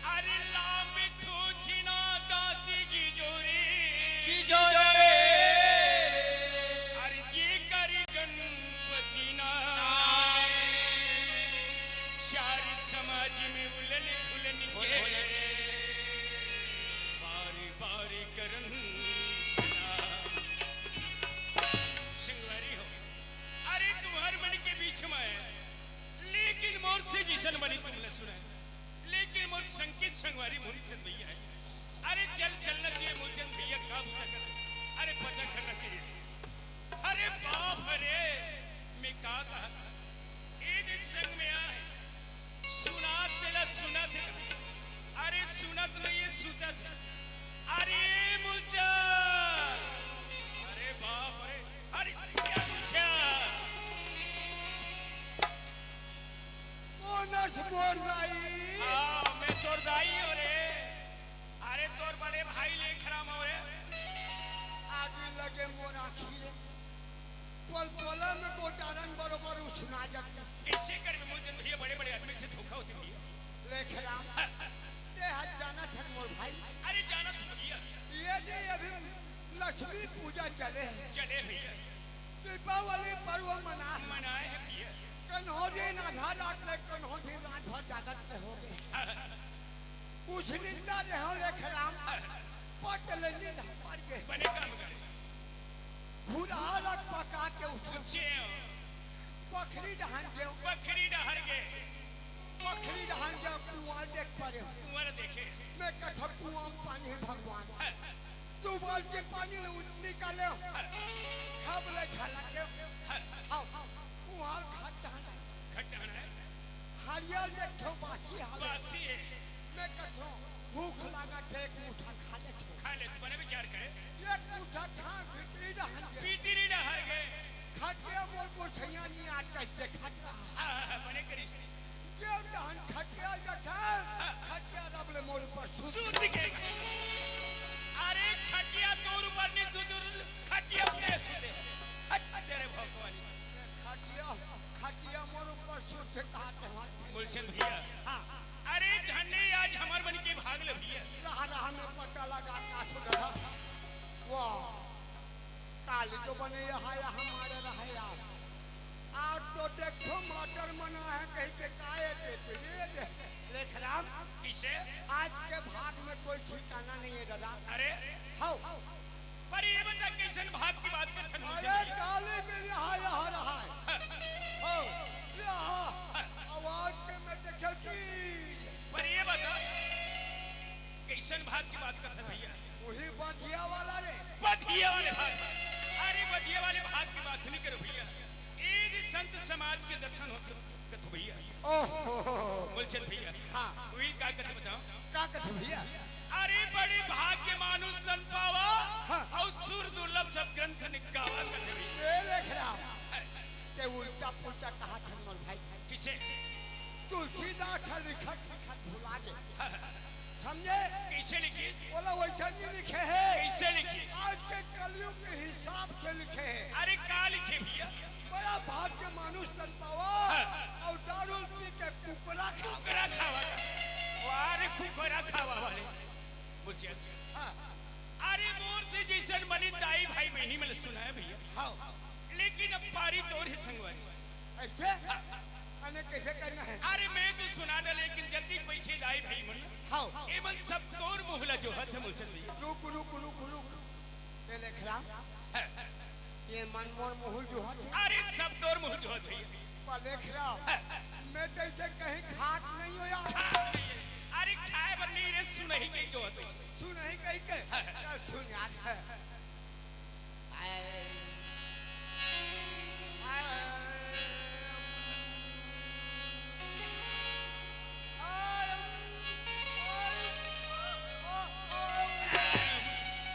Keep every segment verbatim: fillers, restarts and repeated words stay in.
अरे लाम थोचिना दाती की जोरी। की जोरी। अरे जे करी गणपति ना। सारी समाज में उलन खुलन के। बारी बारी करन ना। संगवारी हो। अरे तुम्हर मन के बीच में आय। लेकिन मोर से जिसन बनी तुमने सुना है। लेकिन मोर संकेत संगवारी मूलचंद भैया है। अरे चल चलना चाहिए मूलचंद भैया, का बुता कर। अरे पता करना चाहिए। अरे बाप रे, मैं का कहा। ए दे संग में आय। सुनात तेला सुनत हे। अरे सुनत नहीं है, सुतत हे। अरे मूलचंद। अरे बाप रे। अरे क्या मूलचंद। कोन अस मोर दाई? हाँ, मैं तोर दाई हो रे। अरे तोर बड़े भाई लेखराम हो रे। आगी लगे मोर आँखी रे। पलपला में गोटारन बरोबर उसना जाती। कैसे करबे मूलचंद भैया, बड़े बड़े आदमी से धोखा होते भैया। लेखराम, हाँ। ते हाथ जाना छन मोर भाई। अरे जाना छन भैया। ये जे अभी लक्ष्मी पूजा चले हे। चले भैया। दीपावली पर्व मना हे। मनाए हे भैया। कन्हो दिन आधा रात ले कन्हो दिन रात भर जागत ले होगे। हाँ। कुछ निंदा दे हो लेखराम। हाँ। पट ले नींद हमार के। बने काम करे। भुरहा लग पका के उठो। उठे हो। पखरी डहन गेव। पखरी डहर गे। पखरी डहन गेव, कुआं देख परे हो। कुआं देखे। मैं कथा कुआं में पानी हे भगवान। हाँ। दू बाल्टी पानी ले उठ निकाले हो। हाँ। खब ले झलक गेव। हाँ। खाओ। कुआं खट डहन हे। खट डहन हे। हरियर देखो बासी हवे। बासी हे। मैं कथो भूख लागत हे, एक मुठा खा लेथो। खा ले, तू बने विचार करे। एक मुठा खा, भीतरी डहन गे। भीतरी डहर गे। खटिया मोर गोठैया नी आत कहिके खट रहा। हाँ, हाँ, हाँ, बने करी। जे डहन खटिया जठा, हाँ। खटिया रब ले मोर ऊपर सूत। सूत गे। अरे खटिया तोर ऊपर नी सूत, खटिया पे सूते। हट, तेरे भगवान। खटिया, खटिया मोर ऊपर सूत के कहा के हमार। मूलचंद भैया। हाँ। अरे धन्य आज हमर मन के भाग ले भैया। रहा, रहा में पता लगा का सुधरा। वाह। काली तो बने यहाँ या हमारे रहे यार। आज तो देखो मटर मना हे कहिके काहे देते रे दे। लेखराम। किसे? आज के भाग में कोई ठिकाना नहीं है दादा। अरे। हाव। पर ये बता कैसन भाग की बात कर सकते अरे हैं? काली में यहाँ, यहाँ रहा हे। हाँ। हो, यहाँ। हाँ। आवाज के मैं देखे की। पर ये बता कैसन भाग की बात कर सकते भैया? वही बधिया वाला रे। बधिया वाले भाग। अरे बधिया वाले भाग की बात नहीं करो भैया। ए संत समाज के दर्शन होते कथ भैया। ओहो। मूलचंद भैया। हाँ। वही का कथ बताओ? का कथ भैया? अरे बड़े भाग्य मानुष तन पावा। हाँ। अउ सुर दुर्लभ सब ग्रंथ निकावा कथ भैया। ए लेखराम। ते उल्टा पुल्टा कहा छन मोर भाई। किसे? तुलसीदास ह लिखत लिखत भुला गे। समझे? कैसे लिखिस? बोला वैसा नहीं लिखे हे। कैसे लिखिस? आज के कलयुग के हिसाब से लिखे हे। अरे का लिखे भैया? बड़ा भाग्य मानुष तन पावा। हाँ। अउ दारू पी के कुकरा खावा। कुकरा खावा का? वाह रे कुकरा खावा वाले। बोल चल। हाँ। अरे मोर से जैसन बनी दाई भाई बहनी मन ल सुनाए भैया। हाँ। लेकिन अब पारी तोर हे संगवारी। ऐसे? हाँ। अने कैसे करना हे? अरे मैं तो सुना ना, लेकिन जतिक बइठे दाई भाई मन। हाँ। ए मन सब तोर मुँह ल जोहत हे मूलचंद भैया। रुक, रुक, रुक, रुक। ए लेखराम। हाँ। ए मन मोर मुँह ल जोहत हे। अरे सब तोर मुँह ल जोहत भैया। पर लेखराम। हाँ। मैं तो ऐसे कहीं खात नहीं हो यार। खात नहीं हे। अरे खाए बर नहीं रे, सुनही के जोहत हे। सुनही कहिके। हाँ। चल सुन यार।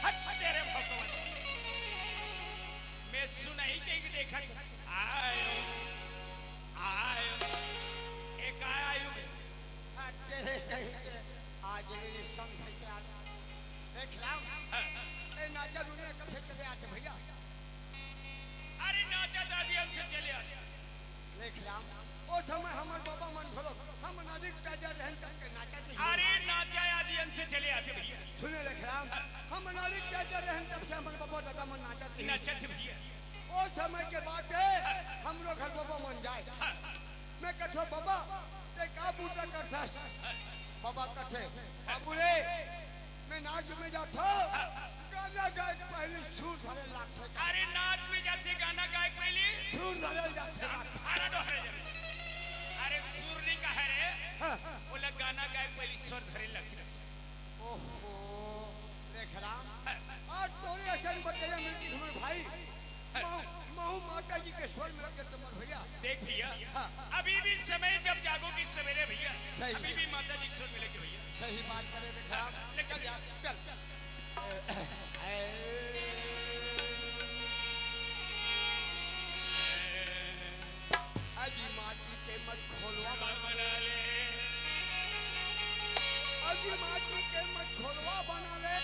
हट तेरे भगवान। मैं सुनही के देखत आयो, आयो। ए काय आयो मैं? हट तेरे कहीं के आज ये समझ के आ। लेखराम। हाँ। ए नाचा दुनिया का फेंक दे आते भैया। अरे नाचा दादी हमसे चले आते। लेखराम। ओ समय हमर बाबा मन घलो, हम नारिक टाइगर रहन तब के नाचत रहिन। अरे नाचा आदि अंश चले आथे भैया। सुने लेखराम, हम नारिक टाइगर रहन तब से हमर बाबा दादा मन नाचत रहिन। नाचत भैया। ओ समय के बात हे, हमरो घर बाबा मन जाय। हाँ। मैं कथों, "बाबा, तैं का बूता करथस?" बाबा कथे, "बाबू रे, मैं नाच में जाथों, गाना गाय के पहिली सुर धरे लागथे।" अरे नाच में जाथे, गाना गाय के पहिली सुर धरे लागथे। अरे डोहरे जरे। अरे सुर नहीं कहे रे। हाँ। ओला गाना गाय के पहिली सुर धरे लागथे। ओहो, लेखराम, आज तोरे असन बतैया मिलती हमर भाई। महू, महू माता जी के स्वर में लग जाते मोर भैया। देख भैया, हाँ। अभी भी समय जब जागोगे सवेरे भैया, सही अभी है। भी माता जी के स्वर में लगे भैया। सही बात करे लेखराम। लेकिन चल यार, चल। अजी माटी के मटखोलवा बना ले। अजी माटी के मटखोलवा बना ले।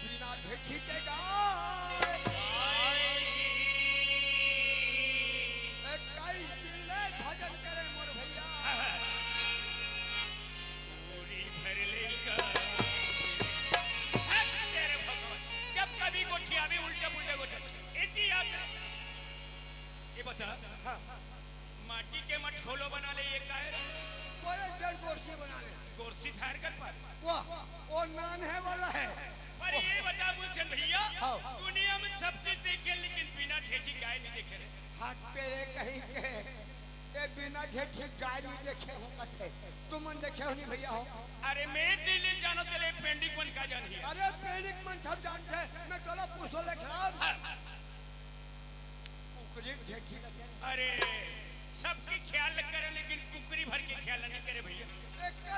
बिना ढेठी के गाय। इक्कीस दिन ले भजन करे मोर भैया। पूरी भर लेगा। हट तेरे भगवान। जब कभी गोठी आवे उल्टा पुल्टा गोठी। इति याद। ये बता। हाँ। माटी के मटखोलो बना ले, ये का है? बोले जड़ गोरसी बना ले। गोरसी धार कर पर। वाह, वो नान है वाला है। पर ये बता मूलचंद भैया, हाँ। दुनिया में सब चीज देखे लेकिन बिना ढेठी गाय नहीं देखे रे। हाथ तेरे कहीं के, ये बिना ढेठी गाय नहीं देखे हो कथे। तुमन देखे हो नहीं भैया हो? अरे मैं नहीं ले जानो तेरे पेंडिक मन का जान ही। अरे पेंडिक मन सब जानते हैं, मैं तोला पूछो लेखराम। हाँ। कुकरी ढेठी लगे। अरे, सबके ख्याल करे, लेकिन कुकरी भर के ख्याल नहीं करे भैया।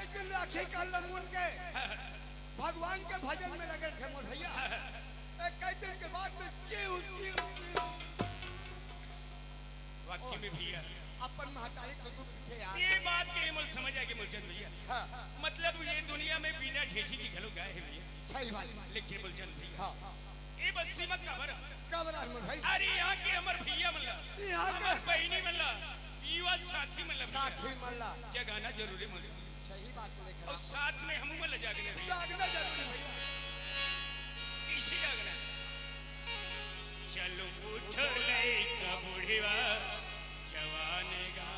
एक दिन राखी कर लमुन के भगवान के भजन में लगे थे मोर भैया। एक दिन के बाद में चिव, चिव, चिव। वाकई में भैया। अपन महतारी को दुख पीछे यार। ये बात के मोल समझ आ गई मूलचंद भैया। हाँ। मतलब ये दुनिया में बिना ढेठी की घलो गाय है भैया। सही बात। लेकिन मूलचंद भैया। हाँ। ये बस्सी में कबर। कबर है मोर भाई। अरे यहाँ के हमर भैया मन ला, यहाँ के हमर बहिनी मन ला, युवा साथी मन ला भैया। साथी मन ला। जगाना जरूरी मन ला। सही बात बोले और खड़ा। साथ में हमू मन ला जागना भैया। जागना जरूरी भैया। कैसे जागना? चलो उठो लइका बुढ़वा जवान गा।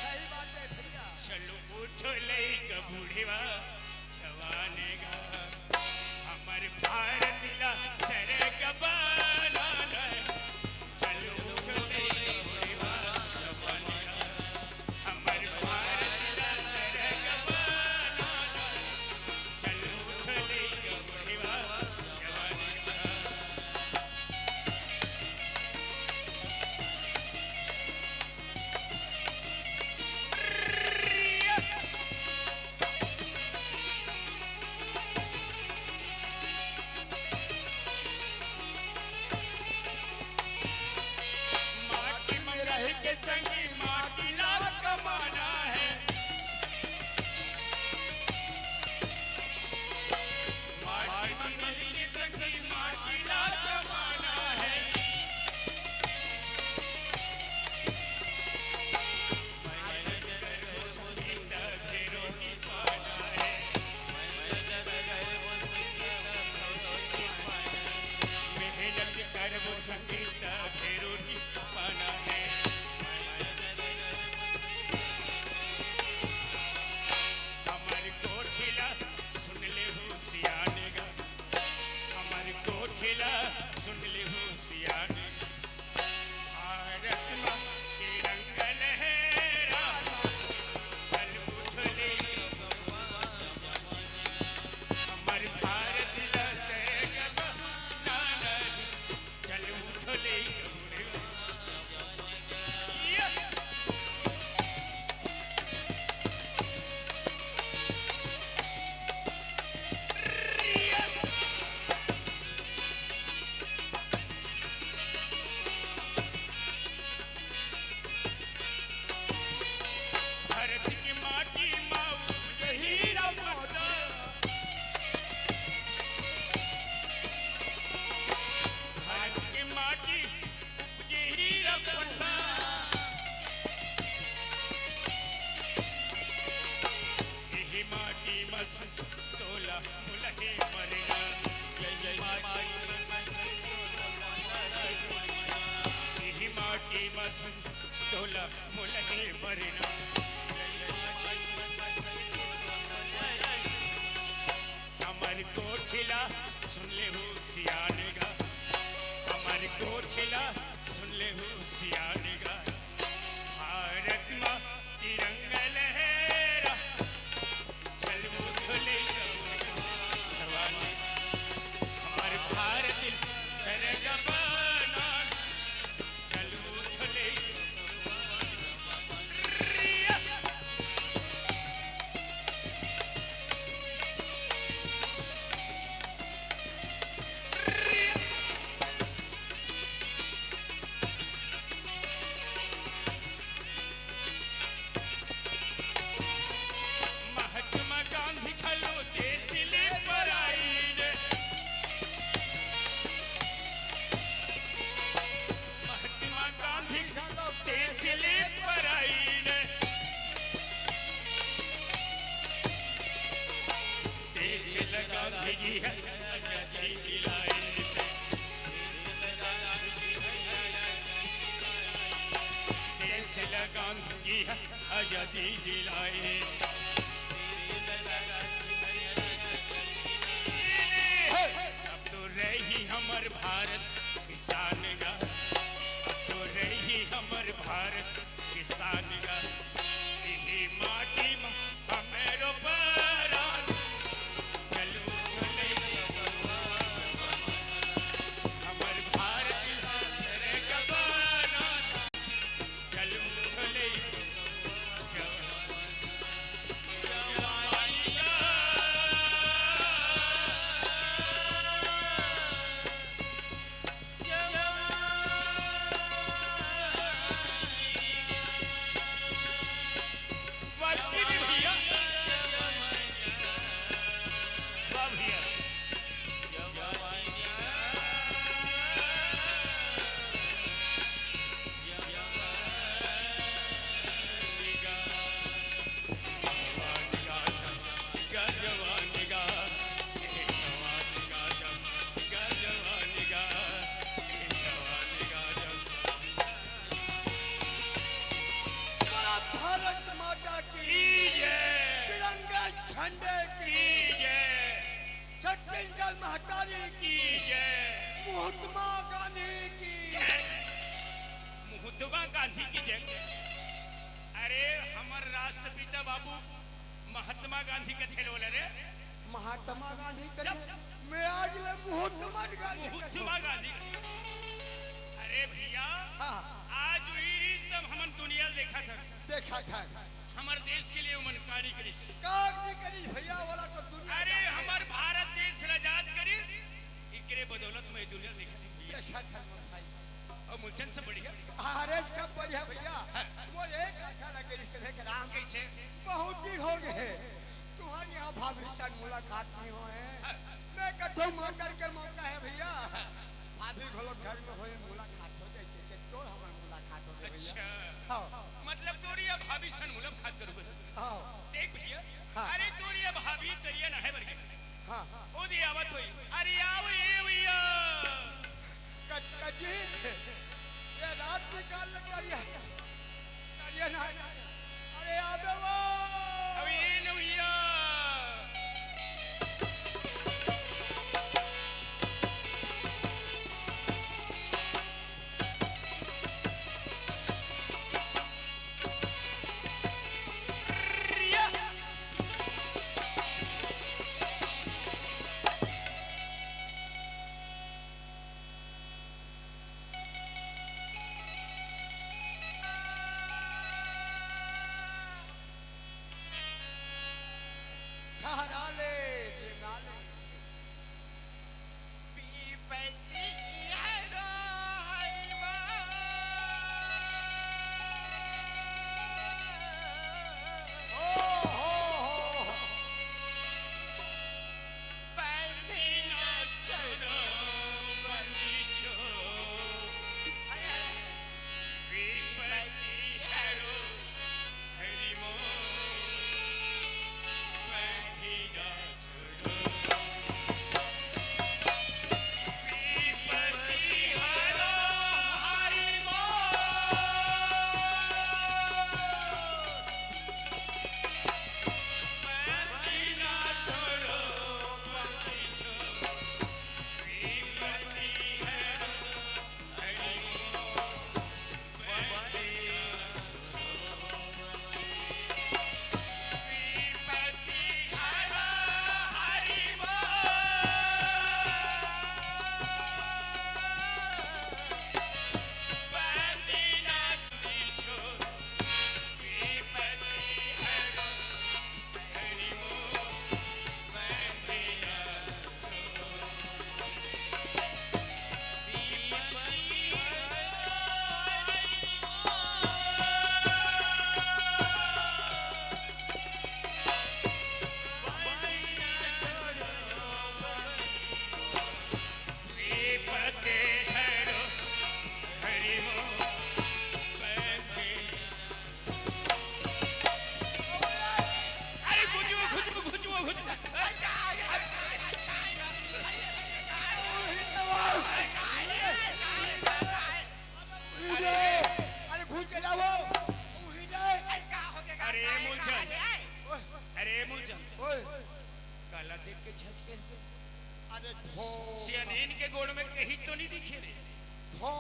सही बात है भैया। चलो उठो लइका बुढ़वा जवान गा। हमर भारत ला सरग बनाना। चलो उठो लइका बुढ़वा जवान गा। हमर भारत ला सरग बनाना। चलो उठो लइका बुढ़वा जवान गा। माटी में रह के संगी माटी ला कमाना है। माटी में मिल के संगी माटी ला कमाना है। मेहनत करबो संगी तभे रोटी पाना है। मेहनत करबो संगी तभे रोटी पाना है। तोला मोला हे मरना। हमर कोठी ला सुन ले हो सियान गा, हमर कोठी ला सुन ले हो सियान गा। भारत मा तिरंगा लहरा, चल उठ ले जवानी, हमर भारत सरग बना। चल उठ ले महात्मा गांधी घलो देश ले पराइन। महात्मा गांधी घलो देश ले पराइन। देश ल गांधी जी ह आजादी दिलाइस। देश ल गांधी जी ह आजादी दिलाइस। अब तो रही हमर भारत किसान गा, अब तो रही हमर भारत किसान गा। इही माटी म हमरो परान। चलू चले हमर भारत सरग बना। चलू चले जवानी गा। वाह भैया। वाह भैया। भारत माता की जय। तिरंगा झंडे की जय। छत्तीसगढ़ महतारी की जय। महात्मा गांधी की जय। महात्मा गांधी की जय। अरे, हमर राष्ट्रपिता बाबू महात्मा गांधी कथे ल बोले रे। महात्मा गांधी कथे। मैं आज ले महात्मा गांधी कथे। महात्मा गांधी। अरे भैया, हाँ। आज ही तब हमन दुनिया ल देखा था। देखा था। हमर देश के लिए उमन का नहीं करिस। का नहीं करिस भैया, वाला तो दुनिया अरे, हमर भारत देश ल आजाद करिस, इकरे बदौलत मैं दुनिया ल देखा था भैया। देखा था मोर भाई। अउ मूलचंद, सब बढ़िया? अरे, सब बढ़िया भैया। हाँ। मोर एक आशा लगे रिश्ते के राम। कैसे? बहुत दिन हो गए, तुम्हारे यहाँ भाभी से मुलाकात नहीं हुए। हाँ। मैं कथो मटर के मौका है भैया, हाँ। भाभी घलो घर में होए, मुलाकात हो जाए, के तोर हमर मुलाकात हो जाए भैया। अच्छा। हाँ। मतलब तोर ये भाभी से मुलाकात करूँगा? हाँ। देख भैया, हाँ। अरे तोर ये भाभी तरिया ना है भैया। हाँ। ओ दे आवत होई। अरे आव रे भैया। कट, कट जी। ये रात में काल लग जा रही है। अरे ना। अरे आबे वो। अबे ये न भैया।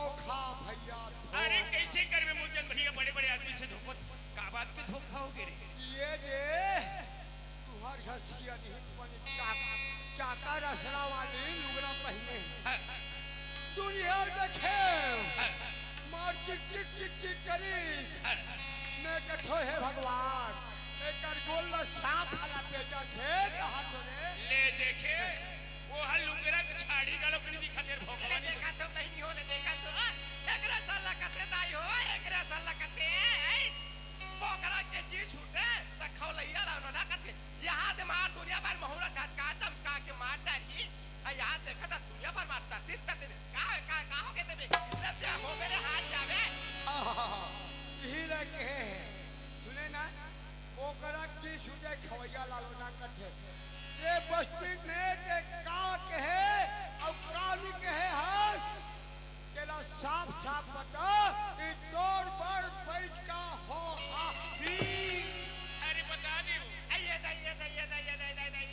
धोखा भैया, धोखा। अरे, कैसे करबे मूलचंद भैया, बड़े-बड़े आदमी से धोखा, का बात के धोखा हो गे रे? ये जे तुहर घर सिया नहीं, पनी चा-, चाकर असरा वाली लुगरा पहिने। हाँ। दुनिया देखे, हाँ। मार चिक चिक चिक चिक करिस। हाँ। मैं कथो, "हे भगवान, एकर गोल ल सांप हला बेटा थे, कहा तो रे?" ले देखे, वो हर लुगरा के छाड़ी गलो के नहीं दिखा दे रे भगवान। ले देखा तो कहीं नहीं हो, ले देखा तो, हाँ? एकरे साला कथे दाई हो, एकरे साला कथे, हैं? बोकरा के जी छूटे, त खौलैया ला ना कथे। यहाँ दे मार दुनिया भर महुरा झटका चमका के मार डारी। आ यहाँ देखा था दुनिया भर मार तरती तरती। का, का, का हो गए तेरे? इसने क्या हो मेरे हाथ जावे? यही ला कहे हैं। सुने ना, बोकरा की छूटे खवैया ला ना कथे। ये बस्ती में ते का कहे अउ का नहीं कहे हस? तेला साफ साफ बता कि तोर बर बइठ का हो हा ही। अरे बता दे वो। अये दई, ये दई, ये दई, ये दई, दई, दई।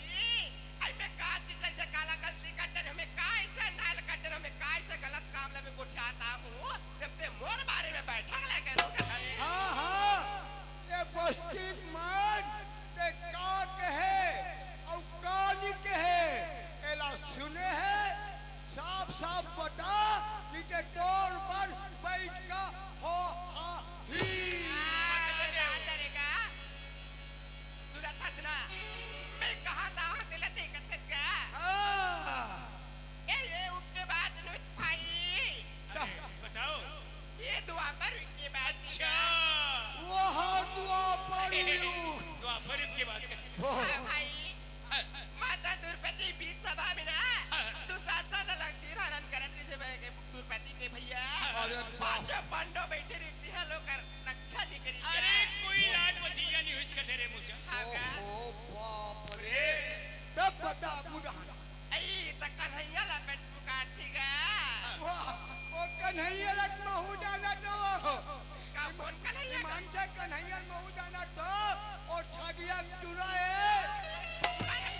अई मैं का चीज ऐसे काला गलती कर डरे, मैं का ऐसे नाल कर डरे, मैं का ऐसे गलत काम ला मैं गोठियाता हूँ, जब ते मोर बारे में बैठक लेके रुके हवे। हाँ, हाँ, ये बस्ती मन ते का कहे अउ का नी कहे, एला सुने हे? साफ साफ बता, नी ते तोर बर बइठ का हो हा ही। आ, तेरे, आ, तेरे का? सुरत हसना, मैं कहा था, तेला देखत हस का? हाँ। ए, ये उठ के बात नहीं भाई। अरे, बताओ। ये द्वापर युग के बात। अच्छा। वह द्वापर युग। द्वापर युग के बात कर। हाँ भाई। हाँ। माता द्रौपदी बीच सभा में ना, हाँ। दुशासन ला चीरहरण करत रहिसे भाई के, द्रौपदी के भैया। हाँ। अरे बाप। पांचों पांडव बैठे रहिसे, तेहा लोग कर रक्षा नहीं करी। अरे कोई लाज बचिया नहीं हुई कथे रे मुझे। हाँ का? ओहो, बाप रे। तब बता बुढ़ान। अई, त कन्हैया ला पेट पुकारती गा। वाह, ओ कन्हैया ला महू जाना तो। का कौन कन्हैया? ईमान से कन्हैया महू जाना तो, ओ ठगिया टूरा है। अरे,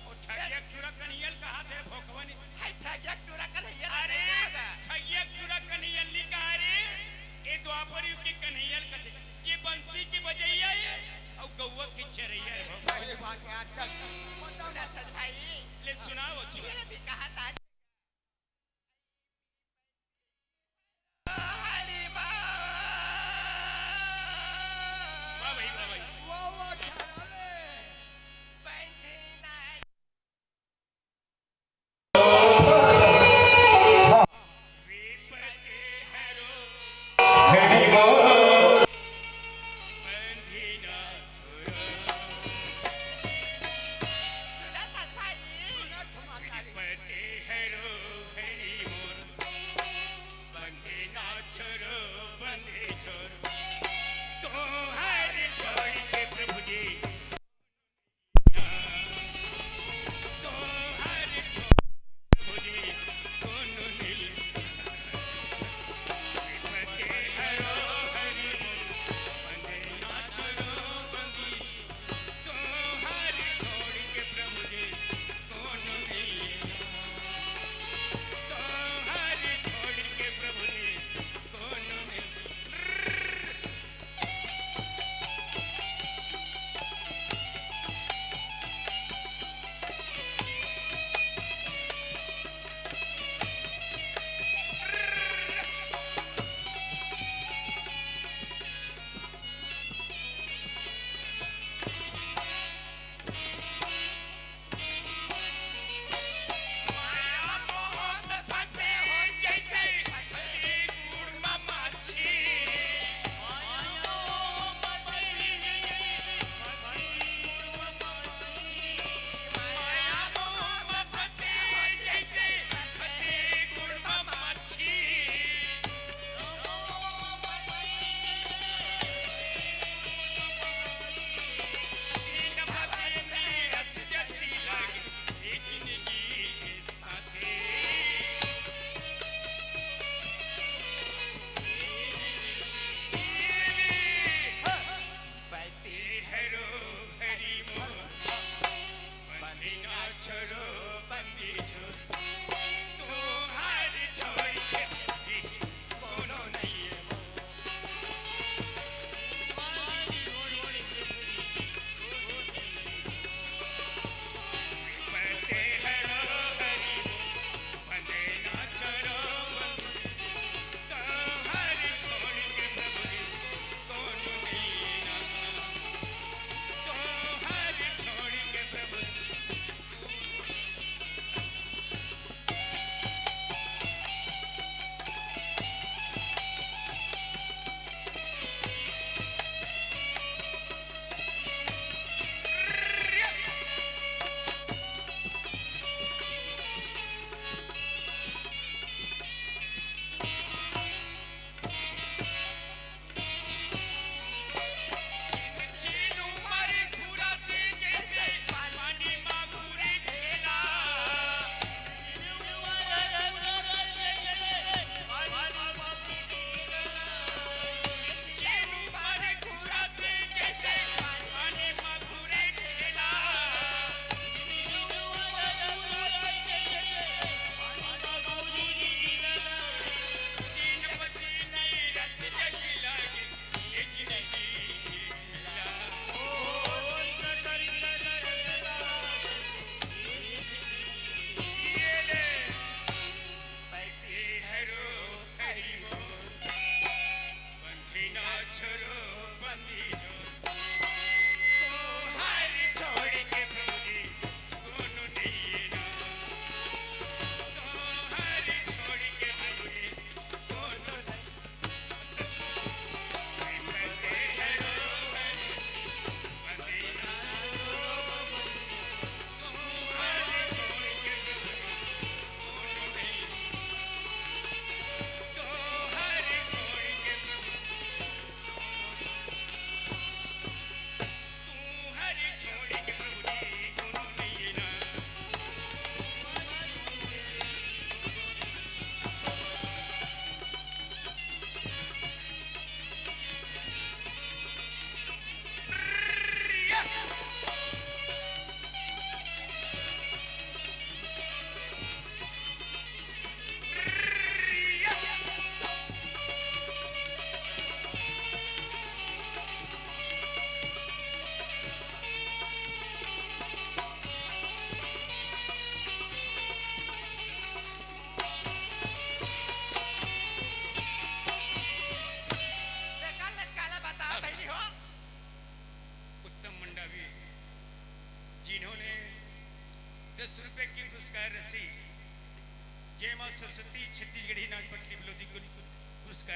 ओ ठगिया टूरा कन्हैया कहा थे भोकवा नहीं। हाय, ठगिया टूरा कन्हैया ला अरे, नहीं कहा। ठगिया टूरा कन्हैया नहीं कहा रे। ए द्वापर युग के कन्हैया कथे। जे बंसी के बजैया ये, अउ गौवा के चरैया ये। सही बात है, आजकल। बता ना। सुना था भाई। ले सुनाओ जी। ये भी कहा था। हरि बोल। वाह भाई, वाह भाई। वाह, वाह, ठाड़ा ले। बंधना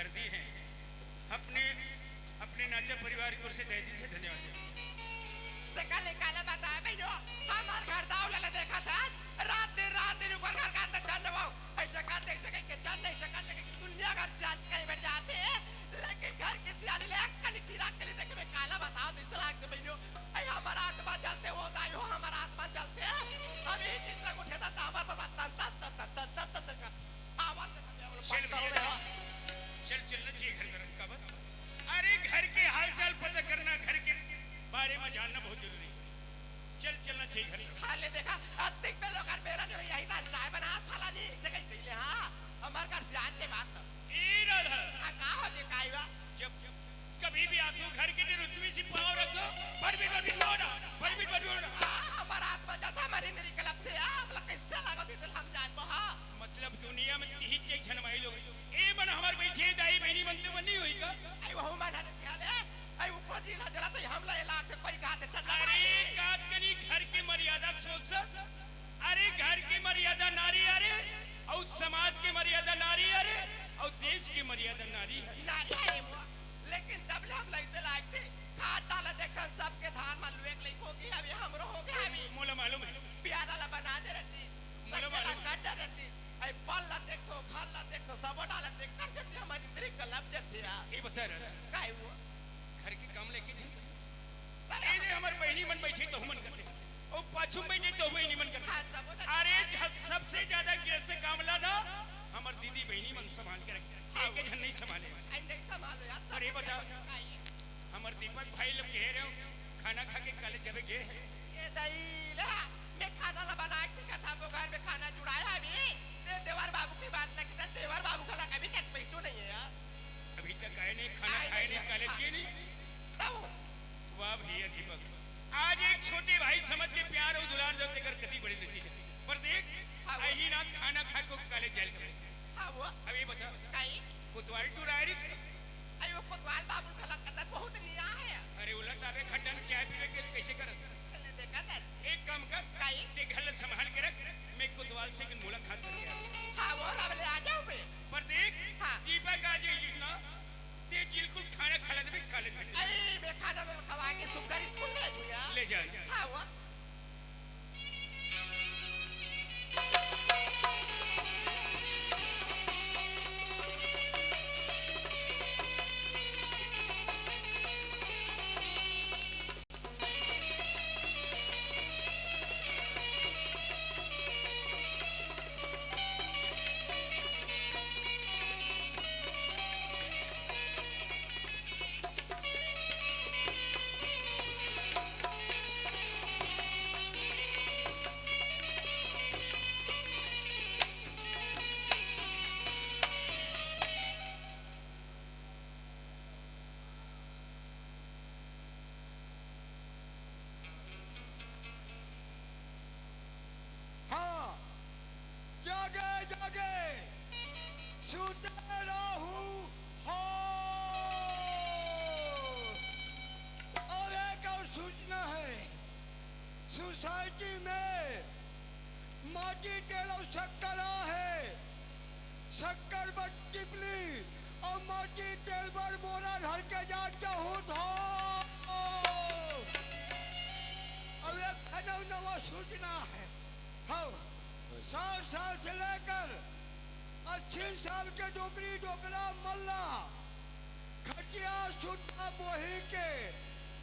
कर दी है। अपने, अपने नाचा परिवार की ओर से तहे दिल से धन्यवाद देते हैं। सकल काला बताए बहिनो, हमर घर दाऊ ला देखत हस, रात दिन, रात दिन ऊपर घर का अंदर चढ़ रहो। ऐसे कर दे, ऐसे कह के चढ़ नहीं सकत, कह के दुनिया घर से आज कहीं बैठ जाते हैं, लेकिन घर के सियाली ले कनी खीरा के लिए देखे, मैं काला बताओ, दिस लाग दे बहिनो। ऐ हमर आत्मा जलते हो दाई हो, हमर आत्मा जलते। हम यही चीज लग उठे था, तो हमर बाबा तन, तन, तन, तन, तन, तन, तन, तन कर। आवाज देता मैं, बोलो, चल पत्थर भैया, हो गया। चल, चल, चलना चाहिए घर का रखा बस। अरे, घर के हालचाल पता करना, घर के बारे में जानना बहुत जरूरी है। चल, चलना चाहिए घर का। हाँ, ले देखा, अतिक में लोग मेरा जो यही था, चाय बना, फलानी, इसे कहीं दे ले, हाँ, हमारे घर से आज के बाद तो। ए राधा। हाँ, का हो जे, का हुआ? जब, जब कभी भी आथो घर के डेर उचमी सी पाँव रखो, भड़बिट भड़बिट रोड़ा, भड़बिट भड़बिट रोड़ा। हाँ, हमारा आत्मा जाता, हमारी इंद्री कलप थे, हाँ, हम लोग कैसे लागो थे, हम जान को, हाँ। मतलब दुनिया में तिही चेक झनमाई लोग। ए मन हमार बैठे दाई बहनी मन ते मन नहीं होई का? आई वो मन हर ख्याल है, आई ऊपर जी ना जला तो हम ला इलाज कोई कहा ते चल अरे, कात कनी घर की मर्यादा सोच सक। अरे, घर की मर्यादा नारी अरे, और समाज की मर्यादा नारी अरे, और देश की मर्यादा नारी है। नारी है वो, लेकिन तब ले हम लइते लायक थे। खाट डाला देखा, सबके धान मा लुएक लइक हो गई, अभी हमरो हो गया, अभी। मोला मालूम है। प्यारा ला बना दे रहती, मोला सकेला मालूम है। काट दे रहती। आई पल ला देखो, घर ला देखो, सब डाला देख कर सकती हमारी इंद्री कलप जाती है। ये बता रहा। काय वो? घर के काम लेके झन करते। अरे, ए दे, हमर बहिनी मन बैठे, तहु मन करते। ओ पाछू में बैठे, तहु बहिनी मन करते। हाँ, सब होता। अरे, झ-, सबसे ज्यादा गृहस्थ काम ला ना, हमर दीदी बहिनी मन संभाल के रखे। हाँ। एक झन नहीं संभाले। आई नहीं संभालो यार, सब अरे, बता। होता है। हमर दीपक भाई लोग कह रहे हो, खाना खा के कॉलेज जावे गे है। ए दई ला, मैं खाना ला बना के कथा वो घर में खाना जुड़ाया अभी। ते देवर बाबू की बात ना की, देवर बाबू का ला कभी तक पैसो नहीं है यार। अभी तक आए नहीं, खाना आए खाए नहीं, नहीं, कॉलेज हाँ। गए नहीं। तब वाह भैया दीपक, आज एक छोटे भाई समझ के प्यार और दुलार दो, तेकर कति बड़े नतीजे। पर देख, हाँ, वो अही ना खाना खा को कॉलेज जाए करे। हाँ, वो। अब ये बता, काई? कोतवाल टूरा है रिस्क? अरे, वो कोतवाल बाबू का लगता बहुत निया है। अरे, उला ताबे खड्डन चाय पीवे के कैसे करत? चलने देखा था। एक काम कर, काई? ते घर ले संभाल के रख, मैं कोतवाल से मुलाकात करके आता हूँ। हाँ, वो रब ले आ जाओ बे। पर देख, हाँ। दीपक आज ये ना, ते बिल्कुल खाना खा ले, खाले में। अरे, मैं खाना में खवा के सुगर स्कूल में भेजूँ यार। ले जा। हाँ, वो। हाँ, जागे, जागे, सुते रहू हो। और एक और सूचना है, सोसाइटी में माटी तेल और शक्कर आहे, शक्कर बर टिपली और माटी तेल बर बोरा धर के जा चाहूत हो। अब एक ठन नवा सूचना है। हाँ, साठ साल से लेकर अस्सी साल के डोकरी डोकरा मल्ला खटिया सुट्टा बोही के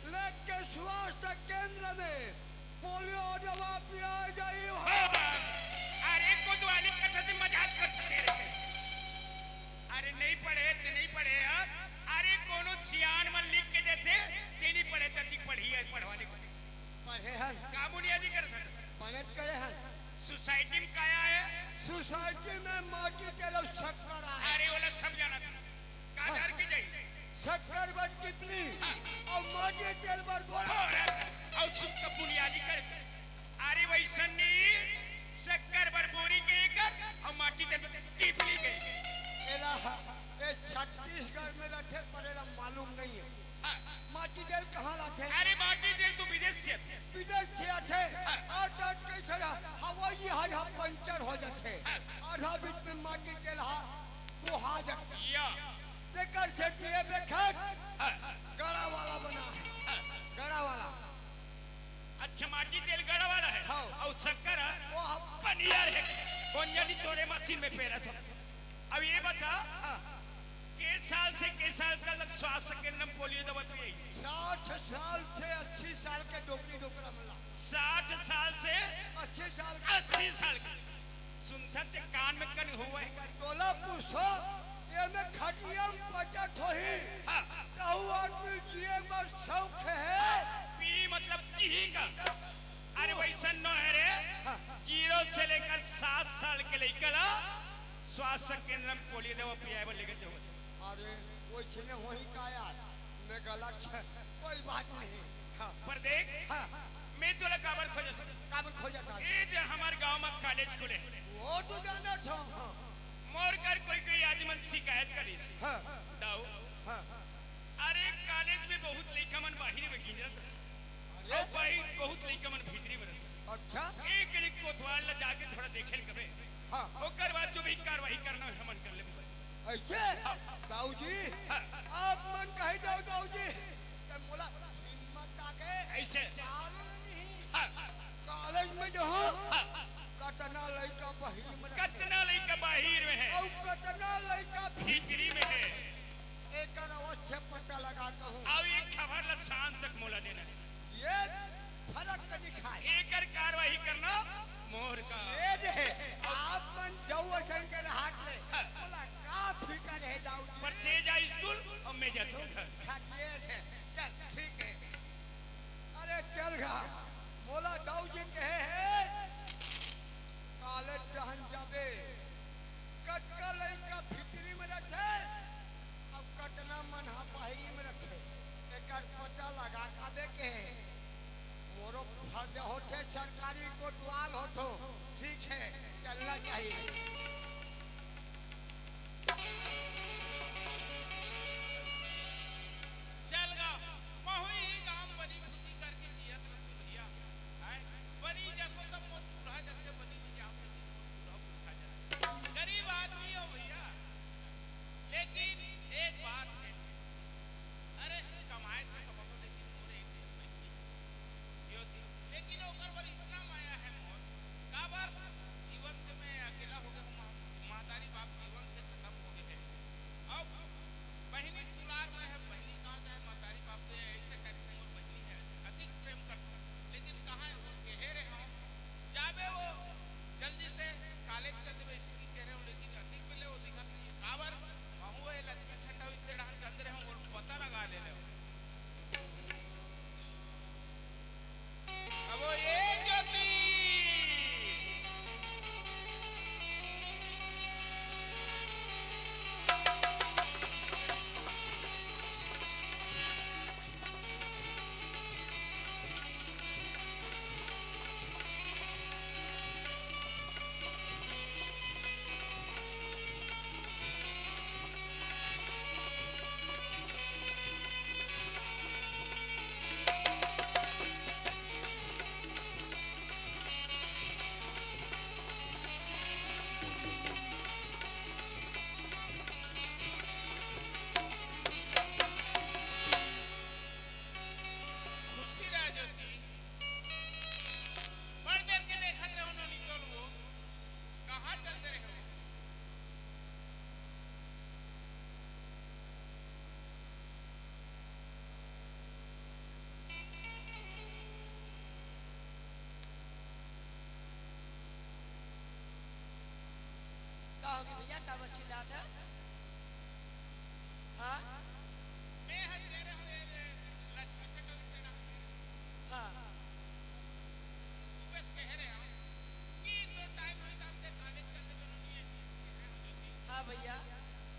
लेके स्वास्थ्य केंद्र में पोलियो दवा पिया जाई हो। अरे कोतवाली करत हे, मजाक करत हे रे। अरे नहीं पढ़े ते नहीं पढ़े ह। अरे कोनो सियान मन लिख के देथे, ते नहीं पढ़े त ती पढ़ी है पढ़वाले को। पढ़े हन। का बुनियादी करत हे? पढ़त करे हन। सोसाइटी में काया है? सोसाइटी में माटी तेल अउ शक्कर आहे। अरे ओला सब जानत हे। का धर के जाई? शक्कर बर टिपली हाँ। अउ माटी तेल बर बोरा। बोरा। अउ सुख का बुनियादी कर। अरे वैसन नहीं, शक्कर बर बोरी के एकर अउ माटी तेल बर टिपली के। एला, ए छत्तीसगढ़ में रथे पर एला मालूम नहीं है। हाँ। माटी तेल कहाँ लाथे? अरे माटी तेल तो विदेश से आथे। विदेश से आथे। हाँ। और तो कैसे रहा? हवाई जहाज हा पंचर हो जाथे। हाँ। आधा बीच में माटी तेल हा बोहा जाथे। या। ते शक्कर ह, वो हम पनियर हे, कोन जनी तोरे मशीन में पेरत हो। अब ये बता, हाँ। के साल से के साल का लग स्वास्थ्य केंद्र में पोलियो दवा पियाई? साठ साल से अस्सी साल के डोकरी डोकरा मन ला। साठ साल से अस्सी साल के। अस्सी साल के। सुनता ते कान में कन हुआ है। तोला पूछो, ये में खटिया में पचत होही। हाँ। कहू आदमी जिए बर शौक है। पी मतलब जी का। अरे वैसन नो है रे। हाँ। जीरो से लेकर सात साल के लइका ला स्वास्थ्य केंद्र में पोलियो दवा पियाए बर लेके जाओ। अरे, वैसने होही का यार? मैं गलत, कोई बात नहीं। हाँ। पर देख, हाँ। मैं तोला काबर खोजत हूँ? काबर खोजत हूँ? ये जे हमारे गांव में कॉलेज खुले। वो तो जानत हूँ, हाँ। मोर कर कोई कोई आदमी मन शिकायत करिस। हाँ। दाऊ। हाँ। अरे, कॉलेज में बहुत लइका मन बाहिर में गिंजरत रहे। अरे? अउ बाहिर बहुत लइका मन भीतरी में रहे। अच्छा। एक एक कोतवाल ला जाके थोड़ा देखे ल कबे। हाँ। ओकर बाद जो भी कार्रवाई करना है, हमन कर लेबे। ऐसे? हाँ। दाऊ जी, हाँ। आप मन कहे जाओ दाऊ जी, त मोला हिम्मत आके ऐसे? मालूम नहीं। हाँ। कॉलेज में जो हो, हाँ। कतना लइका बाहिर में रथे। कतना लइका बाहिर में है। अउ कतना लइका भीतरी में है। एकर अवश्य पता लगा कहूँ। अब एक खबर ला शाम तक मोला देना है। ये फर्क कनी खाए। एकर कार्रवाई करना मोर का। ये दे, आप मन जाऊ असन के हाथ ले। हाँ। बोला, का फिकर है दाऊ जी? पर ते जा स्कूल अउ मैं जाथों घर। हाँ, ये दे। चल, ठीक है। अरे चल गा, मोला दाऊ जी कहे है, कॉलेज जहन जाबे, कतका लइका भीतरी में रथे, अउ कतना मन ह बाहिरी में रथे, एकर पता लगा काबे के। मोरो फर्ज होथे, सरकारी कोतवाल होथो, ठीक है, चलना चाहिए। चल गा, महू इही गांव बनी भूती करके जियत रहूं भैया। आय, बनी जाथो तब मोर चूल्हा जलथे, बनी नहीं जाओ तो मोर चूल्हा बुझा जाथे। गरीब आदमी हो भैया, लेकिन एक बात है, अरे कमाए तो कमाओ, लेकिन मोर एक ठन बहिनी हे, लेकिन ओकर बर इतना माया है मोर, काबर जीवन से मैं अकेला हो गया हूँ, महतारी बाप जीवन से खत्म हो गए हैं। अब बहिनी के दुलार में है, बहिनी कहाँ जाए, महतारी बाप तो ऐसे कहते हैं, मोर बहिनी है, अति प्रेम करते हैं, लेकिन कहाँ है, वो कहे रहे हो, जाबे वो जल्दी से कॉलेज चल देबे, ऐसे की कह रहे हो, लेकिन अति पहले वो दिखत नहीं है। काबर? महू ये लक्ष्मी ठंडा हुई तेरा हम चंद्र हम और पता लगा ले रहे हो। अब वो ये ज्योति। खुशी रह ज्योति, बड़ देर के देखत रहो नोनी तोर वो, कहाँ चल दे रहे हो? का होगे भैया, काबर चिल्लात हस? हाँ? मैं हर कह रहा हूँ, ये, ये लक्ष्मी छठा उत्तरा। हाँ। तू बस कह रहे हो कि तो टाइम होई तो हमके कॉलेज चल दे, बनू नहीं ऐसी कह रहे हो ज्योति। हाँ भैया।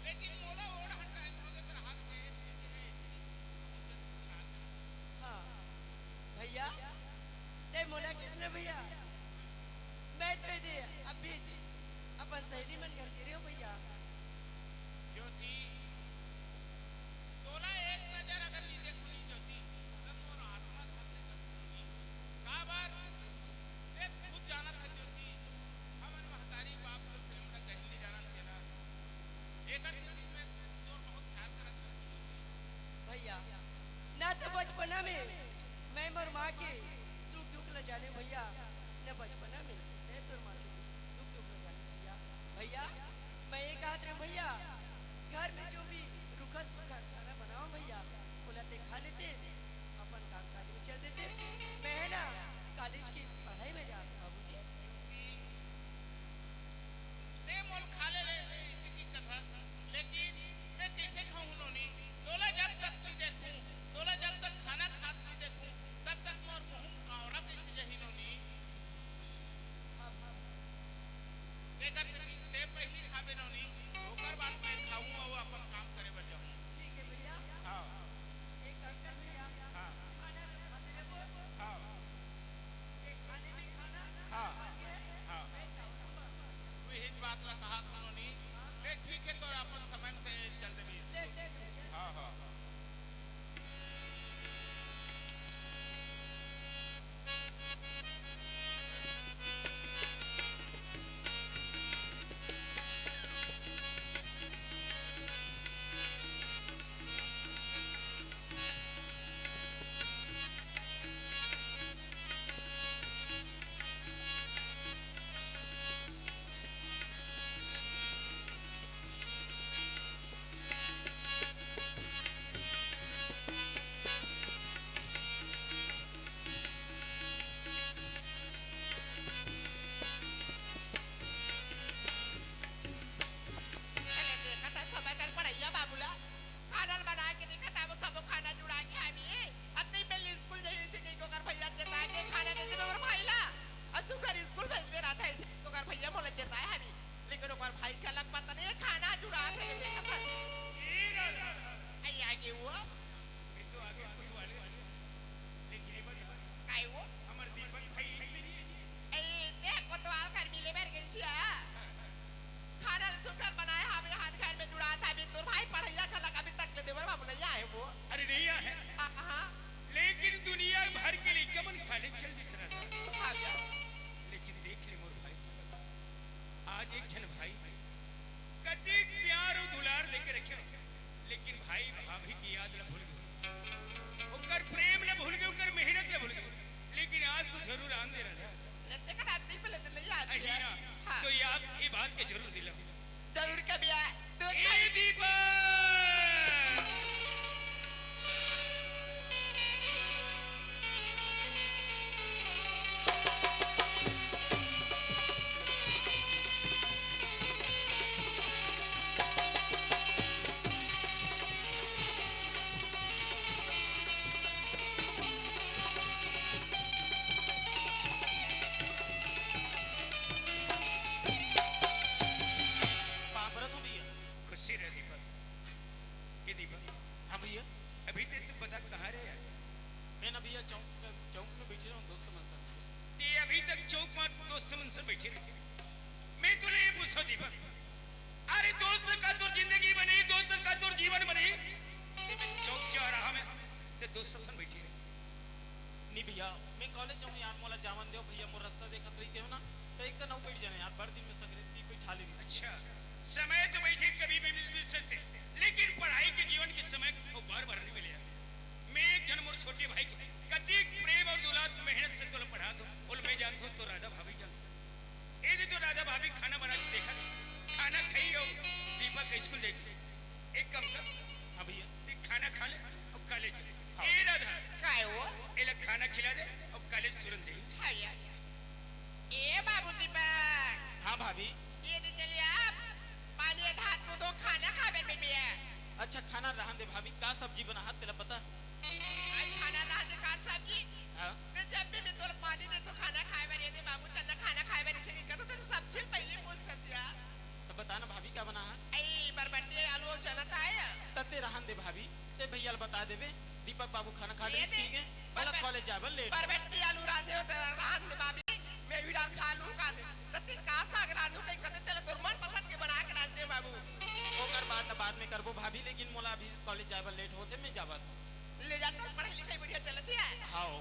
लेकिन मोला ओढ़ हर टाइम हो गए, तेरा हाथ में ये चीज़ है, ऐसी बहुत जल्दी रात में। हाँ। भैया, ते मोला किसने भैया? मैं तो इधर अभी अपन सहेली मन घर गिरे हो भैया। ज्योति, तोला एक नजर अगर नहीं देखो नहीं ज्योति, तब मोर आत्मा धर ले कर सुनगी। काबर? देख, खुद जानत है ज्योति, हमन महतारी बाप के प्रेम ला कहीं नहीं जानत के ना। एकर सेती मैं तोर बहुत ख्याल करत रहती हूँ। भैया, ना तो बचपना में मैं मोर माँ के सुख दुख ल जाने भैया, न बचपना में तैं तोर माँ के सुख दुख न जानिस भैया। भैया, मैं ये कहत रहे भैया, घर में जो भी रूखा सूखा खाना बनाओ भैया, ओला तैं खा लेतेस, अपन काम काज में चल देतेस। मैं है ना कॉलेज की पढ़ाई में जात हूँ बाबूजी। तैं मोला खा ले लेते इसी की कथा, लेकिन मैं कैसे खाऊं नोनी? तोला जब तक नहीं देखूं, तोला जब तक खाना खात नहीं देखूं, तब तक मोर मुंह कावरा कैसे जही नोनी? तेकर से कि तैं पहली खाबे नोनी, ओकर बाद मैं खाऊं अउ अपन काम करे बर जाऊं। ठीक है भैया। हाँ। एक काम कर भैया। हाँ। खाना जो खाते रहे वो हाँ। हाँ। हाँ। तू यही बात ला कहा था नोनी। ले ठीक है, तो अपन समय से चल देबे स्कूल। हाँ, हाँ। अरे देखत हस, हमर कर पढ़इया बाबू ला खाना ल बना के देखत हस, वो सबो खाना जुड़ा के हावी। अब नहीं पहले स्कूल जाही, इसी नहीं तो ओकर भैया चेता के खाना दे देबे मोर भाई ला। अउ सुघर स्कूल भेजबे रहिथे, इसी तो ओकर भैया मोला चेताए हावी। लेकिन ओकर भाई के अलग पता नहीं, खाना जुड़ा थे के देखत हस। ए राधा। आई आगे वो। ये तो आगे कुछ वाले। लेकिन ये बात काय वो? हमर दीपक भाई इतने नहीं है। ए, ते कोतवाल कर मिले बर गई छिया। खाना सुघर बनाए हावे, हाथ घर में जुड़ा था, अभी तोर भाई पढ़ैया घलक अभी तक ले देवर बाबू नहीं आए वो। अरे नहीं आए। हाँ, हाँ। लेकिन दुनिया भर के लइका मन कॉलेज चल दिस रहा था। हाँ भैया। लेकिन देख ले मोर भाई, आज एक झन भाई कतेक प्यार अउ दुलार देके रखे, लेकिन भाई भाभी की याद ल भूल गे, ओकर प्रेम ल भूल गे, ओकर मेहनत ल भूल गे, लेकिन आज तो जरूर आन दे रहा। लेते का रात नहीं पहले तो ले आती अही है। ना, हाँ। तो ये आप ये बात के जरूर दिलाओ। जरूर कभी आए। तू ए दीपक! पाँव परत हूँ भैया। खुशी रह दीपक। ए दीपक। हाँ भैया। अभी ते तू बता कहाँ रहे यार? मैं ना भैया चौक, चौक में बैठे रहूँ दोस्त मन साथ। ते अभी तक चौक में दोस्त मन से बैठे रहे। मैं तोला ये पूछो दीपक, अरे दोस्त का तोर जिंदगी बनी, दोस्त का तोर जीवन बनी। ते मैं चौक जा रहा मैं, ते दोस्त सब संग बैठे रहे। नहीं भैया, मैं कॉलेज जाऊँ यार, मोला जावन देव भैया, मोर रास्ता देखत रही हो ना, तो एक तो नौ बैठ जाने यार, बड़ दिन में सगरे भी बैठा ले। अच्छा, समय तो बैठे कभी भी मिल, मिल सकते, लेकिन पढ़ाई के जीवन के समय वो बार बार नहीं मिले यार। मैं एक जन मोर छोटे भाई के कतिक प्रेम और दुलार मेहनत से तोला पढ़ा दो, और मैं जानता हूँ तो राधा भाभी जान। ए दे तो राधा भाभी खाना बना के देखा दे। खाना खाई हो, दीपक के स्कूल जाई। एक काम कर। हाँ भैया। ते खाना खा ले और कॉलेज जा। हाँ। ए राधा। काय हो? एला खाना खिला दे और कॉलेज तुरंत जाई। हाँ यार। ए बाबू दीपक। हाँ भाभी। ये दे चलिए आप। पानी धात को तो खाना खाबे में भी है। अच्छा खाना रहन दे भाभी, का सब्जी बना हाथ तेला पता? आई खाना रहन दे का सब्जी? हाँ। ते जब भी मैं तोला पानी दे तो खाना खाए बर ये दे बाबू चल ना खाना खाए बर इसे की कहतो तो सब्जी पहले पूछ दसिया। तो बता ना भाभी का बना हस? आई बरबट्टी आलू और चना ताय। तते रहन दे भाभी, ते भैया ल बता देबे, दीपक बाबू खाना खा ये ले दे। ठीक है। बोला बरबट-, कॉलेज जाए बर लेट। बरबट्टी आलू रांधे हो तो रहन दे भाभी, मैं भी डाल खा लूँ का दे। तते का साग रांधू कहीं कहते तेला तोर मन पसंद के बना के रांधते हो बाबू। ओकर बात ला बाद में करबो भाभी, लेकिन मोला अभी कॉलेज जाए बर लेट होथे, मैं जावत हूँ। ले जा, तोर पढ़ाई लिखाई बढ़िया चलत हे? हाओ।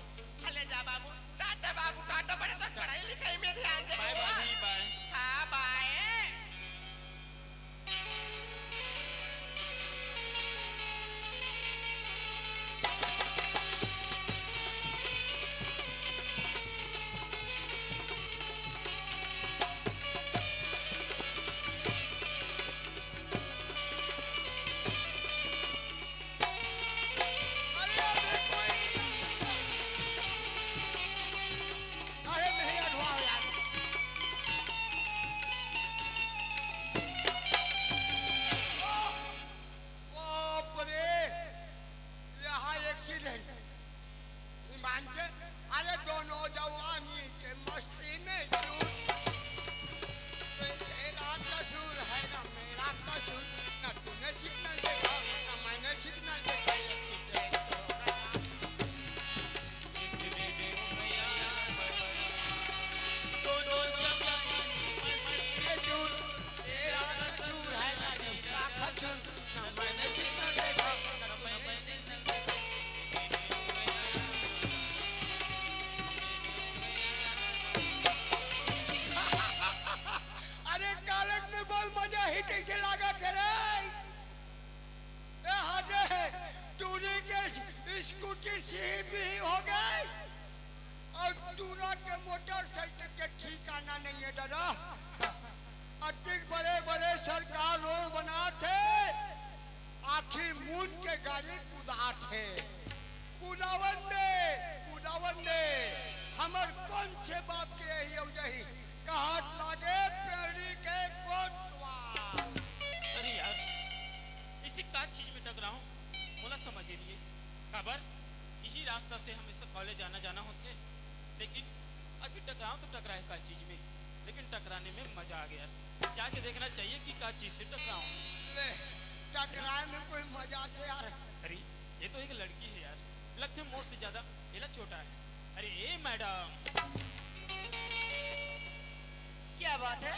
हाँ, ले जा बाबू। टाटा बाबू, टाटा, बड़े तोर पढ़ाई लिखाई में ध्यान दे बाय बाबू। भाभी, बाय। हाँ, बाय। सीबी हो गए। और टूरा के मोटरसाइकिल के ठिकाना नहीं है दादा। अतिक बड़े बड़े सरकार रोड बनाथे, आखी मून के गाड़ी कुदाथे। कुदावन दे, कुदावन दे। हमर कौन से बाप के यही अउ यही कहत लागे पेड़ी के कोटवा। अरे यार, इसी का चीज में टकराऊं, मोला समझ ही नहीं है। काबर? यही रास्ता से हमेशा कॉलेज आना जाना होथे, लेकिन आखिर टकराऊं तो टकराए का चीज में, लेकिन टकराने में मजा आ गया यार। जाके देखना चाहिए कि का चीज से टकराऊं। ले, टकराए में कोई मजा आथे यार। अरे, ये तो एक लड़की है यार, लगथे मोर से ज्यादा एला छोटा है। अरे ए मैडम, क्या बात है?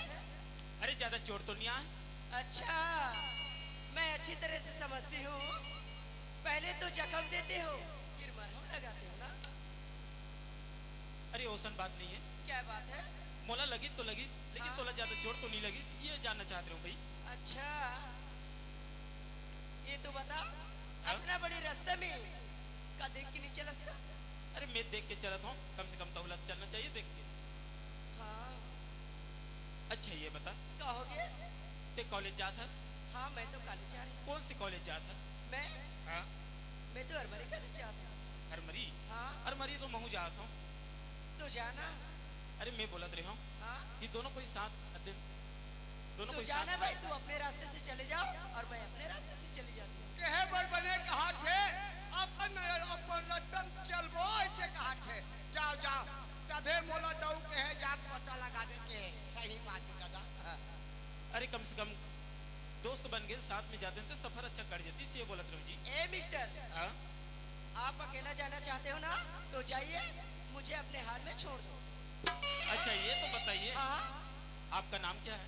अरे ज्यादा चोट तो नहीं आए? अच्छा, मैं अच्छी तरह से समझती हूँ। पहले तो जख्म देते हो, फिर मरहम लगाते हो ना? अरे ओसन बात नहीं है। क्या बात है? मोला लगिस तो लगिस, लेकिन हाँ। तोला ज्यादा चोट तो नहीं लगिस, ये जानना चाहत रहे हो भाई। अच्छा, ये तो बता, हाँ? इतना बड़ी रास्ता में का देख के नहीं चलस का? अरे मैं देख के चलत हूँ, कम से कम तहुला चलना चाहिए देख के। हाँ। अच्छा ये बता, का हो गया? ते कॉलेज जात हस? हाँ, मैं तो कॉलेज जा रही हूँ। कौन से कॉलेज जात हस? मैं? हाँ। मैं तो अरमरी कॉलेज जात हूँ। अरमरी? हाँ। अरमरी तो महू जात हूँ। तो जाना। अरे मैं बोलत रहे हूँ हाँ। कि दोनों कोई साथ, दोनों तो कोई जाना साथ। भाई, तू अपने रास्ते से चले जाओ और मैं अपने रास्ते से चली जाती हूँ। कहे बर बने कहा थे, अपन अपन रद्दम चलबो ऐसे कहा थे। जाओ जाओ, तभे मोला दऊ कहे जा पता लगा दे के। सही बात है दादा। अरे कम से कम दोस्त बन के साथ में जाते हैं तो सफर अच्छा कट जाती, ये बोलत रहे जी। ए मिस्टर, हाँ? आप अकेला जाना चाहते हो ना, तो जाइए, मुझे अपने हाल में छोड़ दो। अच्छा ये तो बताइए, हाँ? आपका नाम क्या है?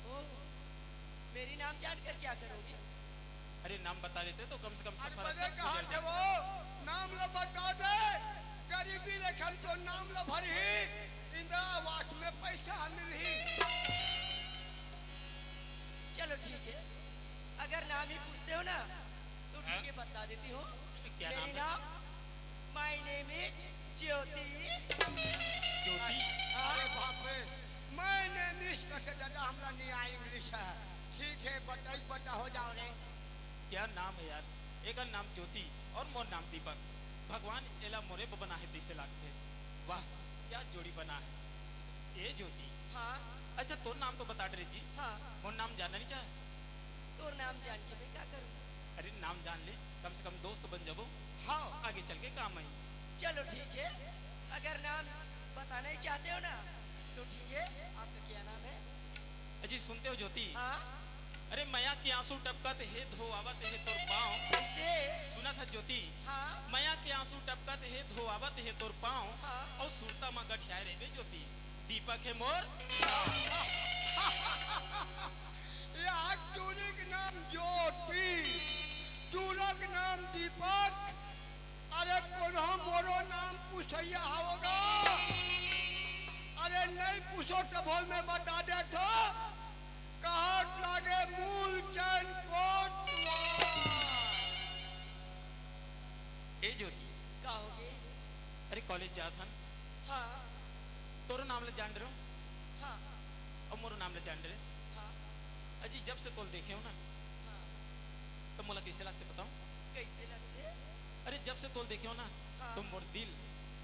ओ, मेरी नाम जानकर क्या करोगे? अरे नाम बता देते तो कम से कम अरे सफर बने अच्छा कहा गुजर थे जाता। वो, नाम लो बता दे, गरीबी रेखा तो नाम लो भरी, इंदिरा आवास में पैसा मिली। चलो ठीक है, अगर नाम ही पूछते हो ना तो ठीक है, हाँ? बता देती हूँ। क्या मेरी नाम है? नाम, my name is ज्योति। ज्योति? हाँ? अरे बाप रे, my name is कैसे दादा, हमला नहीं आए इंग्लिश है। ठीक है, बताई पता हो जाओ रे। क्या नाम है यार, एक नाम ज्योति और मोर नाम दीपक। भगवान एला मोरे ब-, बना है तैसे लागथे। वाह, क्या जोड़ी बना है। ए ज्योति। हाँ। अच्छा, तोर नाम तो बता डरे जी। हाँ। मोर नाम जानना नहीं चाहस? तोर नाम जान के मैं क्या करूँ? अरे, नाम जान ले, कम से कम दोस्त बन जाबो। हाँ। आगे चल के काम आई। चलो ठीक है, अगर नाम बताना ही चाहते हो ना, तो ठीक है, आपका क्या नाम है? अजी, सुनते हो ज्योति? हाँ। अरे, मया के आंसू टपकत हे, धोआवत हे तोर पाँव। कैसे? सुनत हस ज्योति? हाँ। मया के आंसू टपकत हे, धोआवत हे तोर पाँव। हाँ। अउ सुरता म गठियाए रहिबे ज्योति, दीपक हे मोर। यार, टूरी के नाम ज्योति, टूरा के नाम दीपक। अरे कोनो मोरो नाम पूछइया होगा? अरे नहीं पूछो तो बोल, मैं बता देथों, कहत लागे मूल चैन कोटवा। ए ज्योति। का होगे? अरे कॉलेज जात हन। हाँ। तोरो नाम ल जान डरेंव। हाँ। अउ मोरो नाम ल जान डरेस। हाँ। अजी, जब से तोल देखे हों ना, हाँ। त मोला कइसे लागथे बताओं? कइसे लागथे? अरे, जब से तोल देखे हों ना, हाँ। त मोर दिल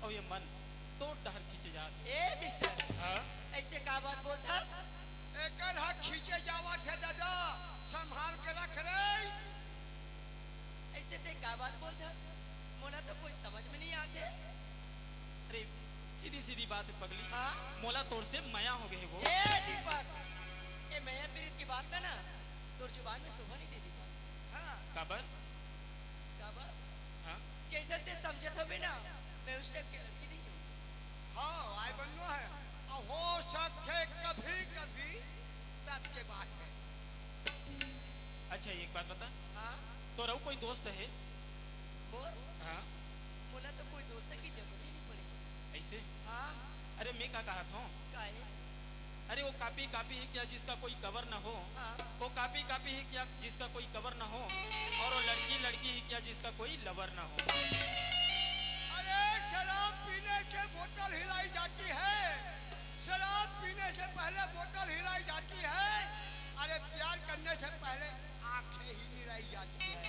अउ ये मन तोर डहर खींचे जात हे। ए मिस्टर, हाँ? अइसे का बात बोलथस? एकर ह खींचे जावत हे दादा, संभाल के रख रे। अइसे तें का बात बोलथस? मोला तो कोई समझ में नहीं आथे। अरे, सीधी सीधी बात हे पगली। हाँ? मोला तोर से मया हो गए हे वो। ए दीपक, ए मया पीरित के बात ला ना तोर जुबान में शोभा नहीं दे दीपक। हाँ। काबर? काबर? हाँ? जइसन तें समझत होबे ना, मैं उस टाइप के लड़की नहीं हूँ। हाँ, आय बन्नो हे। अउ हो सकथे कभी कभी तब के बात हे। अच्छा, एक बात बता। हाँ? तोर अउ कोई दोस्त हे? मोर? हाँ। मोला तो कोई दोस्त की जरूरत ही नहीं पड़े। अइसे? हाँ। अरे, मैं का कहत हों? काहे? अरे, वो कापी कापी ही क्या जिसका कोई कवर न हो? हाँ। वो कापी कापी ही क्या जिसका कोई कवर न हो? और वो लड़की लड़की ही क्या जिसका कोई लवर न हो? शराब पीने से बोतल हिलाई जाती है, शराब पीने से पहले बोतल हिलाई जाती है। अरे, प्यार करने से पहले आंखें ही मिलाई जाती है।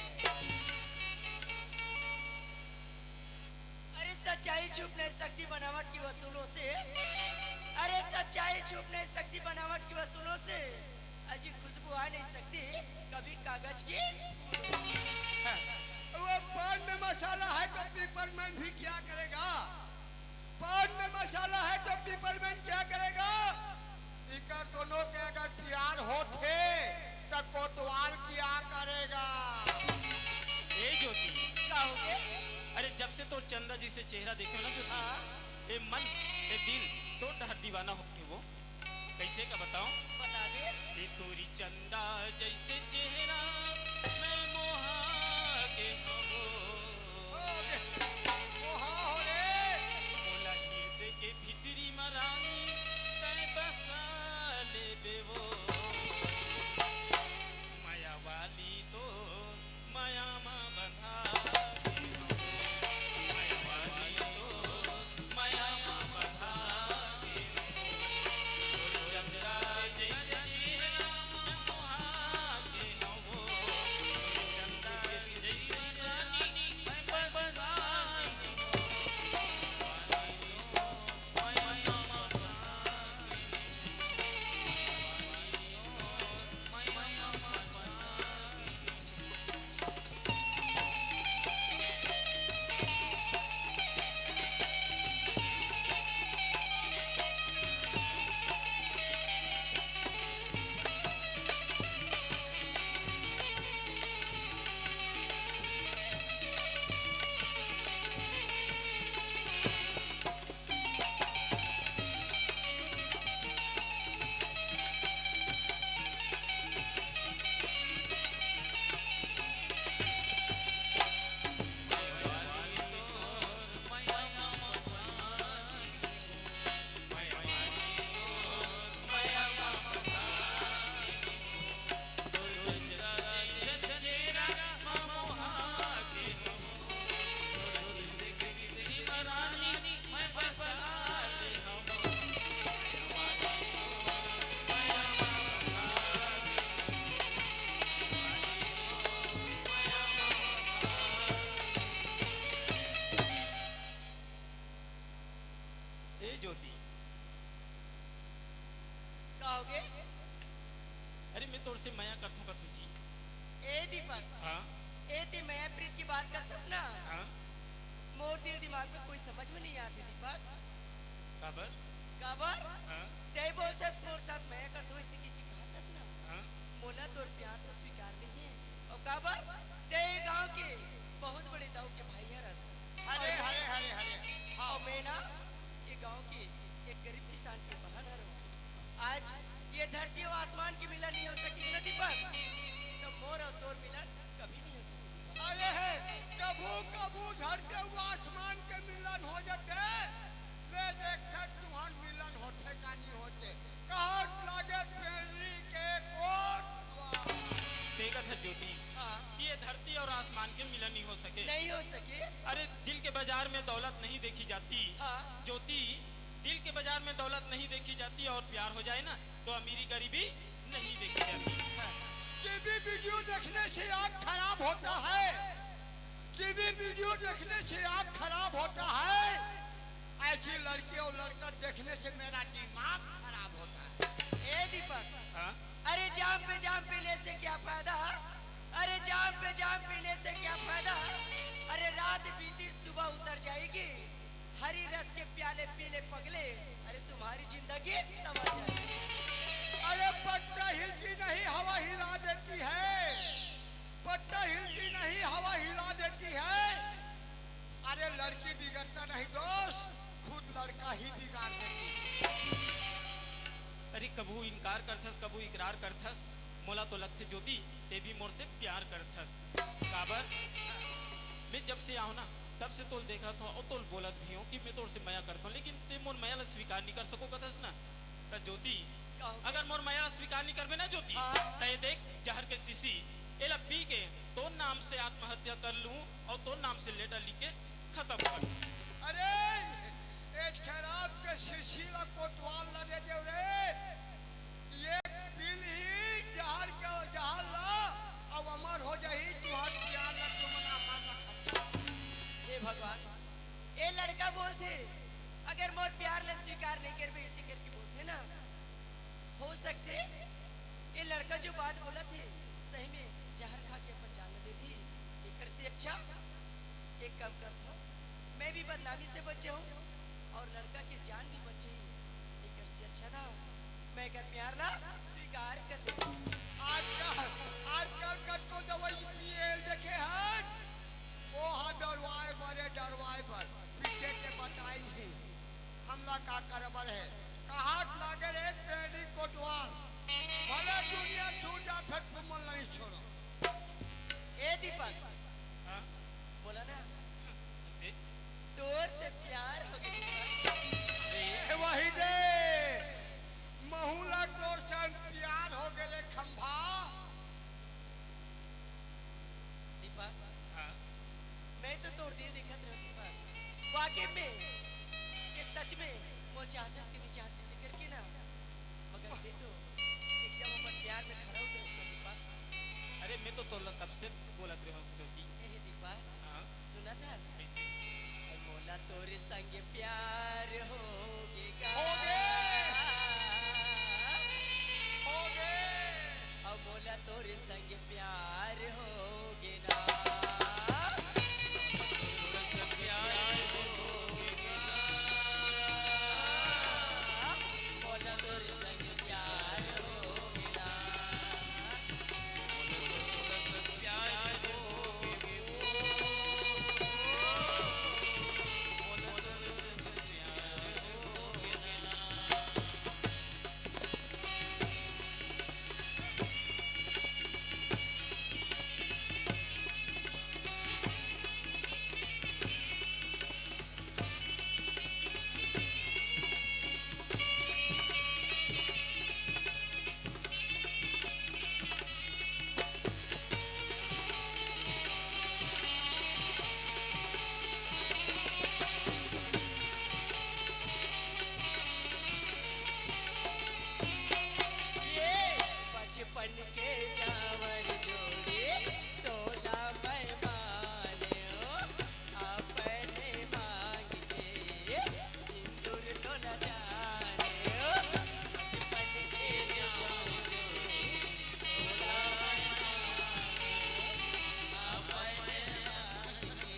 अरे, सच्चाई छुप नहीं सकती बनावट की वसूलों से। अरे, सच्चाई छुप नहीं सकती बनावट की वसूलों से। अजी, खुशबू आ नहीं सकती कभी कागज की फूलों से। हाँ। वो पान में मसाला है तो पिपरमेंट भी क्या करेगा? पान में मसाला है तो पिपरमेंट क्या करेगा? इकर दोनों के अगर प्यार होथे, त कोतवाल क्या करेगा? ए ज्योति। का हो गे? अरे, जब से तोर चंदा जैसे चेहरा देखे हो ना ज्योति, हाँ। ए मन, ए दिल, तोर डहर दीवाना होथे वो। कैसे का बताओ? बता दे। ए तोरी चंदा जैसे चेहरा मैं मोहा के हवो। मोहा हो रे। मोला हृदय के भीतरी म रानी तैं बसा लेबे वो। माया वाली तो माया म बंधा के हवो। माया वाली तो माया म बंधा के हवो। चंदा जैसे चेहरा मोहा के हवो। चंदा जैसे रानी मैं बसा ए ज्योति। का हो गे? अरे, मैं तोर से मया करथों कथू जी। ए दीपक। हाँ? ए ते मया प्रीत की बात करथस ना? हाँ? मोर दिल दिमाग में कोई समझ में नहीं आते दीपक। काबर? काबर? हाँ? ते बोलथस मोर साथ मया करथों, इसी की, की कहथस ना? हाँ? मोला तोर प्यार तो स्वीकार नहीं है। और काबर? ते गांव के बहुत बड़े दाऊ के भाई हरस। हरे, और हरे, हरे, हरे। हाँ। और मैं ना ये गांव के एक गरीब किसान के बहन हरव। आज ये धरती और आसमान की मिलन नहीं हो सकी ना दीपक, तो मोर और तोर मिलन कभी नहीं हो सकी दीपक। अरे है, कभू कभू धरती और आसमान के मिलन हो जाते, ले देख तुहार मिलन होथे का नहीं होथे। कहत लागे पेंड़ी के कोटवा। देखत है ज्योति, हाँ। ये धरती और आसमान के मिलन नहीं हो सके। नहीं हो सके। अरे, दिल के बाजार में दौलत नहीं देखी जाती। हाँ। ज्योति, दिल के बाजार में दौलत नहीं देखी जाती और प्यार हो जाए ना, तो अमीरी गरीबी नहीं देखी जाती। हाँ। टीवी वीडियो देखने से आँख खराब होता है, टीवी वीडियो देखने से आँख खराब होता है, ऐसी लड़की और लड़का देखने से मेरा दिमाग खराब होता है। ए दीपक, हाँ? अरे जाम पे जाम पीने से क्या फायदा? अरे जाम पे जाम पीने से क्या फायदा? अरे रात बीती सुबह उतर जाएगी, हरी रस के प्याले पी ले पगले, अरे तुम्हारी जिंदगी संवर जाएगी। अरे पत्ता हिलती नहीं, हवा हिला देती है, पत्ता हिलती नहीं, हवा हिला देती है। अरे लड़की बिगड़ता नहीं दोस्त, खुद लड़का ही बिगाड़ देती है। अरे कभू इनकार करथस, कभू इकरार करथस, मोला तो लगथे ज्योति, ते भी मोर से प्यार करथस। काबर? मैं जब से आहों ना, तब से तोल देखत हों अउ तोल बोलत भी हों कि मैं तोर से मया करथों, लेकिन ते मोर मया ला स्वीकार नहीं कर सको कथस ना। त ज्योति, का हो गया? अगर मोर मया ला स्वीकार नहीं करबे ना ज्योति, हाँ। त ये देख, जहर के शीशी, एला पी के तोर नाम से आत्महत्या कर लूं अउ तोर नाम से लेटर लिख के खत्म कर दूं। अरे, ए शराब के शीशी ला कोतवाल ला दे देव रे। ये पी ली जहर के, जहर ला, अउ अमर हो जाही तुहार प्यार ला, तुमन अमर रखब। हे भगवान, ए लड़का बोलथे, अगर मोर प्यार ला स्वीकार नहीं करबे, इसे करके बोलथे ना। हो सकथे, ये लड़का जो बात बोलथे, सही में जहर खा के अपन जान दे दी। एकर से अच्छा एक काम करथव, मैं भी बदनामी से बच जाऊं और लड़का के जान भी बची। एकर से अच्छा ना, मैं एकर प्यार ला स्वीकार कर ले। आजकल, आजकल कतको दवाई पिए देखे हन, ओ हा डरवाए बर, डरवाए बर, पीछे के बताई नहीं। हमला का करबर हे? कहात लागे रे पेड़ी कोतवाल। भले दुनिया छूट जा, फेर तुमन नहीं छोड़ो। ए दीपक, हाँ? बोला ना। कैसे? तोर से प्यार हो गया दीपक। अरे। ए वही दे, महू ला तोर से प्यार हो गया रे खंभा। दीपक, हाँ? मैं तो तोर दिल देखत रहूं दीपक। वाकई में, ये सच में मोर चाहत हस कि नहीं चाहत हस करके ना, मगर ते तो एकदम अपन प्यार में खरा उतरस ना दीपक। अरे, मैं तो तोला तब से बोलत रहूं ज्योति। ए दीपक, हाँ? सुनत हस? कैसे? अरे मोला तोरे संग प्यार होगे गा। होगे। होगे। अब मोला तोरे संग प्यार होगे ना। मोला तोरे संग प्यार होगे ना। ये बचपन के जावर जोड़ी, तोला मैं माने हो, अपने मांग के सिंदूर तोला जाने हो, बचपन के जावर जोड़ी, तोला मैं माने हो, अपने मांग के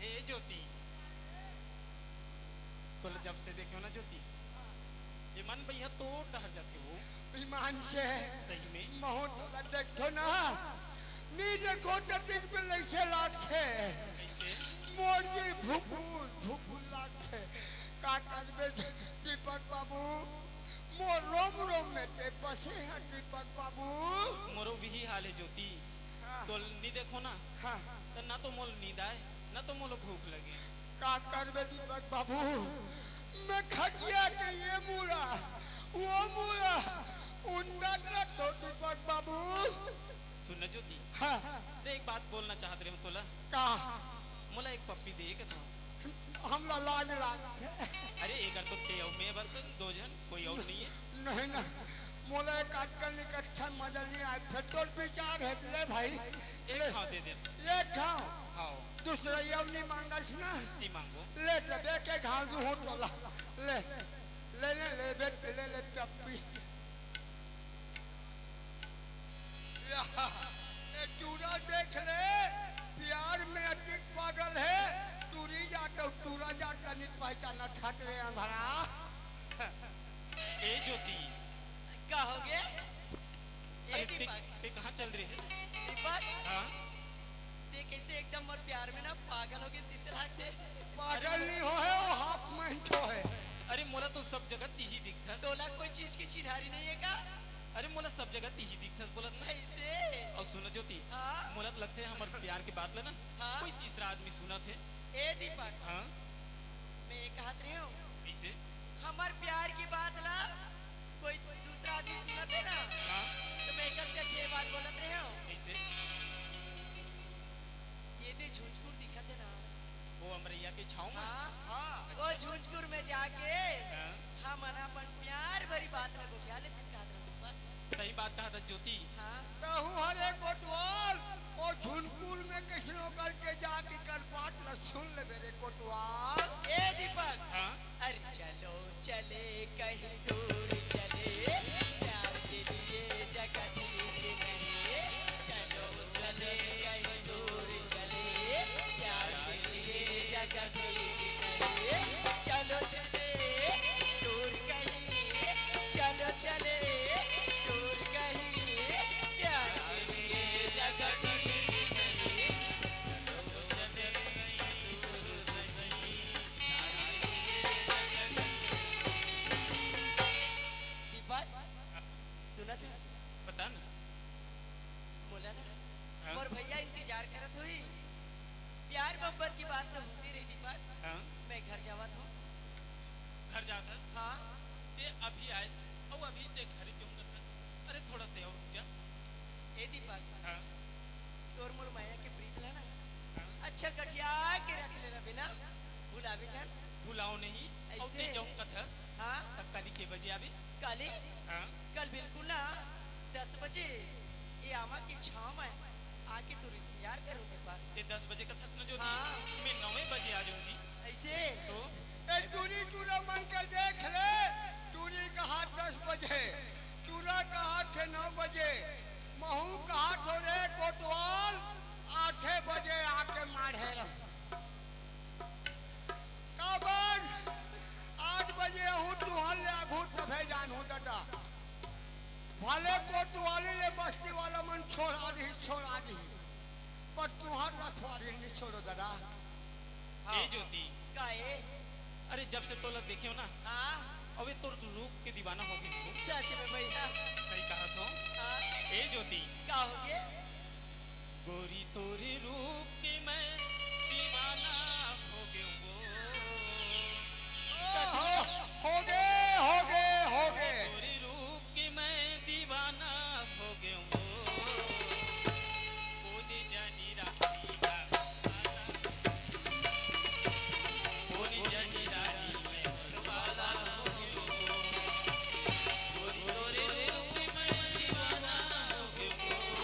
ए ज्योति, तोला जब से देखे हो ना ज्योति, ये मन भैया तो डहर जाथे वो। ईमान से सही में? महू तोला देखथो ना, नी देखो त दिल में लइसे लागथे। कैसे? मोर जी भुकुल भुकुल लागथे। का करबे दीपक बाबू, मोर रोम रोम में ते बसे है दीपक बाबू। मोरो भी हाल है ज्योति। हाँ। तोल नी देखो ना, हाँ। त ना तो मोल नींद आए, ना तो मोल भूख लगे। का करबे दीपक बाबू, मैं खटिया के ये मुड़ा, वो मुड़ा, उंडा रखो दीपक बाबू। सुन ना ज्योति। हाँ। मैं एक बात बोलना चाहत रहे हूँ तोला। का? मोला एक पप्पी दे के था। हमला लाज लागथे। अरे, एकर तो ते अउ मैं बस दो झन, कोई अउ नहीं है। नहीं ना, मोला एक आजकल निक अच्छा मजा नहीं आए, फिर तोर विचार है, ले भाई, एक ले, घाव दे दे। एक घाव। हाँ। दूसरा ये नहीं मांगस ना। नहीं मांगो। ले तब एक एक घाव जो हो तोला। ले, ले, ले, ले, बेट, ले, ले, टप्पी। या, ए टूरा देख ले, प्यार में अतिक पागल है, टूरी जाट अउ टूरा जाट ला नहीं पहचाना छाट रे अंधरा। ए ज्योति, का हो गे? ए अरे, ते, दीपक। ते कहाँ चल रहे है? दीपक? हाँ? ते कैसे एकदम मोर प्यार में ना पागल हो गे, तिसे लागथे? पागल नहीं हो है, वो हाफ माइंड हो है। अरे, मोला तो सब जगह तिही दिखथस। तोला कोई चीज की चिन्हारी नहीं है का? अरे, मोला सब जगह तिही दिखथस, बोलत ना। कैसे? अउ सुन ज्योति, हाँ? मोला तो लगथे हमर प्यार के बात ला ना, हाँ? कोई तीसरा आदमी सुनत हे। ए दीपक, हाँ? मैं ये कहत रहे हूँ, कैसे? हमर प्यार की बात ला कोई दूसरा आदमी सुनत है ना, हाँ? तो मैं एकर से अच्छे ये बात बोलत रहे हूँ। कैसे? ये दे झुंझकुर दिखत है ना, वो अमरैया के छाँव में? हाँ, हाँ। वो झुंझकुर में जाके हाँ। हमन अपन प्यार भरी बात ला गोठिया लेते, कहत रहे दीपक। सही बात कहत हे ज्योति। हाँ। तहूँ हरे कोटवाल, ओ झुनकुर में कइसनो करके जाके कर बात ला सुन लेबे रे कोटवाल। ए दीपक। हाँ। अरे चलो चले कहीं दूर चले, प्यार के लिए जगह ठीक नहीं। चलो चले कहीं दूर चले, प्यार के लिए जगह ठीक नहीं। चलो चले दूर कहीं, चलो चले दूर कहीं, प्यार के लिए जगह ठीक नहीं। दीपक, सुनत हस? बता ना। मोला ना, हाँ? मोर भैया इंतजार करत होही। प्यार मोहब्बत की बात तो होती रही दीपक। हाँ? मैं घर जावत हूँ। घर जात हस? हाँ। ते अभी आयस, अउ अभी ते घर जाऊंगा था। अरे थोड़ा से और रुक जा। ए दीपक, हाँ? तोर मोर माया के प्रीत ला ना, हाँ? अच्छा गठिया के रख ले रबे ना, भुलावे झन। भुलाओ नहीं, अउ ऐसे? ते जाऊं कथस, हाँ? तब काली के बजे आबे? काली? हाँ? कल बिल्कुल ना, दस बजे ये आमा की छाँव में आके तोर इंतजार करूँ दीपक। ते दस बजे कथस न ज्योति, हाँ। मैं नौवे बजे आ जाऊँ जी। ऐसे? तो? ए टूरी टूरा मन के देख ले, टूरी कहा दस बजे, टूरा कहा थे नौ बजे, महू कहा थो रे कोटवाल, आठे बजे आके माढ़े रह। काबर? आठ बजे आहूँ तुँहर ले आघू तभे जानहूँ ददा। भले कोटवाली ले बस्ती वाला मन छोड़ा दिही, छोड़ा दिही, पर तुँहर रखवारी नहीं छोड़ो ददा। हाँ। ए ज्योति। का ए? अरे जब से तोला देखे हो ना, हाँ। अबे तोर रूप के दीवाना हो गई हो। सच में भैया। सही कहा तो। हाँ। ए ज्योति। का हो गया? गोरी तोरे रूप के मैं दीवाना हो गयो वो। सच में? हो गे, हो गे, हो गे। तोरे रूप के मैं दीवाना हो गयो वो। कोनी जानी राती का, कोनी जानी राती मैं वाला हो गयो वो। गोरी तोरे रूप के मैं दीवाना हो गयो वो।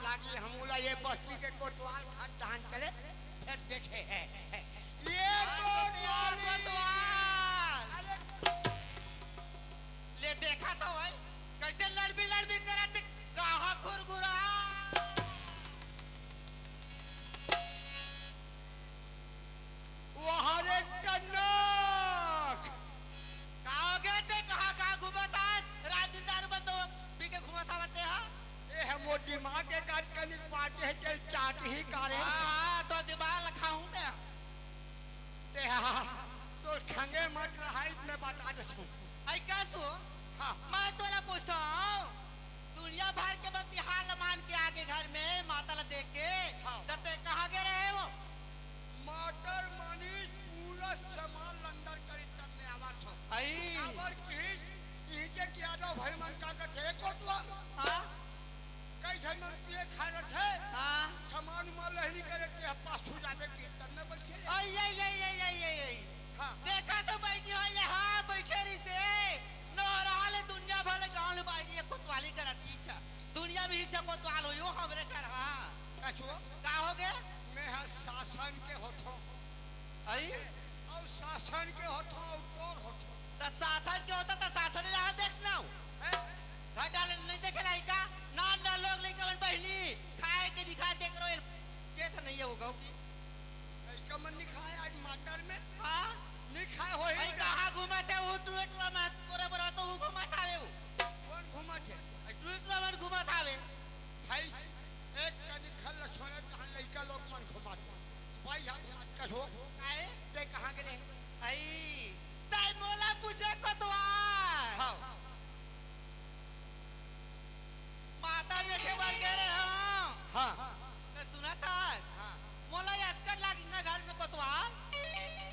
आगे हम उला ये बस्ती के कोतवाल खाट दहान चले, फिर देखे हैं। ये कोतवाल! कोतवाल! अरे, ले देखा तो भाई, कैसे लड़बी लड़बी करत हे, कहाँ खुरगुरा? वाह रे टन्नक! का हो गे ते, कहाँ, कहाँ घूमत हस? रात दिन दारू बंद पी के घूमत हवत ते, हा? ए, हम वो दिमाग के काट कनिक बात हे, तेल चाट ही कारे। हाँ, हाँ, तो दिमाग लखाऊं मैं। ते हा, तोर खंगे मत रहाई, मैं बता देथूं। आई का सो? हाँ। मैं तोला पूछता हूँ, दुनिया भर के बतिहार ल मान के आगे घर में माता ला देख के, हाँ। त ते कहाँ गे रहे वो? मातर मानिस पूरा सामान लंदर करी तब मैं आवार सो। आई। काबर किहिस, इही जे कि यादव भाई मन का कथे, "ए कोतवाल।" हाँ? कई झन मन पिए खाए रथे। हाँ। सामान उमान लहरी करे ते पाछू जाबे कीर्तन में बैठे रहे। आई, आई, आई, आई, आई, आई, आई। हाँ। देखा तो बहिनी हो, ये हाँ बैठे रहिसे। नोहरा ले दुनिया भर ले गाँव ले बाहिनी ये कोतवाली करत इच्छा। दुनिया में इच्छा कोतवाल हो यो हमरे घर, हाँ। कछुआ? का हो गे? मैं हा शासन के होथो। आई? अउ शासन के होथो, अउ तोर होथो। त शासन के होता त शासन रहा देख ना हो। हैं? घर डाले नहीं देखे लाई का? ना, ना लोग लइका मन बहिनी, खाए के दिखा देख रहो, ये चेत नहीं है वो गाँव की। लइका मन नहीं खाए आज माटर में? हाँ? नहीं खाए होही भाई, ना। कहाँ घूमत हे वो टुए टुआ में, तोरे बरा तो वो घूमत आवे वो। कौन घूमत हे? आई टुए टुआ में घूमत आवे। भाई, एक कनी खल छोड़े, तहाँ लइका लोग मन घूमत हे। भाई, हाथ मत कछो। काहे? ते कहाँ गे रहे? आई, ताई मोला पूछे कोतवाल। हाँ। माता देखे बर गे रहे हँव। हाँ। त सुनत हस? हाँ। मोला असकट लागिस ना घर में कोतवाल।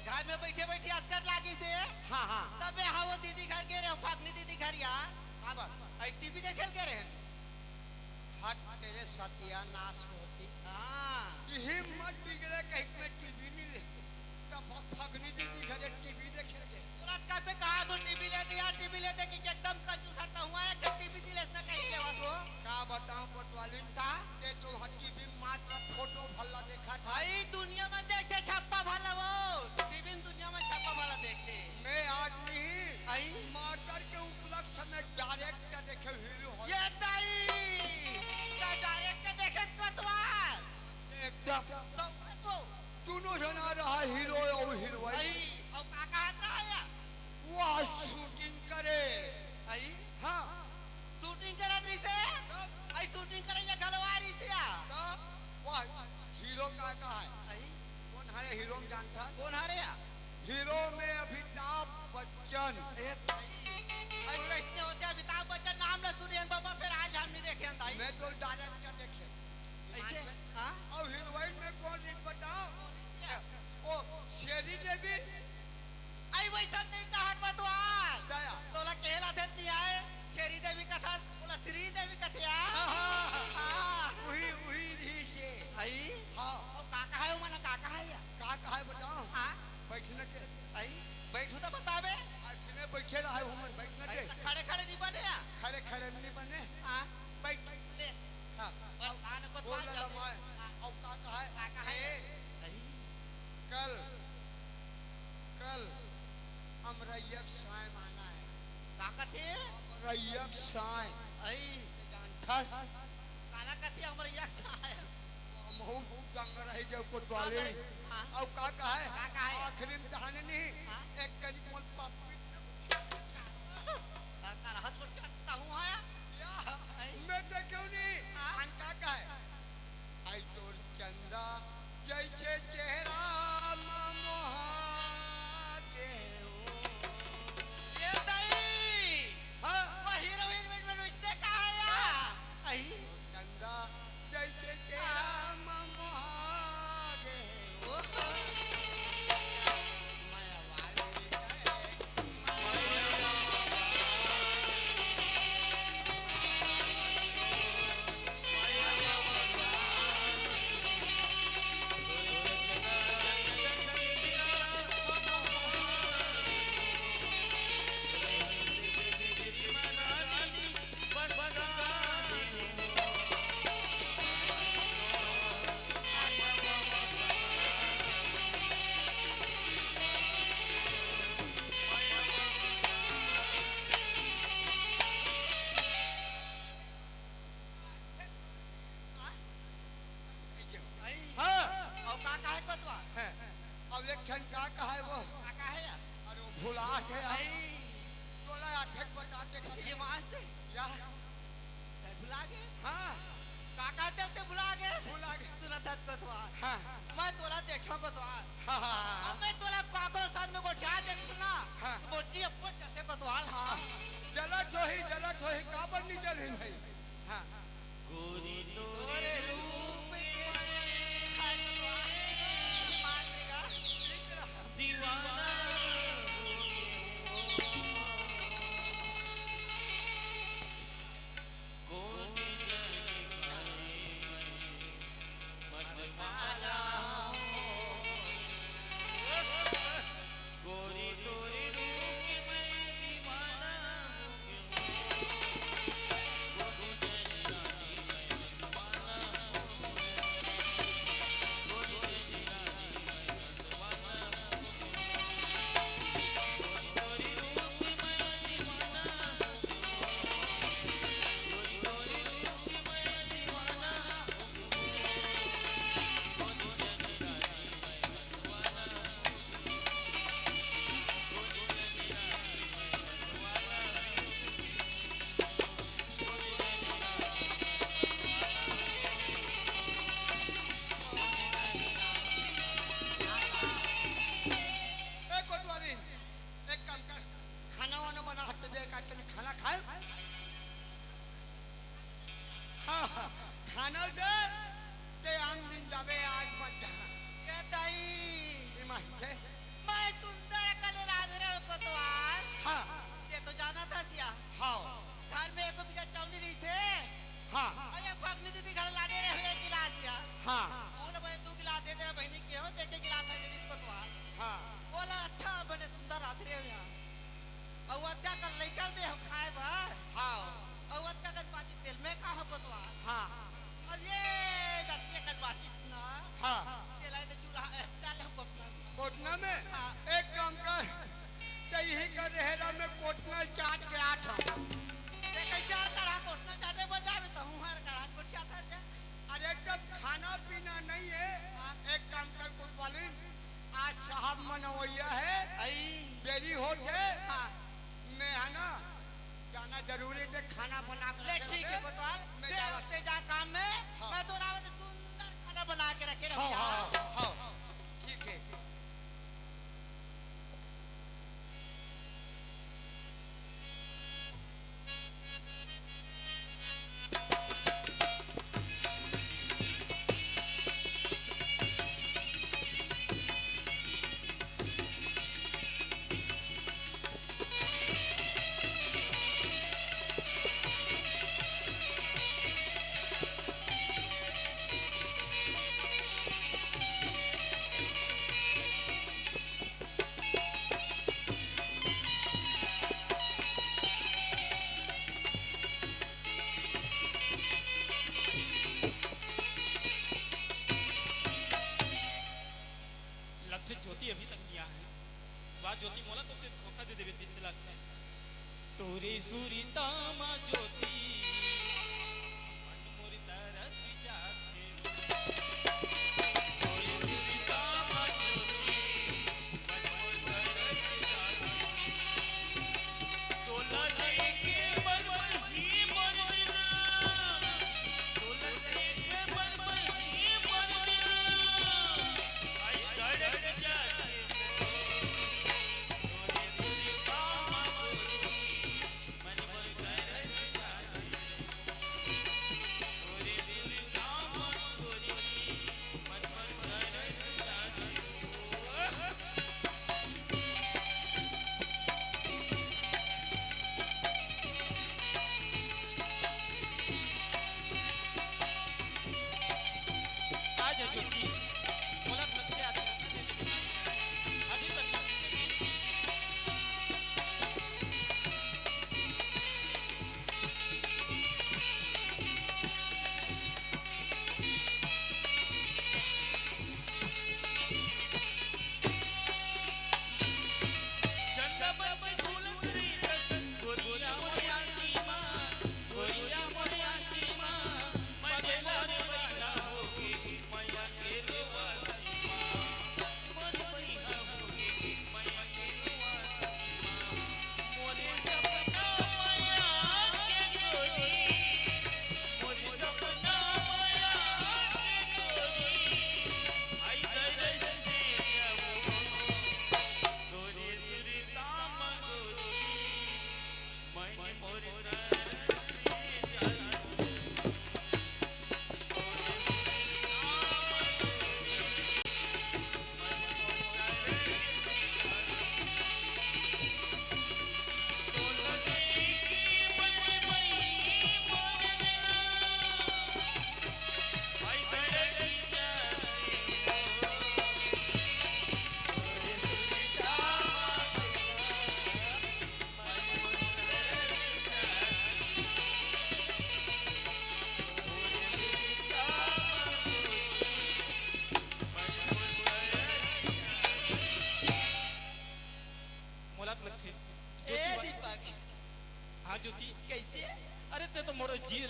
घर में बइठे बइठे असकट लागिस हे। हाँ, हाँ। तबे हाँ वो दीदी घर गे रहे हँव, फगनी दीदी घर या। काबर? अई टीवी देखे ल गे रहे हँव। हट तेरे सत्यानाश होतिस। हाँ। इही मत बिगड़े कहिके मैं टीवी नहीं ले। त फ-, फगनी दीदी घरे टीवी देखे गे। तुरंत कबे कहा तो टीवी ले दे यार, टीवी ले दे कि एकदम कंजूस हता हुआ है कि टीवी नहीं लेसना कहीं के बस वो। का बताऊं कोतवालिन? का? ते तो हर टीवी में मात्र फोटो भल्ला देखा था। भाई दुनिया में देखे छप्पा भल्ला वो, टीवी में दुनिया में छप्पा भल्ला देखे। मैं आदमी आई? मातर के उपलक्ष्य में डायरेक्ट देखे हीरो हो। ये ताई, का डायरेक्ट देखे कोतवाल? एकदम। सब को दोनों जना रहा हीरो अउ हीरोइन। आई, अउ का कहत रहा या? वो आज शूटिंग करे। आई? हाँ। शूटिंग करत रहिसे? तब? आई शूटिंग करे या घलवा रहिसे या? तब? वाह, हीरो का का है? आई? कौन हरे हीरो में जानता? कौन हरे या? हीरो में अमिताभ बच्चन। ए ताई। आई कैसने होथे अमिताभ बच्चन नाम ल सुने हन बाबा, फिर आज हम नहीं देखे हन ताई। मैं तो डायरेक्ट का देखे। ऐसे? हाँ? अउ हीरोइन में कौन रही बताओ? कौन रही? ओ, शेरी देवी। आई वैसन नहीं कहा कोतवाल। दया। तोला केला देत नहीं आए, शेरी देवी कथा, बोला श्री देवी कथे आ। हाँ, हाँ, हाँ। हाँ। उही, उही रही से। आई? हाँ। अउ का कहा है, मना का कहा है या? का कहा है बताओ? हाँ। बैठने के। आई? बैठू तो बतावे। आज सुने बैठे रहा है, हमन बैठने आई के। तो खड़े खड़े नहीं बने या? खड़े खड़े नहीं बने। हाँ। बैठ। ले। हाँ। बस आने को बोल बात ना जाते। मैं। हाँ। अउ का कहा है? का कहा है? ए, आई। कल, कल अमरैया के साय माना है। का कथे? अमरैया के साय। आई। जानथस? काला कथे अमरैया के साय? हमहू दंग रह जाऊ कोतवाली। हाँ। अउ का कहे? का कहे? आखिरी में तहाने नहीं, हाँ। एक कनिक मोल पापी। का, का रहत को क्या तहूँ है? या, आई। मैं तो क्यों नहीं? हाँ। अन का कहे? आई तोर चंदा जैसे चेहरा मा मोहा के हो। ये दई। हाँ। वो हीरो हीरोइन में वैसने का है या? आई। चंदा जैसे चेहरा मा मोहा के हो। ओहो। माया वाली है। छन का कहे वो? का कहे यार? अरे वो भुला थे यार। आई। तोला आठक बता दे कर। ये वहाँ से? या। तै भुला गे? हाँ। का का देख ते भुला गे? भुला गे। सुनत हस कोतवाल। हाँ। मैं तोला देखा कोतवाल। हाँ, हाँ, हाँ। अब मैं तोला काकरो साथ में गोठिया देख सुना। हाँ। बोलती अब कोई कैसे कोतवाल, हाँ। जलत होही, जलत होही, काबर नहीं जलही भाई? हाँ। गोरी तोरे रूप के, हाय कोतवाल, मार देगा। दीवाना। ए कोतवाली, एक काम कर, खाना वाना बना, हट दे, एक आध खाना खाए। हाँ, हाँ, खाना दे, ते आन दिन जाबे, आज मत जा। ए दाई, ईमान से। मैं सुंदर कले रांधे रहे कोतवाल। हाँ। ते तो जानत हस या। हाँ। घर में एको बीजा चाउर नइ रहिसे। हाँ। अरे फगनी दीदी घर लाने रहे एक गिलास या। हाँ। बोले, "बड़े दू गिलास दे दे रे बहिनी के हो, देखे गिलास है दीदी कोतवाल।" हाँ। बोला, "अच्छा, बने सुंदर रांधे रहे हो यार।" अउ अतका कन लइका ल दे हो खाए बर। हाँ। अउ अतका कन बाची तेल में का हो कोतवाल। हाँ। अब ये दतिया कन बाची ना। हाँ। तेला तो चूल्हा, ए, डाले हो कोटना में। कोटना में? हाँ। एक काम कर, ते इही कर रेहेरा में कोटना चाट के आत हँव। ते कइसे हर करा कोटना चाटे बर जाबे, तहूँ हर करा कोट चाट हर जा। अरे, एकदम खाना पीना नहीं है। हाँ। एक काम कर, कोतवालिन, आज साहब मन अवइया है, आई। देरी होत है। हाँ। मैं है ना, जाना जरूरी है, खाना बना के ले, रखे ठीक है, हैं। कोतवाल। मैं ते, जावत ते जा काम में, हाँ। मैं तोर आवत सुंदर खाना बना के रखे रहूँ हाँ, यार। हाँ, हाँ, ठीक है। लगथे ज्योति अभी तक नइ आए हे। वाह ज्योति, मोला तो ते धोखा दे देबे तइसे लगथे। तोरे सुरता मा ज्योति, मन मोर तरस जाथे। तोरे सुरता मा ज्योति, मन मोर तरस जाथे। तोला देखे बर मरही मोर दिल, तोला देखे बर मरही मोर दिल, आई धड़क जाथे। तोरे सुरता मा ज्योति, मन मोर तरस जाथे।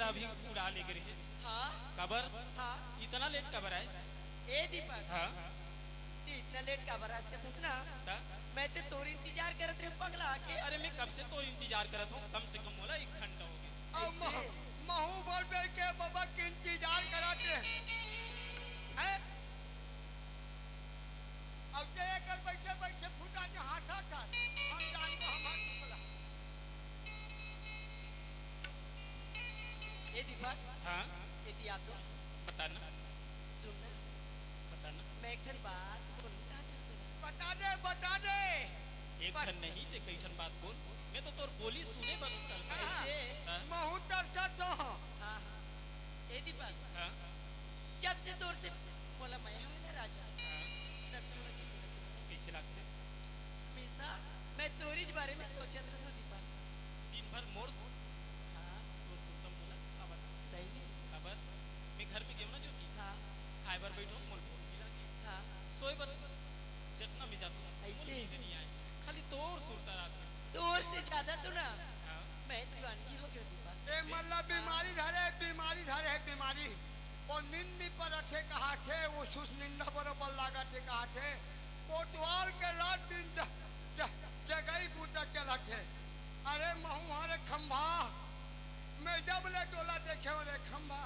अभी उड़ा ले गे रहिस। हाँ। काबर? हाँ। इतना लेट काबर आइस? ए दीपक। हाँ। तू इतना लेट काबर आइस कथस ना? ता? मैं तो तोर इंतजार करत रहे पगला के। अरे मैं कब से तोर इंतजार करत हूँ, कम से कम मोला एक घंटा हो गया। अब ऐसे? महू, महू भर बेर के बबा के इंतजार करत रहे। हैं? अब जे एकर बैठे बैठे फूटा के हाँसत हस, हम जानबो हमार टुकड़ा। ए दीपक। हाँ? एती आ तो। बता ना। सुन ना। बता ना। मैं एक ठन बात बोलूँ का था तोला? बता दे, बता दे। एक बत- ठन नहीं ते कई ठन बात बोल। मैं तो तोर बोली सुने बर तरसत हूँ। ऐसे? हाँ? महू तरसत हूँ। हाँ, हाँ। ए दीपक, हाँ? जब से तोर से मोला मया होय ना राजा, हाँ? दरअसल मोला कइसे लगथे पता हे? कइसे लगथे? हमेशा मैं तोरीच बारे में सोचत रहूँ दीपक। दिन भर मोर हाँ। तोर सुरता मोला आवत हे। सही में? काबर? मैं घर में गेंव ना ज्योति। हाँ। खाए बर बैठों, मोला भूख नइ लागे। हाँ। सोए बर जतना मैं जाथों, ऐसे? मोला नींद नइ आए। खाली तोर सुरता आथे। तोर से ज्यादा तो ना, हाँ। मैं दीवानगी हो गेंव दीपक। ए, मोला बीमारी धरे, बीमारी धरे हे, बीमारी। वो नींद नइ परत हे, कहाथे, वो सुस निंदा बरोबर लागत हे, कहाथे। कोतवाल के रात दिन ज-, ज-, जगई बूता चलत हे। अरे महू हरे खंभा, मैं जब ले तोला देखेंव रे खंभा,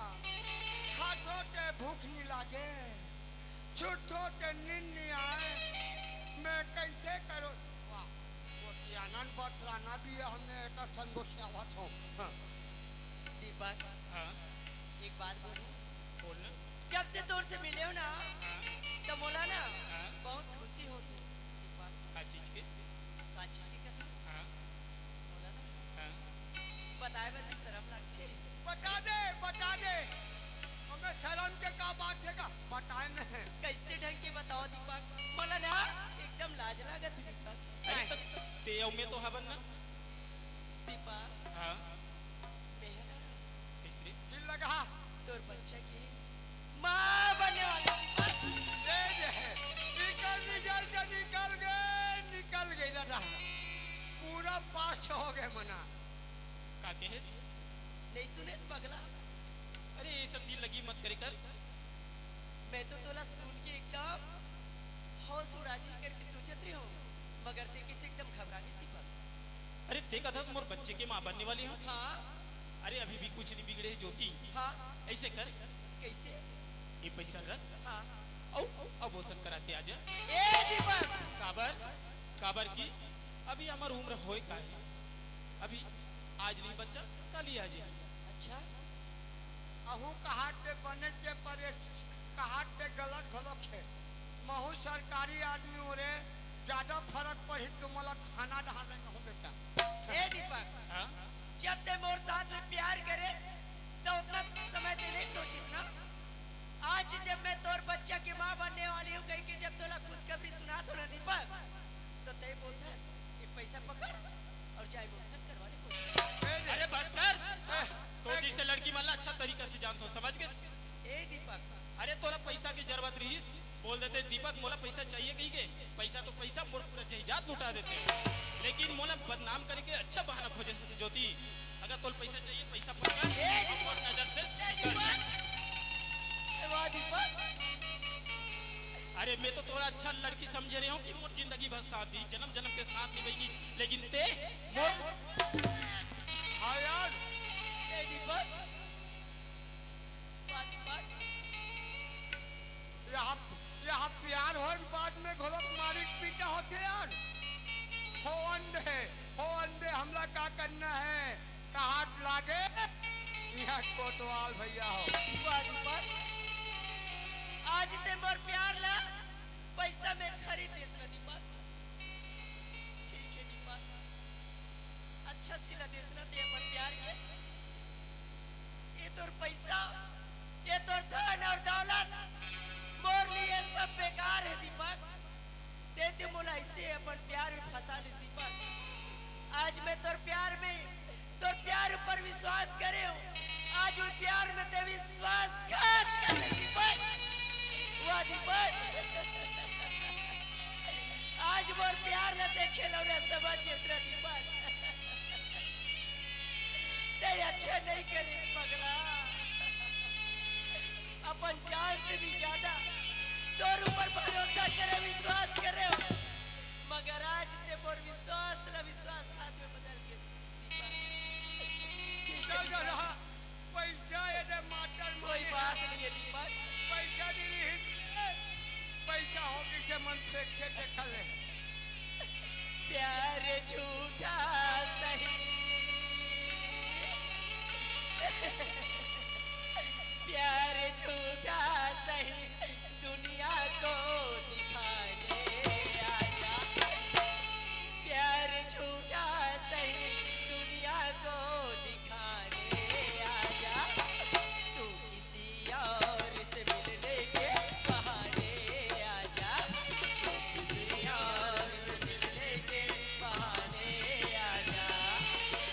खाथों ते भूख नइ लागे, सुतथों ते नींद नइ आए, मैं कइसे करों? वाह, वो कि आनंद बतराना भी हे, हमने एक संगो से आवत हूँ। हाँ। दीपक, हाँ? एक बात बोलूँ? बोल ना। जब से तोर से मिलेंव ना, हाँ? त मोला ना हाँ? बहुत खुशी होत हे। दीपक। का चीज के? का चीज के कथस? हाँ? मोला ना हाँ? बताए बर भी शरम लागथे। बता दे, बता दे। हमें शरम के का बात हे का? बताए में। कइसे ढंग के बतावँव दीपक? मोला ना एकदम लाज लागत हे दीपक। अरे त ते अउ मैं तो हवन ना। दीपक। हाँ? मैं हे ना कइसे? दिल लगा। तोर बच्चा के माँ बनने वाली दीपक। ए दे, निकल, निकल के निकल गे, निकल गे दादा। पूरा पास हो गे मना। का कहेस? नइ सुनेस पगला? अरे, ये सब दिल लगी मत करे कर। मैं तो तोला सुन के एकदम होश उड़ा जाही करके सोचत रहे हूँ, मगर ते कइसे एकदम घबरा गेस दीपक। अरे, ते कथस मोर बच्चे के माँ बनने वाली हूँ। हाँ। अरे, अभी भी कुछ नइ बिगड़े हे ज्योति। हाँ। अइसे कर। कइसे? ये पइसा रख। हाँ। अउ, अउ abortion करा के आ जा। ए दीपक! काबर? काबर कि अभी हमर उम्र होय का हे? अभी आज नइ बच्चा, काली आ जाही। अच्छा। अहू कहात ते बने के परे, कहात ते गलत घलोक हे। महू सरकारी आदमी हूँ रे, ज्यादा फरक पड़ही त मोला थाना डहार ले कहूँ बेटा। ए दीपक, हाँ? जब ते मोर साथ में प्यार करेस, त उतना समय ते नइ सोचिस ना? आज जब मैं तोर बच्चा के माँ बनने वाली हूँ कहिके जब तोला खुशखबरी सुनात हूँ ना दीपक, त ते बोलथस कि पइसा पकड़ अउ जा abortion करवा ले। अरे बस कर। तो जइसे लड़की मन ला अच्छा तरीका से जानथों, समझ गेस? ए दीपक। अरे तोला पइसा के जरूरत रहिस, बोल देते दीपक मोला पइसा चाहिए कहिके, पइसा तो पइसा मोर पूरा जइजात लुटा देते, लेकिन मोला बदनाम करे के अच्छा बहाना खोजेस ज्योति। अगर तोला पइसा चाहिए, पइसा पकड़, ए दीपक। मोर नजर से ए निकल। दीपक। ए वाह दीपक। अरे मैं तो तोला अच्छा लड़की समझे रहे हूँ कि मोर जिंदगी भर साथ दी, जन्म जन्म के साथ निभाएगी, लेकिन ते मोर हाँ यार। ए दीपक। वाह दीपक। यहाँ, यहाँ प्यार होय के बाद में घलोक मारी पीटा होथे यार। होवन दे, होवन दे, हमला का करना हे? कहात लागे, यहाँ कोतवाल भइया हो। वाह दीपक, आज ते मोर प्यार ला पइसा में खरीद देस ना दीपक। ठीक हे दीपक, अच्छा सिला देस ना ते अपन प्यार के। ये तोर पइसा, ये तोर धन अउ दौलत, मोर लिए सब बेकार हे दीपक। ते, ते मोला अइसे अपन प्यार में फँसा लिस दीपक। आज मैं तोर प्यार में, तोर प्यार ऊपर विश्वास करे हूँ, आज वो प्यार में ते विश्वासघात कर दे दीपक। वाह दीपक, आज मोर प्यार ला ते खिलौना समझ गेस ना दीपक। ते ए, अच्छा नहीं करिस पगला, अपन जान से भी ज्यादा तोर ऊपर भरोसा करे, विश्वास करे, मगर आज ते मोर विश्वास ला विश्वासघात में बदल के दीपक। ठीक है चल दीपक। रहा, पैसा ये दे माटर कोई मांगे। बात नहीं है दीपक। पैसा नहीं रही, पैसा हो किसे मन से अच्छे देखा ले। प्यार झूठा सही, प्यार झूठा सही, दुनिया को दिखाने आजा। प्यार झूठा सही, दुनिया को दिखाने आजा। तू किसी और से मिलने के बहाने आजा। तू किसी और से मिलने के बहाने आजा।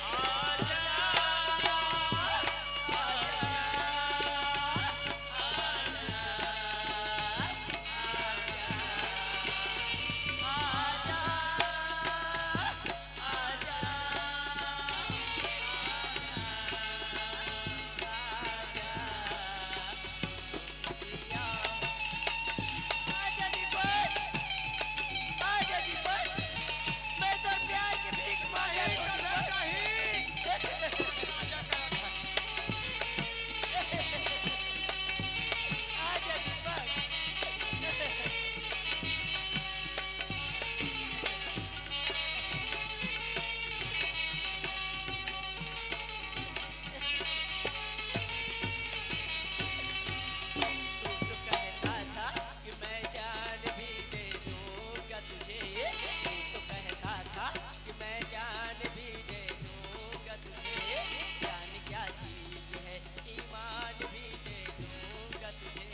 आजा, आजा, आजा। आजा दीपक, आजा दीपक, मैं तो प्यार की भीख मांगा था दीपक। आजा दीपक। तू तो कहता था कि मैं जान भी दे दूंगा तुझे। तू तो कहता था कि मैं जान भी दे दूंगा तुझे। जान क्या चीज है, ईमान भी दे दूंगा तुझे।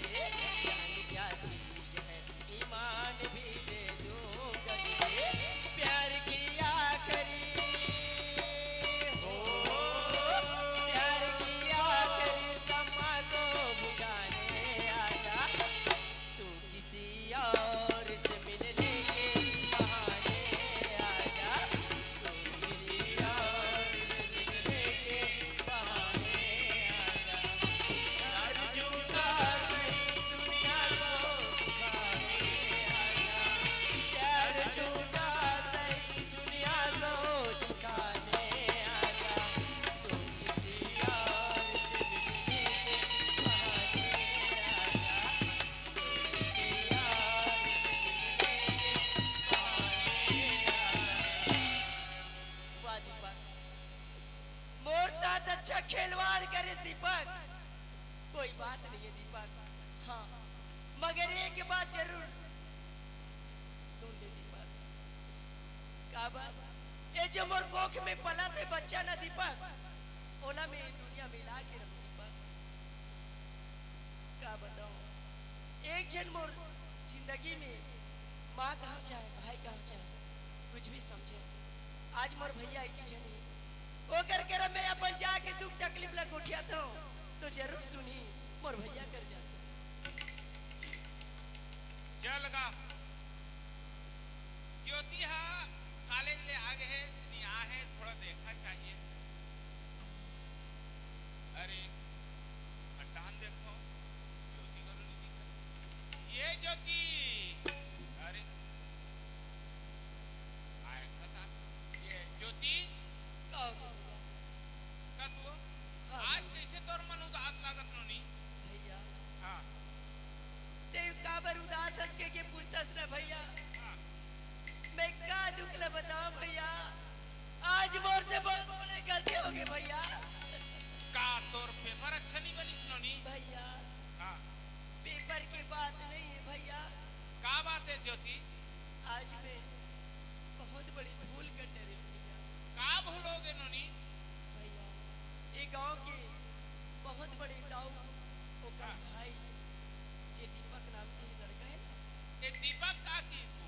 जान क्या चीज है, ईमान भी दे दूंगा तुझे। प्यार की आखिरी, हो, प्यार की आखिरी शम्मा को बुझाने आजा। तू किसी और से मिलने के बहाने आजा। तू किसी और से मिलने के बहाने आजा। प्यार झूठा सही, दुनिया को दिखाने आजा। प्यार झूठा सही, दुनिया को दिखाने आजा। तू किसी और से मिलने के बहाने आजा। वाह दीपक, मोर साथ अच्छा खिलवाड़ करिस दीपक। कोई बात नहीं है दीपक, हाँ, मगर एक बात जरूर सुन ले दीपक। का बात? ये जो मोर कोख में पला थे बच्चा ना दीपक, ओला मैं ये दुनिया में ला के रहूं दीपक। का बताऊं, एक झन मोर जिंदगी में माँ कहाँ चाहे, भाई कहाँ चाहे, कुछ भी समझे। आज मोर भैया एक ही झन ही, ओकर करा मैं अपन जाके दुख तकलीफ ला गोठियात हूँ, तो जरूर सुनी मोर भैया कर जात। चल गा। ज्योति हा कॉलेज ले आ गे हे, नहीं आ हे, थोड़ा देखना चाहिए। अरे, अड्डान देखो, ज्योति घलो नहीं दिखत। ये ज्योति, अरे, आए खता। ये ज्योति, का हो गया भैया? कस वो? हाँ आज भैया। कैसे तोर मन उदास लागत नोनी? भैया। हाँ। ते काबर उदास हस के, के पूछतस ना भैया? हाँ। मैं का दुख ल बताओ भैया, आज मोर से बहुत बड़े गलती हो गई भैया। का तोर पेपर अच्छा नहीं बनिस नोनी? भैया, हाँ। पेपर के बात नहीं है भैया। का बात है ज्योति? आज मैं बहुत बड़ी भूल कर डरे भैया। का भूल हो गए नोनी? भैया, ये गांव के बहुत बड़े दाऊ, ओकर हाँ। भाई, जे दीपक नाम के लड़का है ना, ये दीपक का की इसको?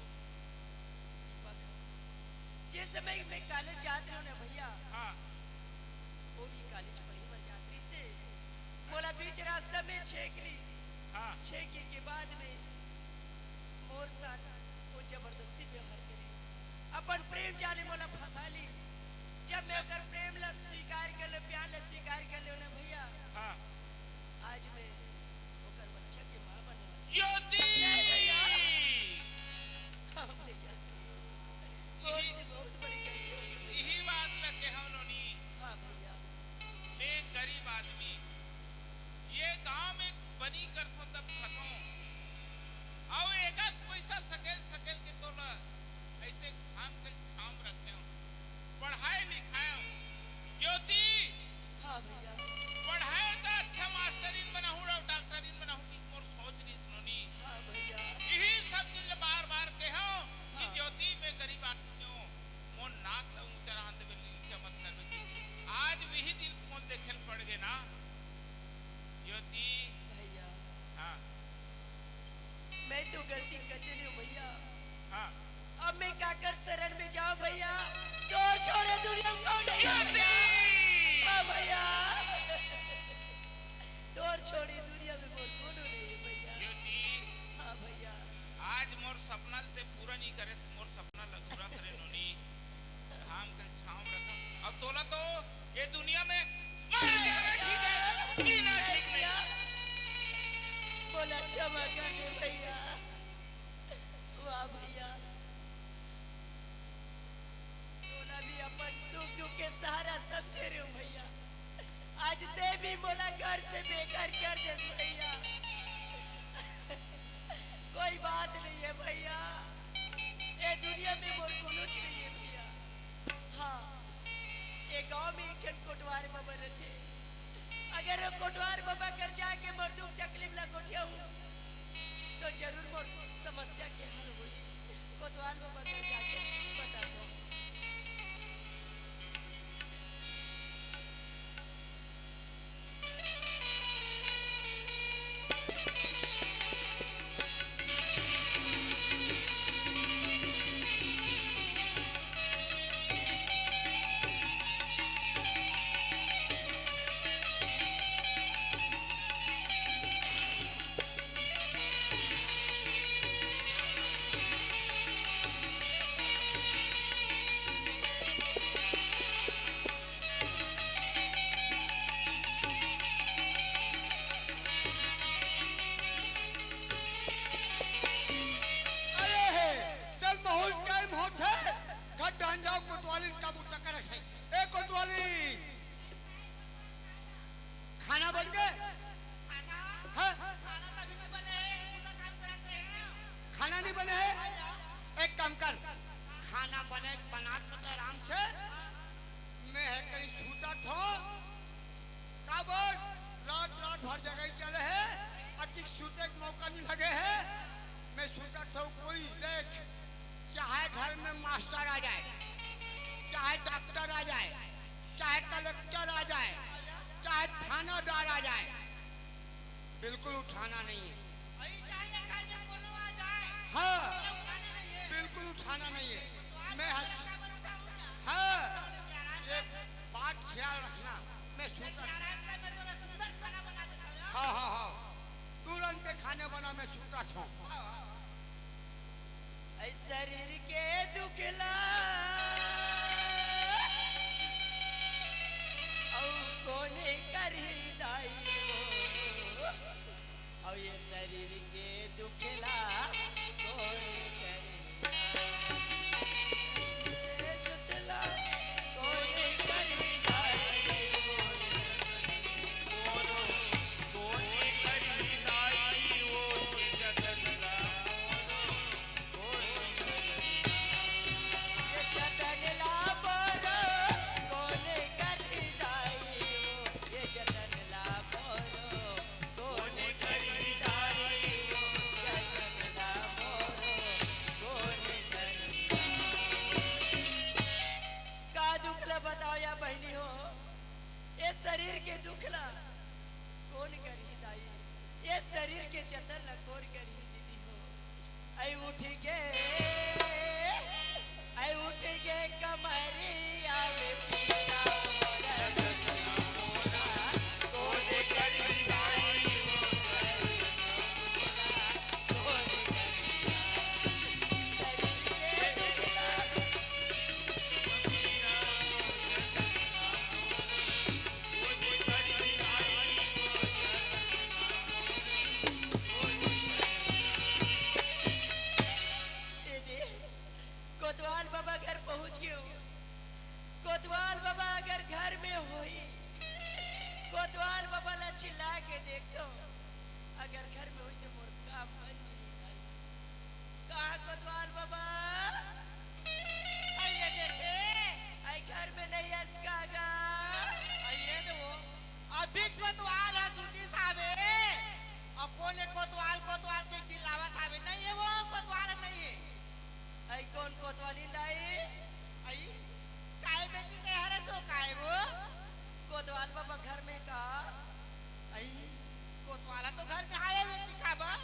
दीपक, जे समय मैं कॉलेज जात रहे ना भैया, हाँ। वो भी कॉलेज पढ़े बर जात रहिस हे, मोला बीच रास्ता में छेक ली। हाँ। छेके के बाद में मोर साथ वो जबरदस्ती व्यवहार करिस, अपन प्रेम जाल में मोला फंसा ली। मैं ओकर प्रेम ला स्वीकार कर ले, प्यार ला स्वीकार कर ले ना भैया। हाँ। आज मैं ओकर बच्चा के माँ बनने वाली हूँ। ज्योति! जय भैया। हाँ भैया। मोर से बहुत बड़ी गलती हो गई भैया। यही बात ला कहव नोनी। हाँ भैया। मैं गरीब आदमी, ये गांव में बनी करथों तब खाथों। अउ एक आध पैसा सकेल सकेल के तोला ऐसे घाम के छाम रखेंव। पढ़ाए लिखाएंव। ज्योति! हाँ भैया। पढ़ाएंव त अच्छा मास्टरिन बनाहूँ अउ डॉक्टरिन बनाहूँ कि मोर सोच रहिस नोनी। हाँ भैया। यही सब चीज ला बार बार कहंव कि हाँ। ज्योति, मैं गरीब आदमी हूँ, मोर नाक ला ऊंचा रहन देबे, नीचा मत करबे, क्योंकि आज वही दिन मोला देखे ल पड़ गे ना। ज्योति। भैया। हाँ। मैं तो गलती कर डरे हूँ भैया। हाँ। अब मैं काकर शरण में जाऊँ भैया? तोर छोड़े दुनिया में कोई नहीं है भैया। ज्योति! हाँ भैया। तोर छोड़े दुनिया में मोर कोनो नहीं है भैया। ज्योति। हाँ भैया। आज मोर सपना ल ते पूरा नहीं करे, मोर सपना ल अधूरा करे नोनी। घाम के छांव रखा। अब तोला तो ये दुनिया में मर जाना ठीक है, जीना ठीक नहीं। मोला क्षमा कर दे भैया। वाह भैया, तोला भी अपन सुख दुख के सहारा समझे रहे हो भैया। आज ते भी मोला घर से बेघर कर देस भैया। कोई बात नहीं है भैया, ये दुनिया में मोर कोनोच नहीं है भैया। हाँ, ये गांव में एक झन कोटवार बाबा रहते। अगर वो कोटवार बाबा कर जाके मोर दुख तकलीफ ला गोठियाहूँ, तो जरूर मोर समस्या के हल होई। कोतवाल बाबा कर जाके बताथों। अरे हे, चल बहुत टाइम होत हे, घर डहन जाओ, कोतवालिन का बूता करत हे। ए कोतवालिन, खाना बन गे? खाना? हाँ? खाना तभी नहीं बने है, पूरा काम करत रहे हैं। खाना नहीं बने है? हाँ यार। एक काम कर, खाना बने, बना तो दे आराम से। हाँ। मैं हे कहीं सूतत हों। का बोल? रात, रात भर जगह चले हे, अतिक सूते के मौका नहीं लगे हे। मैं सूतत हों, कोई देख, चाहे घर में मास्टर आ जाए, चाहे डॉक्टर आ जाए, चाहे कलेक्टर आ जाए, चाहे थानादार आ जाए, बिल्कुल उठाना नहीं है। अरे, चाहे घर में कोनो आ जाए, हाँ, तो उठाना नहीं है। बिल्कुल उठाना नहीं है। तो आज मैं हंस- का बल उठाऊंगा? हाँ, ये बात ख्याल रखना। मैं सूता, आराम कर, मैं तोरा सुंदर खाना बना देता हूँ। हाँ, हाँ, हाँ, तुरंत खाने बना, मैं सूतत हों। हाँ, हाँ, हाँ। ऐ शरीर के दुखला अउ कोने करही दाई वो, अउ ये शरीर के दुखला कोने करही दाई वो, ये सुतला कोने करही दाई वो। कोतवाल बाबा घर पहुंच गेंव। कोतवाल बाबा अगर घर में होही, कोतवाल बाबा ला चिल्ला के देखथंव, अगर घर में होही त मोर काम बन जही भाई। कहाँ कोतवाल बाबा? अई ले देखे, अई घर में नइ हस का गा? अई ये दे वो, अभी कोतवाल ह सुतिस हावे। अउ कोन ए कोतवाल, कोतवाल के चिल्लावत हावे? नइ हे वो, कोतवाल नइ हे। अई कोन कोतवालिन दाई? अई, काय बेटी ते हरस ओ काय वो? कोतवाल बाबा घर में का? अई, कोतवाल ह तो घर में हावे बेटी, काबर?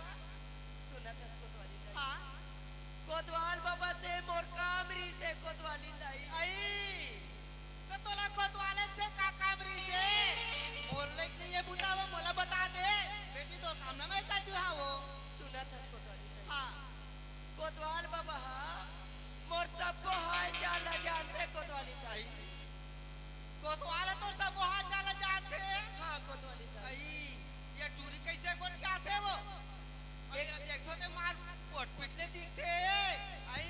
सुनत हस कोतवालिन दाई? हाँ। कोतवाल बाबा से मोर काम रिहिसे कोतवालिन दाई। अई, त तोला कोतवाल से का काम रिहिसे? मोर लइक नइ हे बुता वो, मोला बता दे। बेटी तोर काम ना मैं कर दिहूँ, हाँ वो। सुनत हस कोतवालिन दाई? हाँ। कोतवाल बाबा ह मोर सब्बो हाल चाल ला जानथे कोतवालिन दाई। कोतवाल ह तोर सब्बो हाल चाल ला जानथे? हाँ कोतवालिन दाई। अई, ये टूरी कइसे गोठियाथे वो? अई, एक देखथों ते मार पोट पीट ले दिखथे। अई,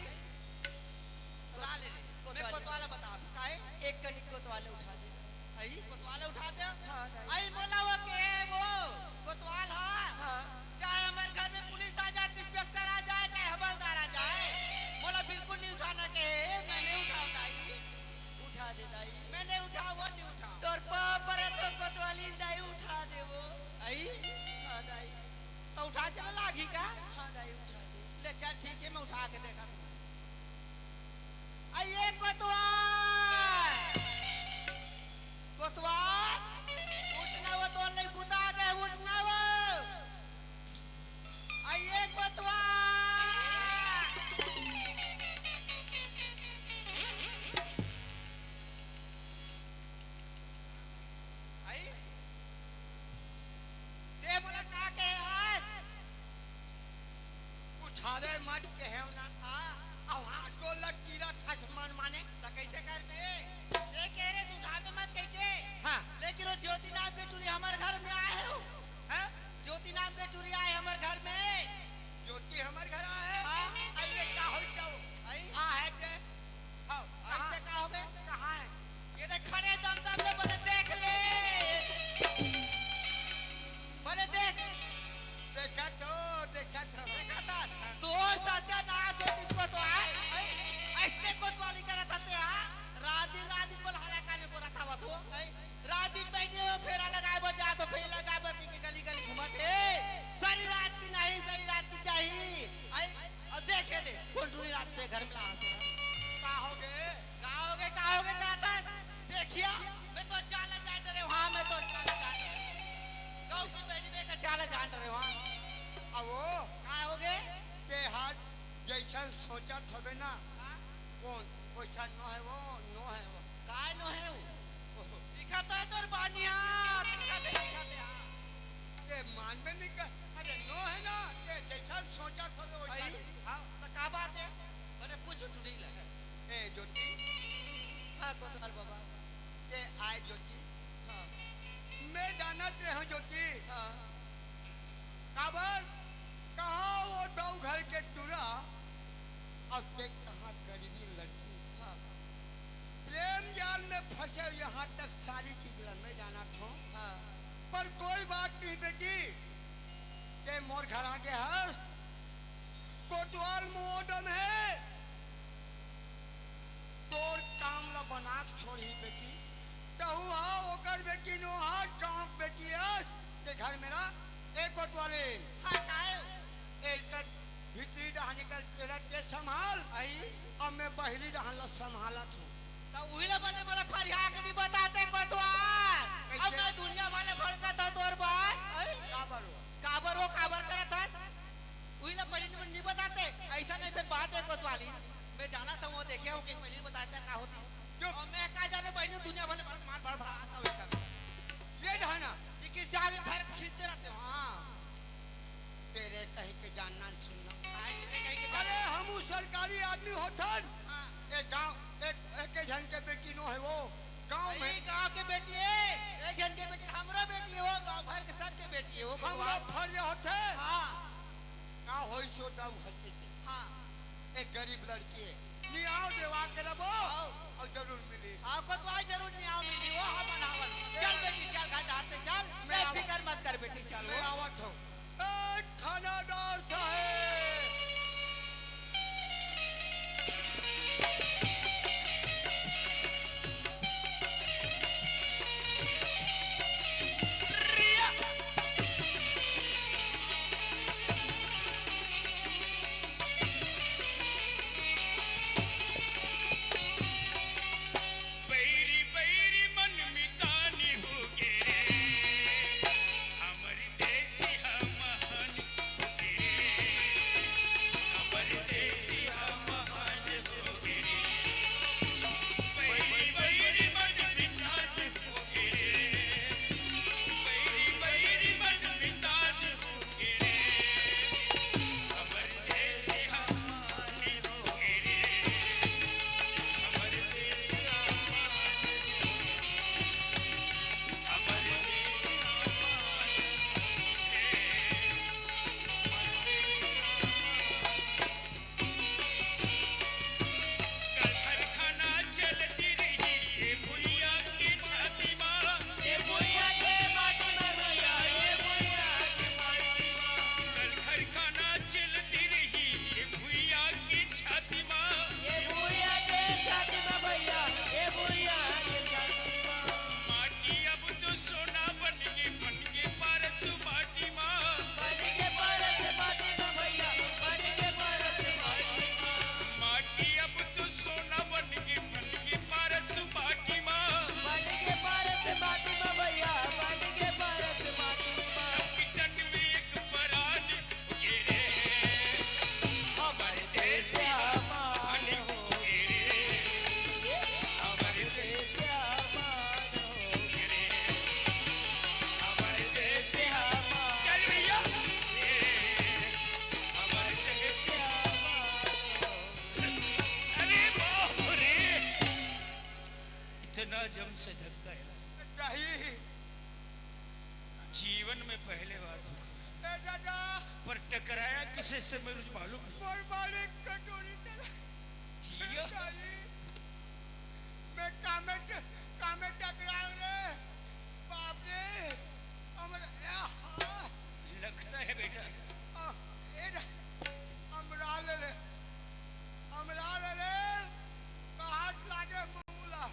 ला ले ले। मैं कोतवाल कोतवाल ला बतावत हूँ, काहे? एक कनिक कोतवाल ला उठा दे। अई, कोतवाल उठा दे। हाँ, दाई। अई, मोला वो के वो कोतवाल ह। हाँ। चाहे हमर घर में पुलिस आ जाए, इंस्पेक्टर आ जाए, चाहे हवलदार आ जाए, मोला बिल्कुल नइ उठाना के हे, मैं नइ उठावँव दाई। उठा दे दाई। मैं नइ उठावँव, वो नइ उठावँव। तोर पाँव परत हँव कोतवालिन दाई, उठा दे वो। अई? हाँ दाई। त उठा चला लागही का? हाँ दाई, उठा दे। ले चल ठीक हे, मैं उठा के देखत हूँ। अई ये कोतवाल, कोतवाल, उठ ना वो, तोर लइक बुता गे, उठ ना वो। अई ये कोतवाल। अई? ते मोला का कहे हस? उठावे मत कहेंव ना। हाँ। अब हाथ गोड़ ल चीरत हस मन माने। त कइसे करबे? ते कहे रहेस उठावे मत कहिके। हाँ। लेकिन वो ज्योति नाम के टूरी हमर घर में आए हे। हाँ? ज्योति नाम के टूरी आए हमर घर में। ज्योति हमर घर आए हे? हाँ। अई ये का होइस वो? अई? आ हे ते? हाँ, अइसे कहाँ? का होगे? कहाँ हे? ये देख खड़े दम दम ले बने देख ले। बने देख। देखत हँव, देखत हँव। देखत हस? तोर सत्यानाश होतिस कोतवाल। अई, अइसने कोतवाली करत हस ते, हाँ? रात दिन, रात दिन बोल हला काने बोलत हवस वो। अई, रात दिन बहिनी हो, फेरा लगाए बर जात हो, फेरा लगाए बर कहिके गली गली घूमत हे। सारी रात की नहीं, सारी रात की चाही। अई, अब देखे दे, कोन टूरी रात के घर में ला आत हे। का होगे? का होगे, का होगे, का था? देखिया, मैं तो चाला जान डरे, हाँ, मैं तो चाला जान डरे। गाँव की बहिनी में का चाला जान डरे, हाँ। अब वो का होगे? ते हाथ जइसन सोचत हवे ना, हाँ? कोन? वइसन नो हे वो, नो हे वो। काय नो हे वो? ओहो। दिखत हे तोर बानिया, दिखत हे, दिखत हे, हाँ। ये मान में नहीं कर, अरे नो हे ना, ये जइसन सोचत हवे वइसन। अई? हाँ। त का बात हे? बने पूछ टूरी ले। ए ज्योति। हाँ, कोतवाल बाबा। ये आए ज्योति। हाँ। मैं जानत रहेंव ज्योति। हाँ। काबर? कहाँ वो दऊ घर के टूरा, अउ ते कहाँ गरीबी लड़की। हाँ। प्रेम जाल में फँसे, यहाँ तक सारी चीज ला मैं जानत हँव। हाँ। पर कोई बात नहीं बेटी, ते मोर घर आगे हस, कोतवाल मोदम हे, तोर काम ला बना के छोड़ही बेटी। तहू हा ओकर बेटी नो हा, गाँव के बेटी अस, ते घर में रह, ए कोतवाली। हाँ, काहे? एकर भीतरी डहान निकल के रह के संभाल। अई? अब मैं बहरी डहान ला संभालत हँव। त उही ला बने मोला फरिया के नहीं बताते कोतवाल। अब कइसे? मैं दुनिया भर ले भड़कत हँव तोर बर। अई? काबर वो? काबर वो, काबर करत हस? उही ला पहिली नहीं, नहीं बताते। अइसन, अइसन बात हे कोतवाली। मैं जानत हँव, वो देखे हँव कि पहिली बताते का होतिस। चुप। अउ मैं का जानँव, बहिनी दुनिया भर ले मार, मार भड़भड़ात हवे कर। ये ढाना। चिकित्सा के घर खींचते रहते हो, हाँ। तेरे कहीं के जानना न सुनना। काय तेरे कहीं के अरे, जानना? हमू सरकारी आदमी होथन। हाँ। ए गाँव, एक, एक झन के बेटी नो हे वो। गाँव में। अरे, गाँव के बेटी हे, एक झन के बेटी, हमरो बेटी हे वो, गाँव भर के सबके बेटी हे वो, हमरो भगवान। फर्ज होथे। हाँ। का होइस वो दऊ घर के? हाँ। एक गरीब लड़की हे। नियाव देवा करबो। हाँ। अउ जरूर मिली। हाँ, कोतवाल जरूर नियाव मिली, वो हमन हावन। चल बेटी, चल घर डारते चल। मैं आव- फिकर मत कर बेटी, चल मैं वो। आवत हूँ। ए, थानादार साहेब। बैरी बैरी मन मितानी होगे रे, हमर देसिहा महान होगे रे, हमर देसिहा महान होगे रे। बैरी बैरी मन मितानी होगे रे, बैरी बैरी मन मितानी होगे रे। कल कारखाना चलती रही ये भुइया के छाती मा। ये भुइया के छाती मा भैया, ये भुइया के छाती मा। माटी अब तो सोना बन के, बन के परसों माटी मा। बन के परसों माटी मा भैया, बन के परसों माटी मा। माटी अब तो सोना बन के, बन के परसों माटी मा। बन के परसों माटी मा भैया, बन के परसों माटी मा। सबकी तन में एक परान ये रे, हमर देसिहा मान होगे रे, हमर देसिहा मान होगे रे, हमर देसिहा मान। चल भैया, ए, हमर देसिहा मान होगे। अरे बाप रे, इतना जम से धक्का है। नहीं। जीवन में पहले बार धोखा। ए दादा। पर टकराया किसे से मुझे मालूम नहीं। मोर मालिक कटोरी टकरा। जिया। नहीं। मैं कामे ट-, कामे टकराव रे। बाप रे। अमर, ए, हाँ। लगता है बेटा। आ, ए दा-, अमरा ले ले। अमरा ले ले। कहात लागे मुला।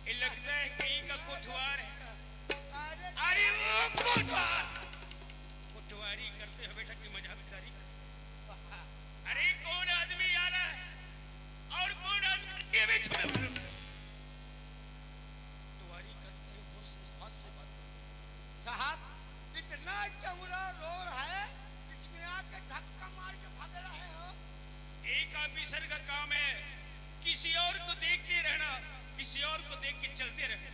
ये लगता है कहीं का कोटवार है। अरे अरे वो कोटवार। कोटवारी करते हो बेटा कि मजा भी तारी। अरे कौन आदमी आ रहा है और कौन आदमी, ये भी तुम्हें मालूम है। कोटवारी करते हो, होश, होश से बात करो। साहब, इतना चौड़ा रोड है, इसमें आके धक्का मार के भाग रहे हो। एक ऑफिसर का काम है किसी और को देखते रहना, किसी और को देख के चलते रहना,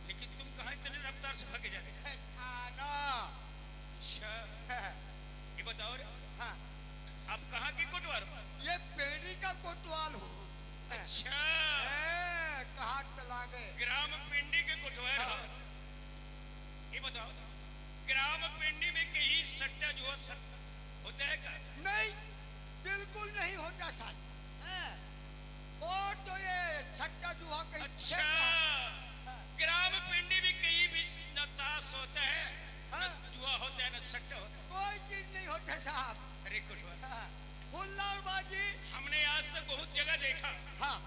लेकिन तुम कहाँ इतने रफ्तार से भागे जा रहे हो? है थाना। अच्छा, ये बताओ रे, हाँ। आप कहाँ के कोटवार हो? ये पेंडी का कोटवाल हूँ। अच्छा। ए, कहाँ चला गए? ग्राम पेंडी के कोटवार हो। हाँ। ये बताओ, ग्राम पेंडी में कहीं सट्टा जुआ सट होता है क्या? नहीं, बिल्कुल नहीं होता सर। हैं? वो तो ये सट्टा जुआ कहीं अच्छा, खेलता है। ग्राम पेंडी में कहीं भी न ताश होता है, न हाँ। जुआ होता है, न सट्टा होता है। कोई चीज नहीं होता साहब। अरे कोटवार। हाँ। फुल्लार बाजी। हमने आज तक बहुत जगह देखा। हाँ।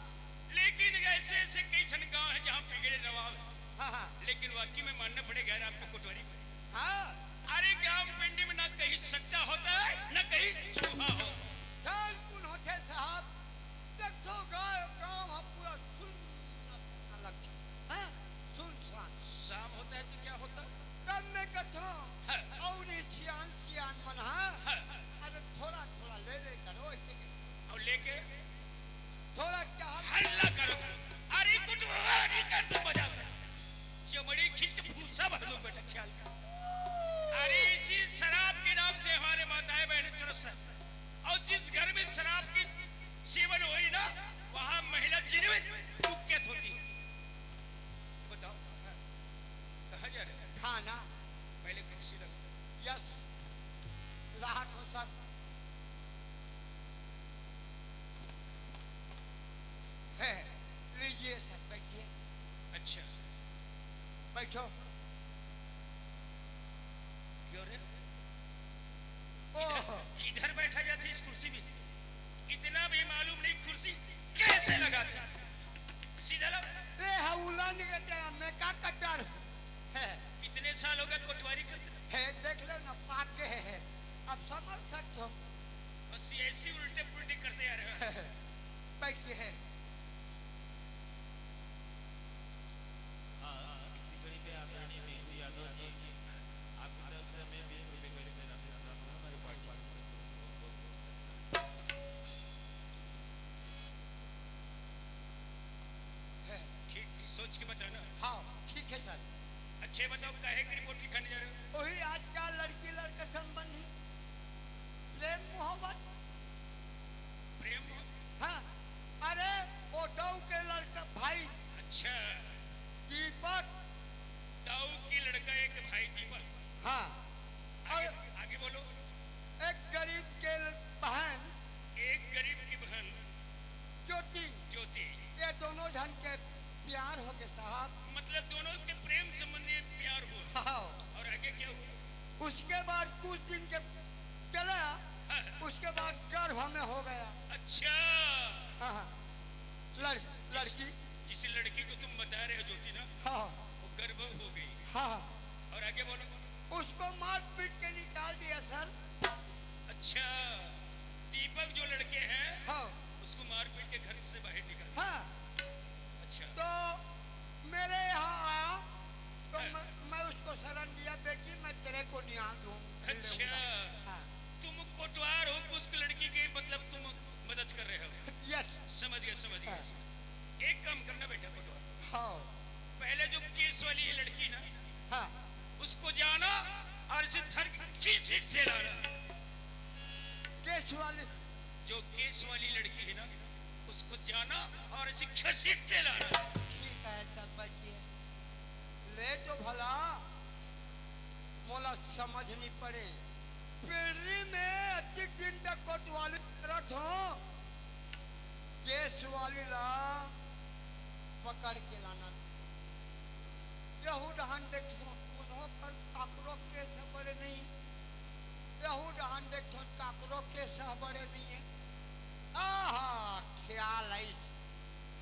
लेकिन ऐसे ऐसे कई ठन गांव है जहाँ बिगड़े नवाब है। हाँ, हाँ। लेकिन वाकई में मानना पड़ेगा यार आपको कोटवारी। हाँ। अरे ग्राम पेंडी में ना कहीं सट्टा होता है, ना कहीं जुआ होता है। बिल्कुल होते साहब। देखो गांव, गांव हम पूरा सुन्न लगता। हाँ? सुनसान। शाम होता है तो क्या होता? तब मैं कहता हूँ, हाँ। और ये सियान, सियान मन, हाँ? हाँ। अरे थोड़ा, थोड़ा ले ले करो, ऐसे नहीं। और लेके? थोड़ा क्या? हल्ला करो। अरे कुछ नहीं कर दो मजा में। चमड़ी खींच के भूसा भर दो बेटा, ख्याल कर। अरे इसी शराब के नाम से हमारे माताएं बहनें त्रस्त हैं। और जिस घर में सोच के बताना। हाँ, ठीक है सर। अच्छा बताओ, काहे की रिपोर्ट लिखाने जा रहे हो? वही आज का लड़की लड़का संबंधी प्रेम मोहब्बत। प्रेम मोहब्बत? हाँ, अरे वो दाऊ के लड़का भाई। अच्छा। दीपक। दाऊ के लड़का एक भाई दीपक। हाँ। आगे, और आगे बोलो। एक गरीब के बहन। एक गरीब की बहन। ज्योति। ज्योति। ये दोनों झन के प्यार हो गए साहब। मतलब दोनों के प्रेम संबंधी प्यार हुआ। हाँ। और आगे क्या हुआ? उसके बाद कुछ दिन के चला, हाँ। उसके बाद गर्भ में हो गया। अच्छा। हाँ, हाँ। लड़-, लड़की। जिस लड़की को तुम बता रहे हो ज्योति ना, हाँ। वो गर्भ हो गई। हाँ, हाँ। और आगे बोलो। उसको मार पीट के निकाल दिया सर। अच्छा, दीपक जो लड़के हैं, हाँ। उसको मार पीट के घर से बाहर निकाल दिया। हाँ। अच्छा। तो मेरे यहाँ आया तो हाँ। मैं, मैं उसको शरण दिया, "बेटी, मैं तेरे को न्याय दूँ।" अच्छा। हाँ। तुम कोटवार हो कि उस लड़की के, मतलब, तुम मदद कर रहे हो? यस। समझ गया, समझ गया। हाँ। एक काम करना बेटा कोटवार। हाँ। पहले जो केस वाली ये लड़की ना, हाँ। उसको जाना और इसे धर के घसीट से लाना। केस वाली? जो केस वाली लड़की है ना, उसको जाना और इसे घसीट से लाना। ठीक है, तब बचिए। ले तो भला, मोला समझ नहीं पड़े। पेंड़ी में अतिक दिन तक कोतवाली करत हो, केस वाली ला पकड़ के लाना। यहू डहान देखो, कोनो कर काकरो केस बड़े नहीं, यहू डहान देखो, काकरो केस बड़े नहीं है। आहा, ख्याल आइस,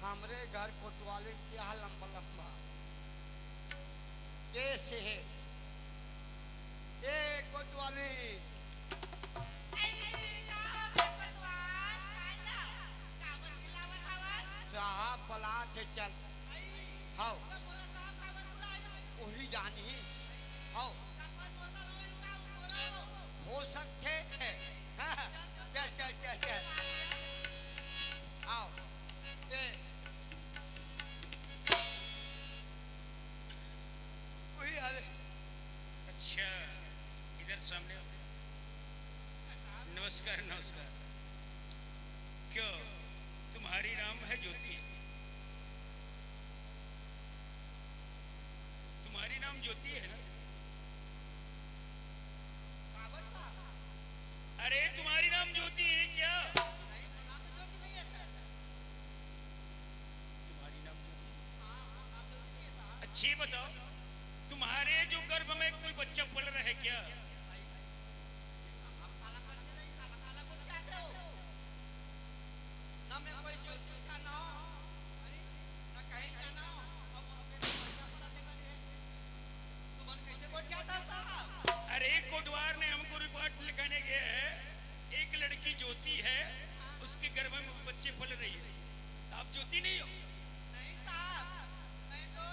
हमरे घर कोतवाली के यहाँ लंबा लंबा केस है। ए कोतवाली। ए, का हो गे कोतवाल? काला? काबर चिल्लावत हवस? साहब बलात हे, चल। आई, हाव। त मोला साहब काबर बुलाय? ओही जानही। हाव। त अपन मोसा लोई का मोला हो? हो सकथे। चल, चल, चल, चल। आओ। ए। वही आ रहे। अच्छा, इधर सामने आओ। नमस्कार, नमस्कार। क्यों, तुम्हारी नाम है ज्योति? तुम्हारी नाम ज्योति है ना? अरे, तुम्हारी नाम ज्योति है क्या? तुम्हारी नाम ज्योति? अच्छी बताओ, तुम्हारे जो गर्भ में कोई बच्चा पल रहा है क्या? ना मैं कोई ज्योति का नाम, ना कहीं का नाम, अब हमके तो बच्चा पला देखा दे। तुमन कैसे गोठियाता साहब? अरे, कोटवार ने हमको रिपोर्ट लिखाने गया है, एक लड़की ज्योति है, उसके गर्भ में बच्चे पल रही है। आप ज्योति नहीं हो? नहीं साहब, मैं तो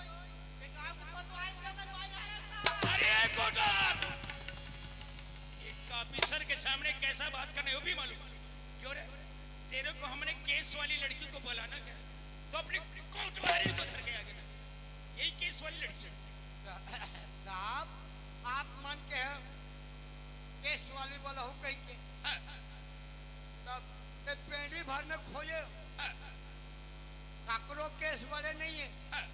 ये गांव के कोतवाल के बनवाई आ रहा साहब। अरे कोटवाल, एक ऑफिसर के सामने कैसा बात करना है वो भी मालूम है। क्यों रे, तेरे को हमने केस वाली लड़की को बुलाना क्या? तो अपनी कोटवाली को धर के आगे ना, यही केस वाली लड़की है। साहब, आप मन के केस वाली बोला हो कहीं के। हाँ। तब ते पेंडी भर में खोजे। हाँ। काकरो केस बड़े नहीं है। हाँ।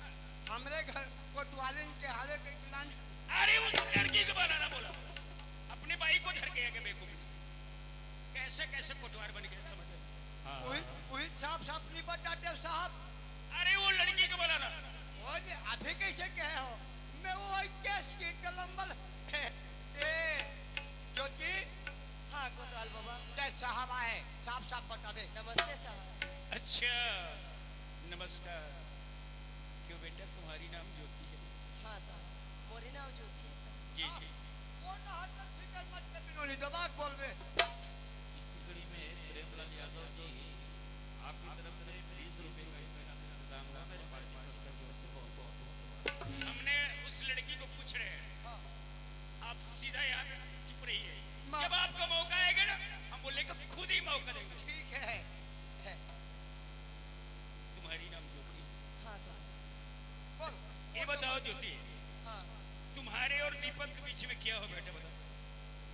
हमरे घर कोतवालिन के हारे के plan। अरे, उस लड़की को बुलाना बोला, अपने भाई को धर के आके बेवकूफ। कैसे कैसे कोटवार बन गए, समझ लो। हाँ। वही, वही साफ साफ नहीं बताते साहब। अरे, वो लड़की को बुलाना। वो जी, अभी कैसे कहे हो? मैं वो केस की कलम्बल। ए, ज्योति। हाँ, कोतवाल बाबा। जय साहब आए, साफ साफ बता दे। नमस्ते साहब। अच्छा, नमस्कार। क्यों बेटा, तुम्हारी नाम ज्योति है? हाँ साहब, मोरी नाम ज्योति है साहब। जी, हाँ, जी। वो ना हर तरफ फिकर मत कर, बिनोनी दबा के बोल बे। इस कड़ी में प्रेमलाल यादव जी, आपकी तरफ से बीस रुपए का इसमें का दान हुआ, मेरे पार्टी संस्था की ओर से बहुत बहुत धन्यवाद। हमने उस लड़की को पूछ रहे हैं, हाँ। आप सीधा यहाँ पे चुप रहिए, जब आपको मौका आएगा ना, हम बोलेंगे खुद ही मौका देंगे। ठीक है, है। तुम्हारी नाम ज्योति? हाँ साहब। ज्योति, हाँ। तुम्हारे और दीपक के बीच में क्या हो बेटा, बताओ।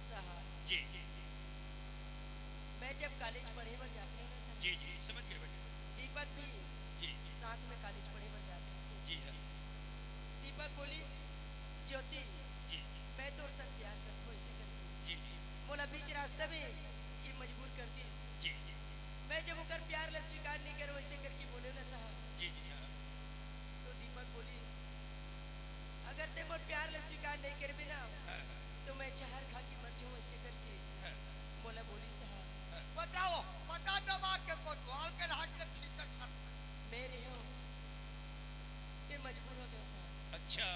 साहब, जी। मैं जब कॉलेज पढ़े बर जात रहेंव ना साहब, जी, जी, समझ गए बेटा। दीपक भी जी। साथ में कॉलेज पढ़े बर जात रहिस। जी हाँ। दीपक बोलिस, "ज्योति, जी। मैं तोर साथ प्यार करत हों," ऐसे करके। जी, जी। मोला बीच रास्ता में ये मजबूर कर दिस। जी, जी। मैं जब ओकर प्यार ला स्वीकार नहीं करेंव, ऐसे करके बोलेंव ना साहब। जी, जी, हाँ। तो दीपक बोलिस, "अगर तैं मोर प्यार ला स्वीकार नहीं करबे ना, हाँ। तो मैं जहर खा के मर जाहूं," ऐसे करके हाँ। मोला बोलिस साहब। हाँ। बताओ, पटा दबा के कोतवाल के ढाक के खींचत हस। मैं रहेंव, तैं मजबूर हो गए साहब। अच्छा,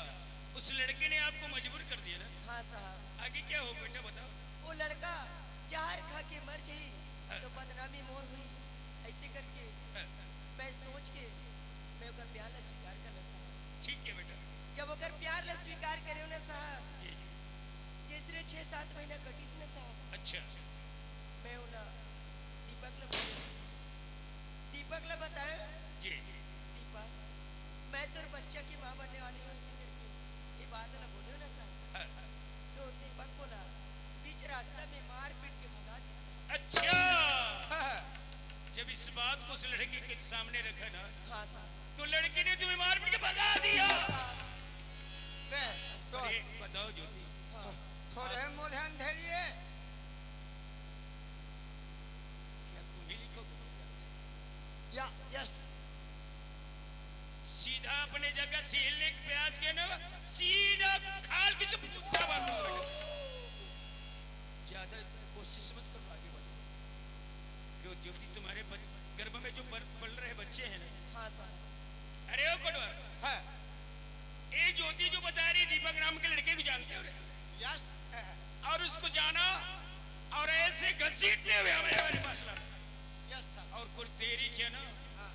उस लड़के ने आपको मजबूर कर दिया ना? हाँ साहब। आगे क्या हो बेटा, बताओ। वो लड़का जहर खा के मर जाही, हाँ। तो बदनामी मोर हुई, ऐसे करके हाँ। मैं सोच के मैं ओकर प्यार ला स्वीकार कर लेंव साहब। ठीक है बेटा। जब ओकर प्यार ला स्वीकार करेंव ना साहब, जी, जी। जैसे छह सात महीना कटिस ना साहब, अच्छा। मैं ओला दीपक ला बोलेंव, दीपक ला बताएंव, जी। "दीपक, मैं तोर बच्चा के माँ बनने वाली हूँ," ऐसे करके ये बात ला बोलेंव ना साहब। हाँ। तो दीपक मोला बीच रास्ता में मार पीट के भगा दिस। अच्छा, जब इस बात को उस लड़की के सामने रखा ना, हाँ साहब। तो लड़की ने तुम्हें मार पीट के भगा दिया। हाँ साहब। बे, तो अरे, बताओ ज्योति, हाँ। थोड़े मोढ़े अंधेरिए। क्या तुम ही लिखोगे? या, यस। सीधा अपने जगह से हिलने के प्रयास किया ना, सीधा खाल की तो भूसा बांध दूंगा। ज्यादा कोशिश मत करो आगे बढ़ो, क्यों ज्योति तुम्हारे बच-, गर्भ में जो बर-, पल रहे बच्चे हैं ना। हाँ साहब। अरे ओ कोटवाल, हाँ। ये ज्योति जो बता रही दीपक नाम के लड़के को जानते हो रे? यस। और उसको जाना और ऐसे घसीटते हुए हमारे, हमारे पास लाना। Yes sir. और कोई देरी किया ना, हाँ।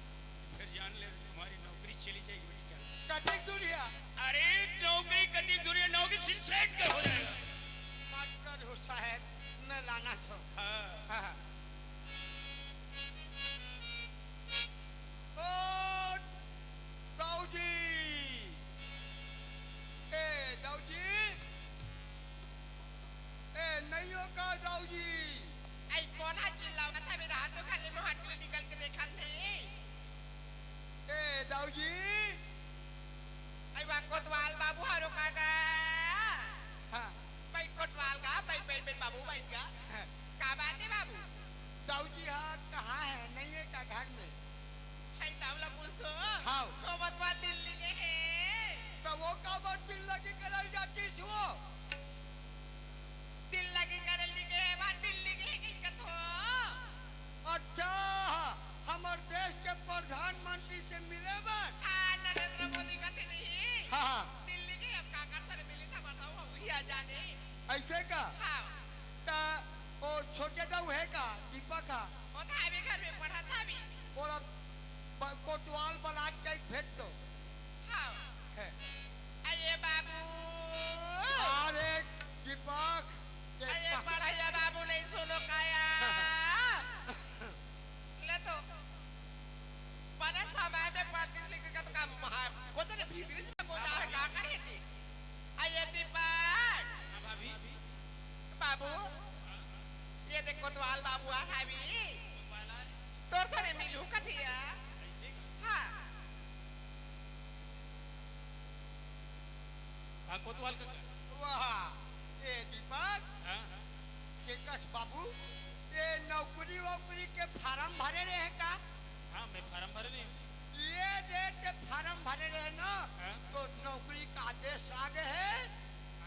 फिर जान ले तुम्हारी नौकरी चली जाएगी बेटी। क्या कतिक दूर है? अरे नौकरी कतिक दूर है, नौकरी सस्पेंड कर हो जाएगा। मत करो साहब, मैं लाना था। हाँ। हाँ, हाँ। ओ दाऊजी, ए दाऊजी, ए नइयो का दाऊजी। आई कोन हा चिल्लावत हवे? रात तो खाली मोहाटी निकल के देखन थे। ए दाऊजी। आई वा कोतवाल बाबू हरो का गा? हाँ। बैठ कोतवाल गा, बैठ, बैठ, बैठ बाबू, बैठ गा। हाँ। का बात है बाबू? दाऊजी हा कहाँ है? नइये का घर में? हाय, तावला पूछ तो। हाँ। वो बतवा दिल्ली के है। तो वो का बात दिल लगी कराई जाती थी वो? दिल लगी करे लिखे है, वा दिल्ली के है कहीं कथो। अच्छा, हमर देश के प्रधानमंत्री से मिले बर? हाँ, नरेंद्र मोदी कथे नहीं। हाँ, हाँ। दिल्ली के अब का कर सरे मिली था, बताओ, वही आ जाने। ऐसे का? हाँ। ता ओ छोटे दाऊ है का, दीपक का? ओ था अभी घर में पढ़ा था अभी। और अब ब-, कोतवाल बलात का एक भेज दो। हाँ। है। अये बाबू। अरे दीपक, अये दीपक। पढ़ैया बाबू नहीं सुनो काया। ले तो। बने समय में पढ़तीस लिखतीस का तो का महा-, को तो ने भीतरी में बोला है, का करे थी? अये दीपक। हाँ भाभी। बाबू, ये देख कोतवाल बाबू आ है भी। कोतवाल आ है? तोर सने मिलू कथिया। ऐसे का? हाँ। हाँ, कोतवाल का। वाह, ए दीपक। हाँ? के कस बाबू, ए नौकरी वौकरी के फार्म भरे रहे का? हाँ, मैं फार्म भरे रहे हूँ। ये दे ते फार्म भरे रहे ना, हाँ? तो नौकरी का आदेश आ गए है।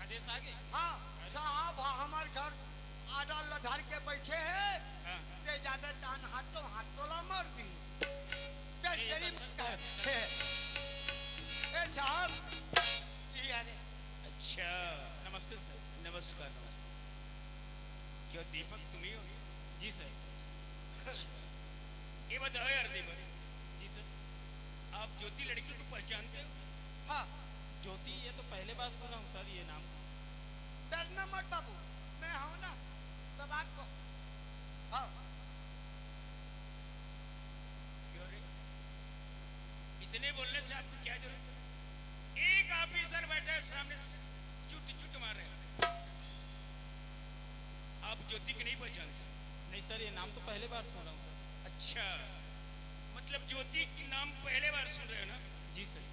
आदेश आ गए? हाँ, अरे। साहब, हाँ, हमारे घर आडा लधार के बैठे हैं। हाँ। ते ज्यादा तान हाथ तो हाथ तोला मार दी। चल, ए, तेरी अच्छा, अच्छा। ए साहब, ये आ रहे। अच्छा। नमस्ते सर। नमस्कार, नमस्कार। क्यों दीपक तुम ही हो? जी सर। ये बताओ यार दीपक। जी सर। आप ज्योति लड़की को पहचानते हो? हाँ। ज्योति, ये तो पहले बार सुना हूँ सर, ये नाम। डरना मत बाबू, मैं हूँ ना, तब आपको। हाँ। क्यों रे? इतने बोलने से आपको क्या जरूरत? एक एक ऑफिसर बैठा है सामने, चुट चुट मार रहे हैं। आप ज्योति के नहीं पहचानते? नहीं सर, ये नाम तो पहले बार सुन रहा हूँ सर। अच्छा, मतलब ज्योति के नाम पहले बार सुन रहे हो ना? जी सर।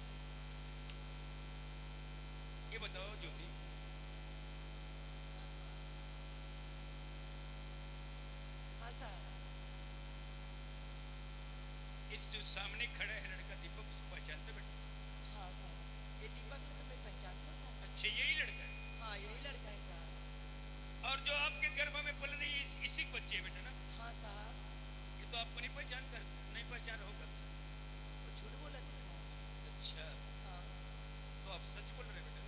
ये बताओ ज्योति, हाँ सर। इस जो सामने खड़ा है लड़का दीपक, उसको पहचानते बेटा? हाँ सर, ये दीपक ने तो मैं पहचानती हूँ सर। अच्छा, यही लड़का है? हाँ, यही लड़का है सर। और जो आपके गर्भ में पल रही है, इस, इसी के बच्चे है बेटा ना? हाँ सर। ये तो आपको नहीं पहचानता, नहीं पहचान होगा। वो झूठ बोला था सर। अच्छा, हाँ। तो आप सच बोल रहे हैं बेटा?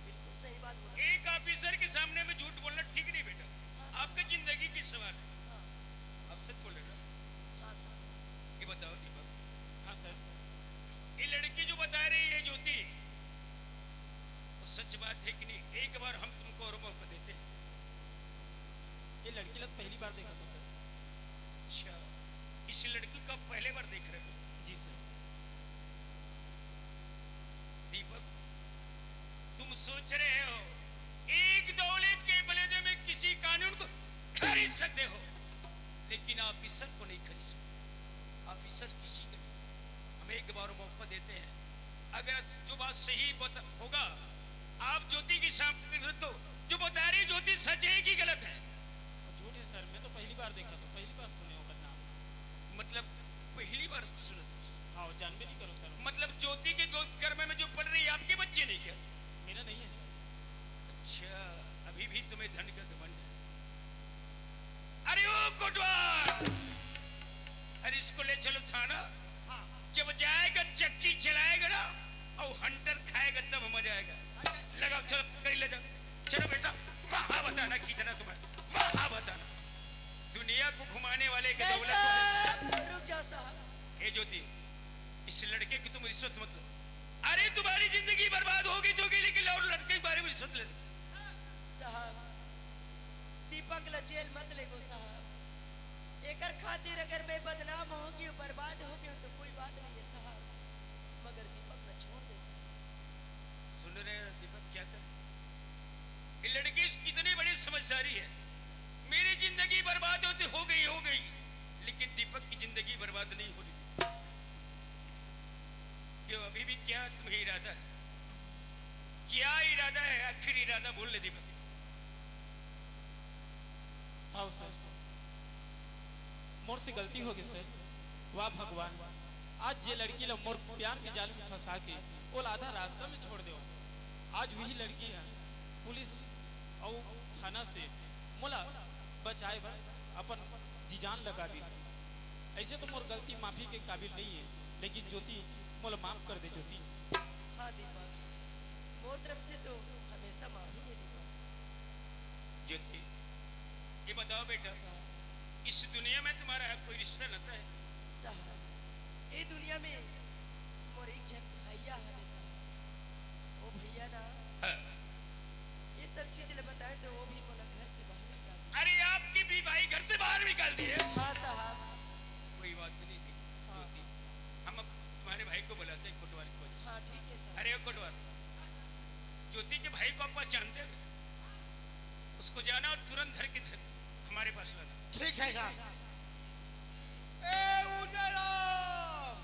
बिल्कुल सही बात बोला। एक ऑफिसर के सामने में झूठ बोलना ठीक नहीं बेटा। हाँ सर। आपकी जिंदगी की सवाल है। हाँ। आप सच बोल रहे हैं ना? हाँ सर। ये बताओ दीपक। हाँ सर। ये लड़की जो बता रही है ज्योति, वो सच बात है कि नहीं? एक बार हम तुमको और मौका देते हैं। ये लड़की ला तो पहली बार देखा था सर। अच्छा, इस लड़की को आप पहले बार देख रहे हो? जी सर। दीपक, तुम सोच रहे हो एक दौलत के बदले में किसी कानून को खरीद सकते हो, लेकिन आप ईश्वर को नहीं खरीद सकते। आप ईश्वर किसी का नहीं। हम एक बार मौका देते हैं, अगर जो बात सही बता होगा, आप ज्योति के सामने रख दो, जो बता रही ज्योति सच है कि गलत है? झूठ है सर, मैं तो पहली बार देखा, तो पहली बार सुने ओकर नाम। मतलब पहली बार सुनत? हाँ, जानबे नहीं करो सर। मतलब ज्योति के गो-, गर्भ में जो पल रही है, आपके बच्चे नहीं क्या? मेरा नहीं है सर। अच्छा, अभी भी तुम्हें धन का घमंड है। अरे ओ कोटवार, अरे इसको ले चलो थाना। हाँ। जब जाएगा चक्की चलाएगा ना, और हंटर खाएगा तब मजा आएगा। लगाओ, चलो पकड़ ले जाओ। चलो बेटा, वहां बताना कितना तुम्हारा, वहां बताना। दुनिया को घुमाने वाले के नहीं दौलत वाले। साहब, रुक जाओ साहब। ए ज्योति, इस लड़के की तुम रिश्वत मत लो। अरे तुम्हारी जिंदगी बर्बाद होगी तो होगी, लेकिन और लड़के के बारे में रिश्वत ले लो। साहब, दीपक ला जेल मत ले गो साहब। एकर खातिर अगर मैं बदनाम हो गयो, बर्बाद हो गयो तो कोई बात नहीं है साहब, मगर दीपक ला छोड़ दे साहब। सुन रहे हैं दीपक, क्या कर ये लड़की कितनी बड़ी समझदारी है। मेरी जिंदगी बर्बाद होती हो गई, हो गई, लेकिन दीपक की जिंदगी बर्बाद नहीं होने दी। क्यों, अभी भी क्या तुम्हें इरादा है? क्या इरादा है? आखिर इरादा बोल ले दीपक। हाँ सर, मोर से गलती हो गई सर। वाह भगवान, आज जे लड़की ला मोर प्यार के जाल में फंसा के ओला आधा रास्ता में छोड़ देव, आज वही लड़की है पुलिस अउ थाना से मोला बचाए बर अपन जी जान लगा दिस। ऐसे तो मोर गलती माफी के काबिल नहीं है, लेकिन ज्योति, मोला माफ कर दे ज्योति। हाँ दीपक, मोर तरफ से तो हमेशा माफी है दीपक। ज्योति, ये बताओ बेटा, साहब। इस दुनिया में तुम्हारा कोई रिश्ता नाता है? साहब, ये दुनिया में मोर एक झन भैया हवे साहब। वो भैया ना, हाँ। ये सब चीज ले बताए तो वो भी मोला घर से बाहर निकाल दिया। अरे, आपके भी भाई घर से बाहर निकाल दिए? हाँ साहब। कोई बात नहीं थी, हाँ। ज्योति, हम अब तुम्हारे भाई को बुलाते हैं, कोटवार को। हाँ, ठीक है साहब। अरे कोटवार, ज्योति के भाई को आप पहचानते हैं? उसको जाना और तुरंत धर के धर, हमारे पास लाना। ठीक है साहब। ए उदयराम,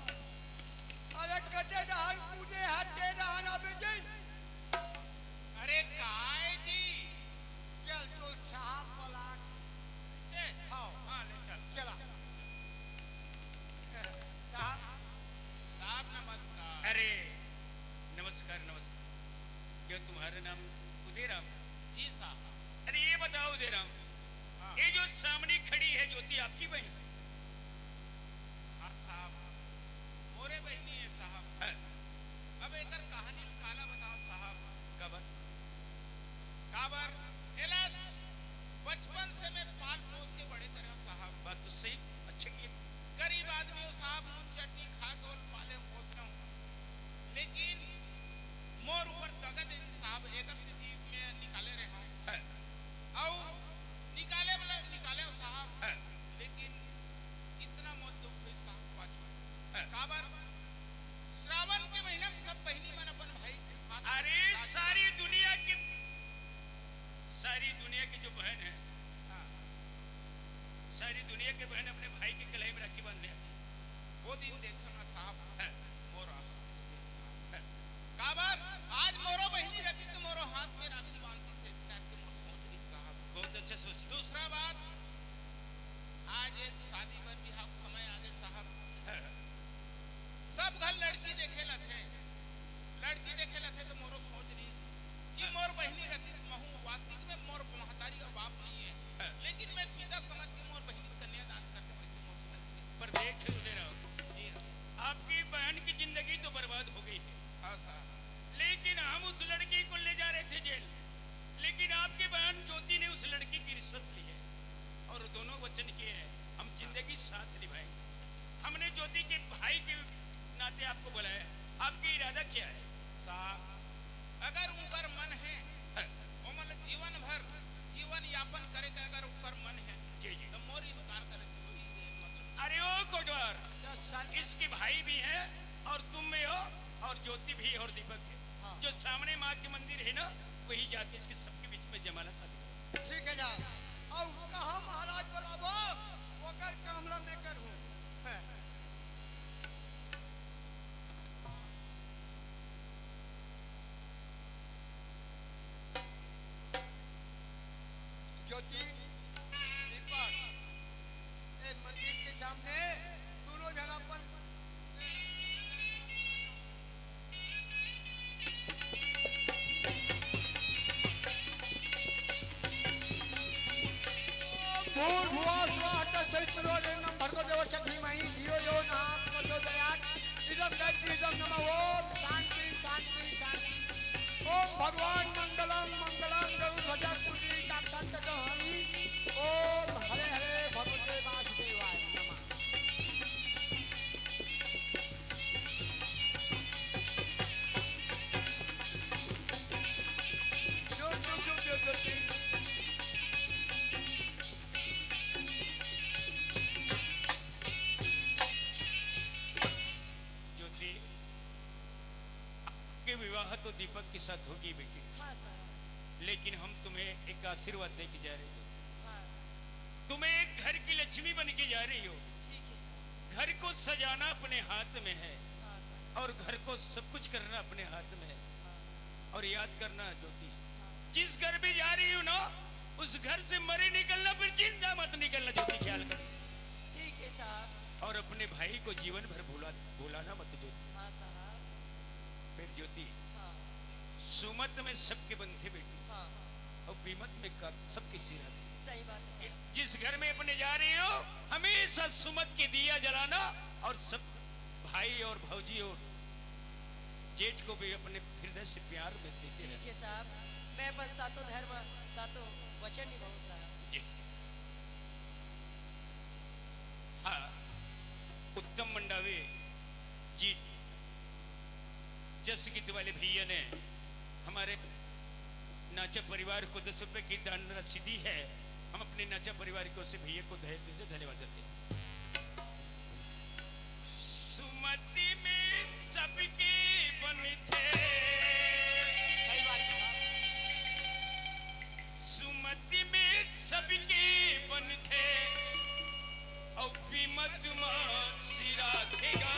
अरे कते डहान कूदे हा, ते डहान आबे जी। अरे काय जी? चल, चल, साहब पलाट। से? हाँ। हाँ, ले चल। चला। साहब। साहब, नमस्कार। अरे, नमस्कार, नमस्कार। क्या तुम्हारा नाम उदयराम है? जी साहब। अरे, ये बताओ उदयराम, हाँ। ये जो सामने खड़ी है ज्योति, आपकी बहन? हाँ साहब, मोरे बहिनी है साहब। हाँ। अब एकर कहानी काला बताओ साहब। काबर? काबर? एला बचपन से मैं पाल पोस के बड़े करे हूँ साहब। बात तो सही, अच्छे किए। गरीब आदमी हो साहब, नून चटनी खा के ओल पाले पोसे हूँ, लेकिन मोर ऊपर दगा दे दी साहब, एकर से मैं निकाले रहे हूँ। हाँ। अउ निकाले वाला निकाले हो साहब, हाँ। लेकिन इतना मोर दुख होई साहब पाछू। हाँ। काबर? श्रावण के महीना में सब बहिनी मन अपन भाई के हाथ उस लड़की को ले जा रहे थे जेल, लेकिन आपकी बहन ज्योति ने उस लड़की की रिश्वत ली है और दोनों वचन किए हैं, हम जिंदगी साथ निभाएंगे। हमने ज्योति के भाई के नाते आपको बुलाया है, आपकी इरादा क्या है? साहब, अगर उनकर मन है, हाँ। वो मतलब जीवन भर जीवन यापन करे का अगर उनकर मन है, जी, जी। तो मोर इनकार करे से कोई ये मतलब अरे ओ कोटवार, इसके भाई भी हैं और तुम भी हो और ज्योति भी और दीपक है। हाँ। जो सामने माँ के मंदिर है ना, वही जाके इसके सबके बीच में जयमाला शादी करो। ठीक है जा। और कहा महाराज बोलाबो, ओकर काम ला मैं करहूँ। ज्योति, दीपक, ए मंदिर के सामने दोनों झन अपन भूर्भुवः स्वः तत्सवितुर्वरेण्यं भर्गो देवस्य धीमहि धियो यो नः प्रचोदयात्। इदं गायत्री, इदं नमः। ओम शांति, शांति, शांति। ओम भगवान मंगलम, मंगलम गरुड़ ध्वजा कुटी काक्षांत गहनी। ओम हरे हरे भगवते वासुदेवाय नमः। जो, जो, जो, जो, जो, जो। ज्योति, आपके विवाह तो दीपक के साथ होगी बेटी, हाँ साहब। लेकिन हम तुम्हें एक आशीर्वाद दे के जा रही हो। हाँ। तुम्हें एक घर की लक्ष्मी बन के जा रही हो। ठीक है साहब। घर को सजाना अपने हाथ में है हाँ साहब। और घर को सब कुछ करना अपने हाथ में है। हाँ। और याद करना ज्योति, हाँ। जिस घर में जा रही हो ना, उस घर से मरे निकलना, फिर जिंदा मत निकलना ज्योति, ख्याल कर। ठीक है साहब। और अपने भाई को जीवन भर भुला भुलाना मत ज्योति। हाँ साहब। फिर ज्योति, हाँ। सुमत में सबके बंधे बेटी, हाँ। और बीमत में का सबके सिरा थे। सही बात है साहब। जिस घर में अपने जा रही हो, हमेशा सुमत की दिया जलाना और सब भाई और भौजी और जेठ को भी अपने हृदय से प्यार में देते रहना। ठीक है साहब, मैं बस सातों धर्म, सातों वचन निभाऊं साहब। जी। हाँ, उत्तम मंडावी जी, जस गीत वाले भैया ने हमारे नाचा परिवार को दस रुपए की दान राशि दी है। हम अपने नाचा परिवार को से भैया को तहे दिल से धन्यवाद देते हैं। सुमति में सबके बन थे। सही बात है। सुमति में सबके बन थे, अउ बीमत मा सिरा थे गा।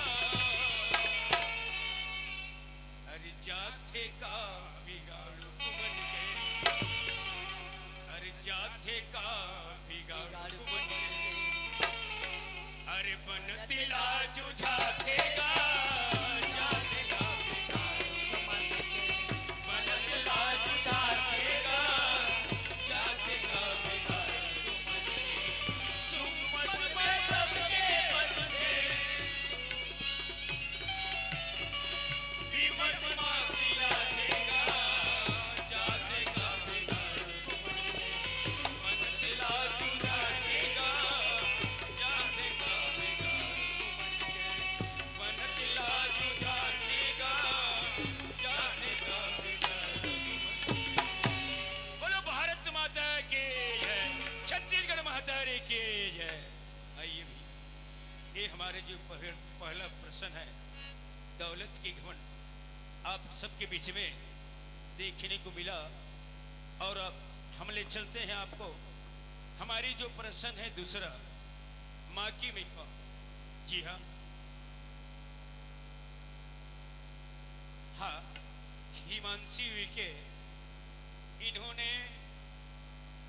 अरे जाथे का बिगाड़ू बन के, अरे जाथे का बिगाड़ू बन के। अरे बनत लाजू जाथे गा, जाथे गा बिगाड़ू बन के। बनत लाजू जाथे गा, जाथे गा बिगाड़ू बन के। सुमत में सबके बन के। बोलो भारत माता की जय, छत्तीसगढ़ महतारी की जय। आइए भी, ये हमारे जो पहल-, पहला प्रश्न है, दौलत की घमंड, आप सबके बीच में देखने को मिला। और अब हम ले चलते हैं आपको, हमारी जो प्रश्न है दूसरा, माँ की महिमा। जी हाँ, हाँ, हिमांशी उइके